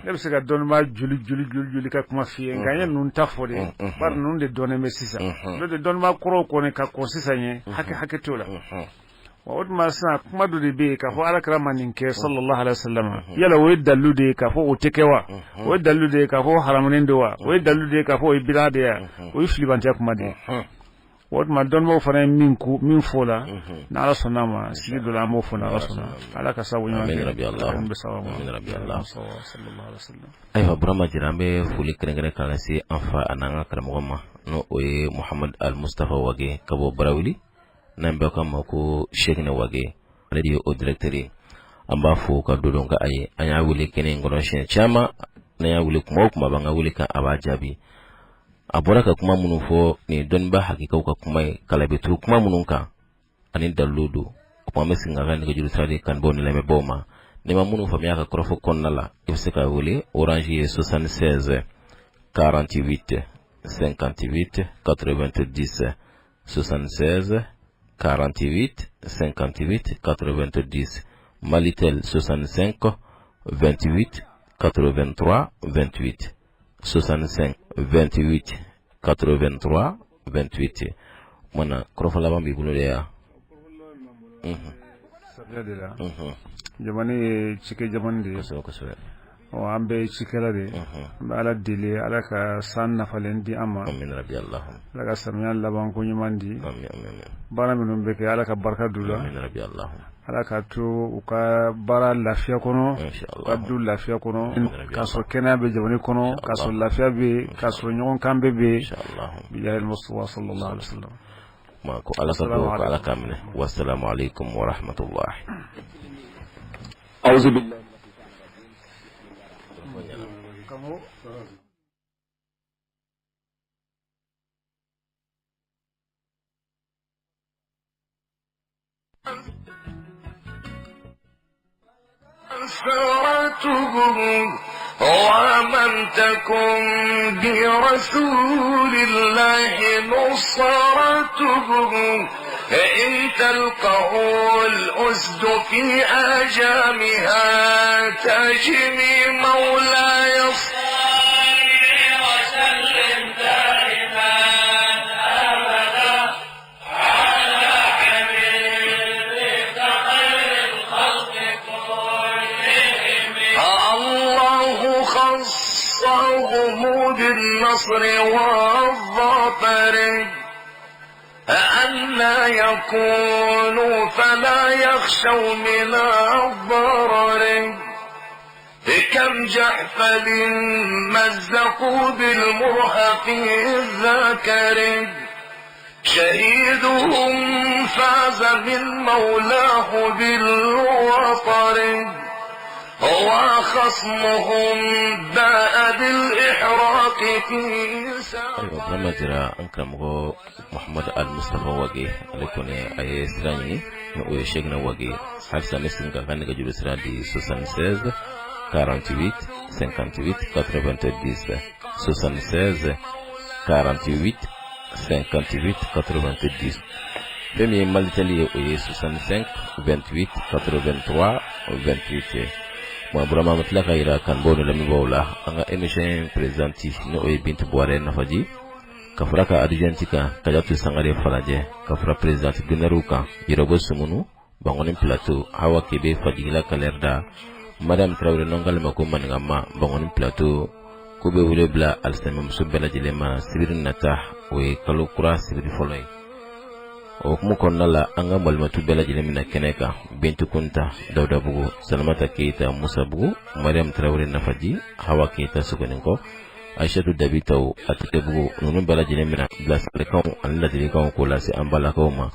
ne bɛ se ka dɔnnibaa joli joli joli joli ka kuma f'i ye, nka n ye ninnu ta fɔ de, bari ninnu de dɔnnen bɛ sisan. N'o tɛ, dɔnnibaa kɔrɔw kɔni ka kɔn sisan ɲɛ, hakɛ hakɛ t'o la. Wa o tuma sisan kuma dɔ de bɛ yen k'a fɔ Ala kira ma nin kɛ, sallallahu alaihi wasallam, yala o ye dalilu de ye k'a fɔ o tɛ kɛ wa? O ye dalilu de ye k'a fɔ haramunen don wa? O ye dalilu de ye k'a fɔ o ye bida de ye wa? O ye filibantɛya kuma de ye. O tuma dɔnnibaw fana ye min ko min fɔ o la, n'Ala sɔnna a ma, sigi dɔ la an b'o fɔ, n'Ala sɔnna. Ala ka sababu ɲuman kɛ. Amin rabi Allah. Ayiwa Burama Jara, an bɛ foli kɛrɛnkɛrɛn k'a lase an fa an'an ka karamɔgɔ ma, n'o o ye Muhamadu Al Mustafa Wage ka bɔ Barawuli, n'an bɛɛ k'a ma ko Sɛkinɛ Wage, ale de ye o directeur ye. An b'a fo ka don ka a ye. An y'a wele kɛnɛ in kɔnɔ siɲɛ caman, n'an y'a wele kuma o kuma, a b'an ka wele kan, a b'a jaabi. A bɔra ka kuma minnu fɔ nin ye dɔnnibaa hakikaw ka kuma ye, kala bɛ turu kuma minnu kan ani dalilu don. O kuma, an bɛ segin k'a ka nɛgɛjuru sira di kanubaaw ni lamɛnbaaw ma. N'i ma minnu faamuya ka kɔrɔfɔ kɔnɔna la, i bɛ se ka wele. Orange ye 76 48 58 90, 76 48 58 90, Malitel 65 28 83 28, 65 28 83 28. Kumana kɔrɔfɔ laban b'i bolo de ya? Samiya de la, jamana ye cikɛ jamana de ye. Kosɛbɛ kosɛbɛ. Ɔ, an bɛɛ ye cikɛla de ye. An bɛ Ala deli, Ala ka san nafalen di an ma. Amin rabi Allah. Ala ka samiya laban ko ɲuman di. Amin amin. Baara minnu bɛ kɛ, Ala ka barika don u la. Amin rabi Allah. Ala ka to u ka baara lafiya kɔnɔ, u ka du lafiya kɔnɔ, k'a sɔrɔ kɛnɛya bɛ jamana kɔnɔ, k'a sɔrɔ lafiya bɛ yen, k'a sɔrɔ ɲɔgɔn kan bɛ yen. Bilahi Mustafa sallallahu alaihi wasallam. Ma ko Ala ka dugawu ko Ala k'a minɛ. Wassalamu alaikum wa rahmatullahi. Auzu billahi. ومن تكن برسول الله نصرته، إن تلقه الأسد في آجامها تجني. مولاي وسلم دائما أبدا على حبيبك خير الخلق كلهم. الله خصهم بالنصر والظفر، ألا يكونوا فلا يخشوا من الضرر. كم جحفل مزقوا بالمرهق الذكر، شهيدهم فاز من مولاه بالوطر، وخصمهم باء بالإحراق في Ayiwa Burama Jara, an karamɔgɔ Muhamadu Al Mustafa Wage, ale kɔni a ye sira ɲini, ni o ye Sɛkinɛ Wage. Halisa an bɛ segin k'a ka nɛgɛjuru sira di: 76 48 58 90, 76 48 58 90. Fɛn min ye Malitel ye, o ye 65 28 83 28 ye. Bon, Burama, an bɛ tila ka yira kanubaaw ni lamɛnbaaw la, an ka émission présidente, ni o ye Bintu Buwarɛ Nafaji, ka fara ka adjointe kan, Kajatu Sangare Falajɛ, ka fara présidente d'honneur kan, Yɔrɔbo Sumunu Bangoni Plateau, Hawa Kebe Fajigila Kalɛrida, Mariam Tarawele n'an k'ale ma ko Maninkama Bangoni Plateau, k'u bɛ wele bila alisilamɛmuso bɛɛ lajɛlen ma. Sibiri nata, o ye kalo kura sibiri fɔlɔ ye. O hukumu kɔnɔna la, an ka malimatu bɛɛ lajɛlen bɛna kɛnɛ kan: Bintu Kunta Dawudabugu, Salamata Keyita Musabugu, Mariam Tarawele Nafaji, Hawa Keyita Sogoninkɔ, Aishatu Dabitaw Atetebugu. Ninnu bɛɛ lajɛlen bɛna bilasiralikanw ani ladilikanw k'o lase an balakaw ma.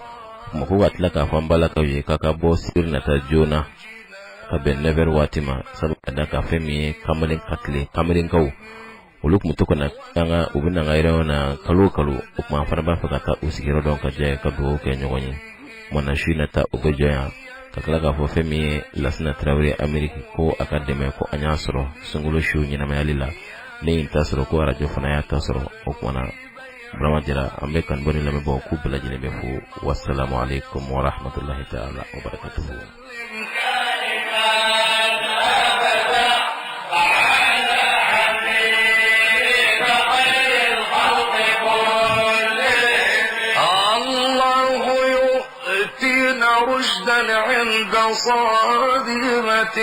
Kuma ko ka tila k'a fɔ an balakaw ye k'a ka bɔ sibiri nata joona ka bɛn 9 heures waati ma, sabu ka da ka fɛn min ye kamalen ka tile kamalenkaw, olu tun bɛ to ka na an ka, u bɛ na an ka réunion na kalo o kalo. O tuma, an fana b'a fɛ ka taa u sigiyɔrɔ dɔn ka jɛ ka dugawu kɛ ɲɔgɔn ye. Kumana su in na ta, o bɛ jɔ yan ka tila k'a fɔ fɛn min ye Lasina Tarawele Ameriki, ko a ka dɛmɛ, ko an y'a sɔrɔ sunkalo su ɲɛnamayali la. Ne ye n ta sɔrɔ, ko arajo fana y'a ta sɔrɔ. O kumana, Burama Jara, an bɛ kanubɔ ni lamɛnbaaw k'u bɛɛ lajɛlen bɛ fo. Wasalamu aleykum wa rahmatulahi taala wa barakatuhu. دائما أبدا على حبيبك خير الخلق كلهم. الله يؤتينا رشدا عند صادمة.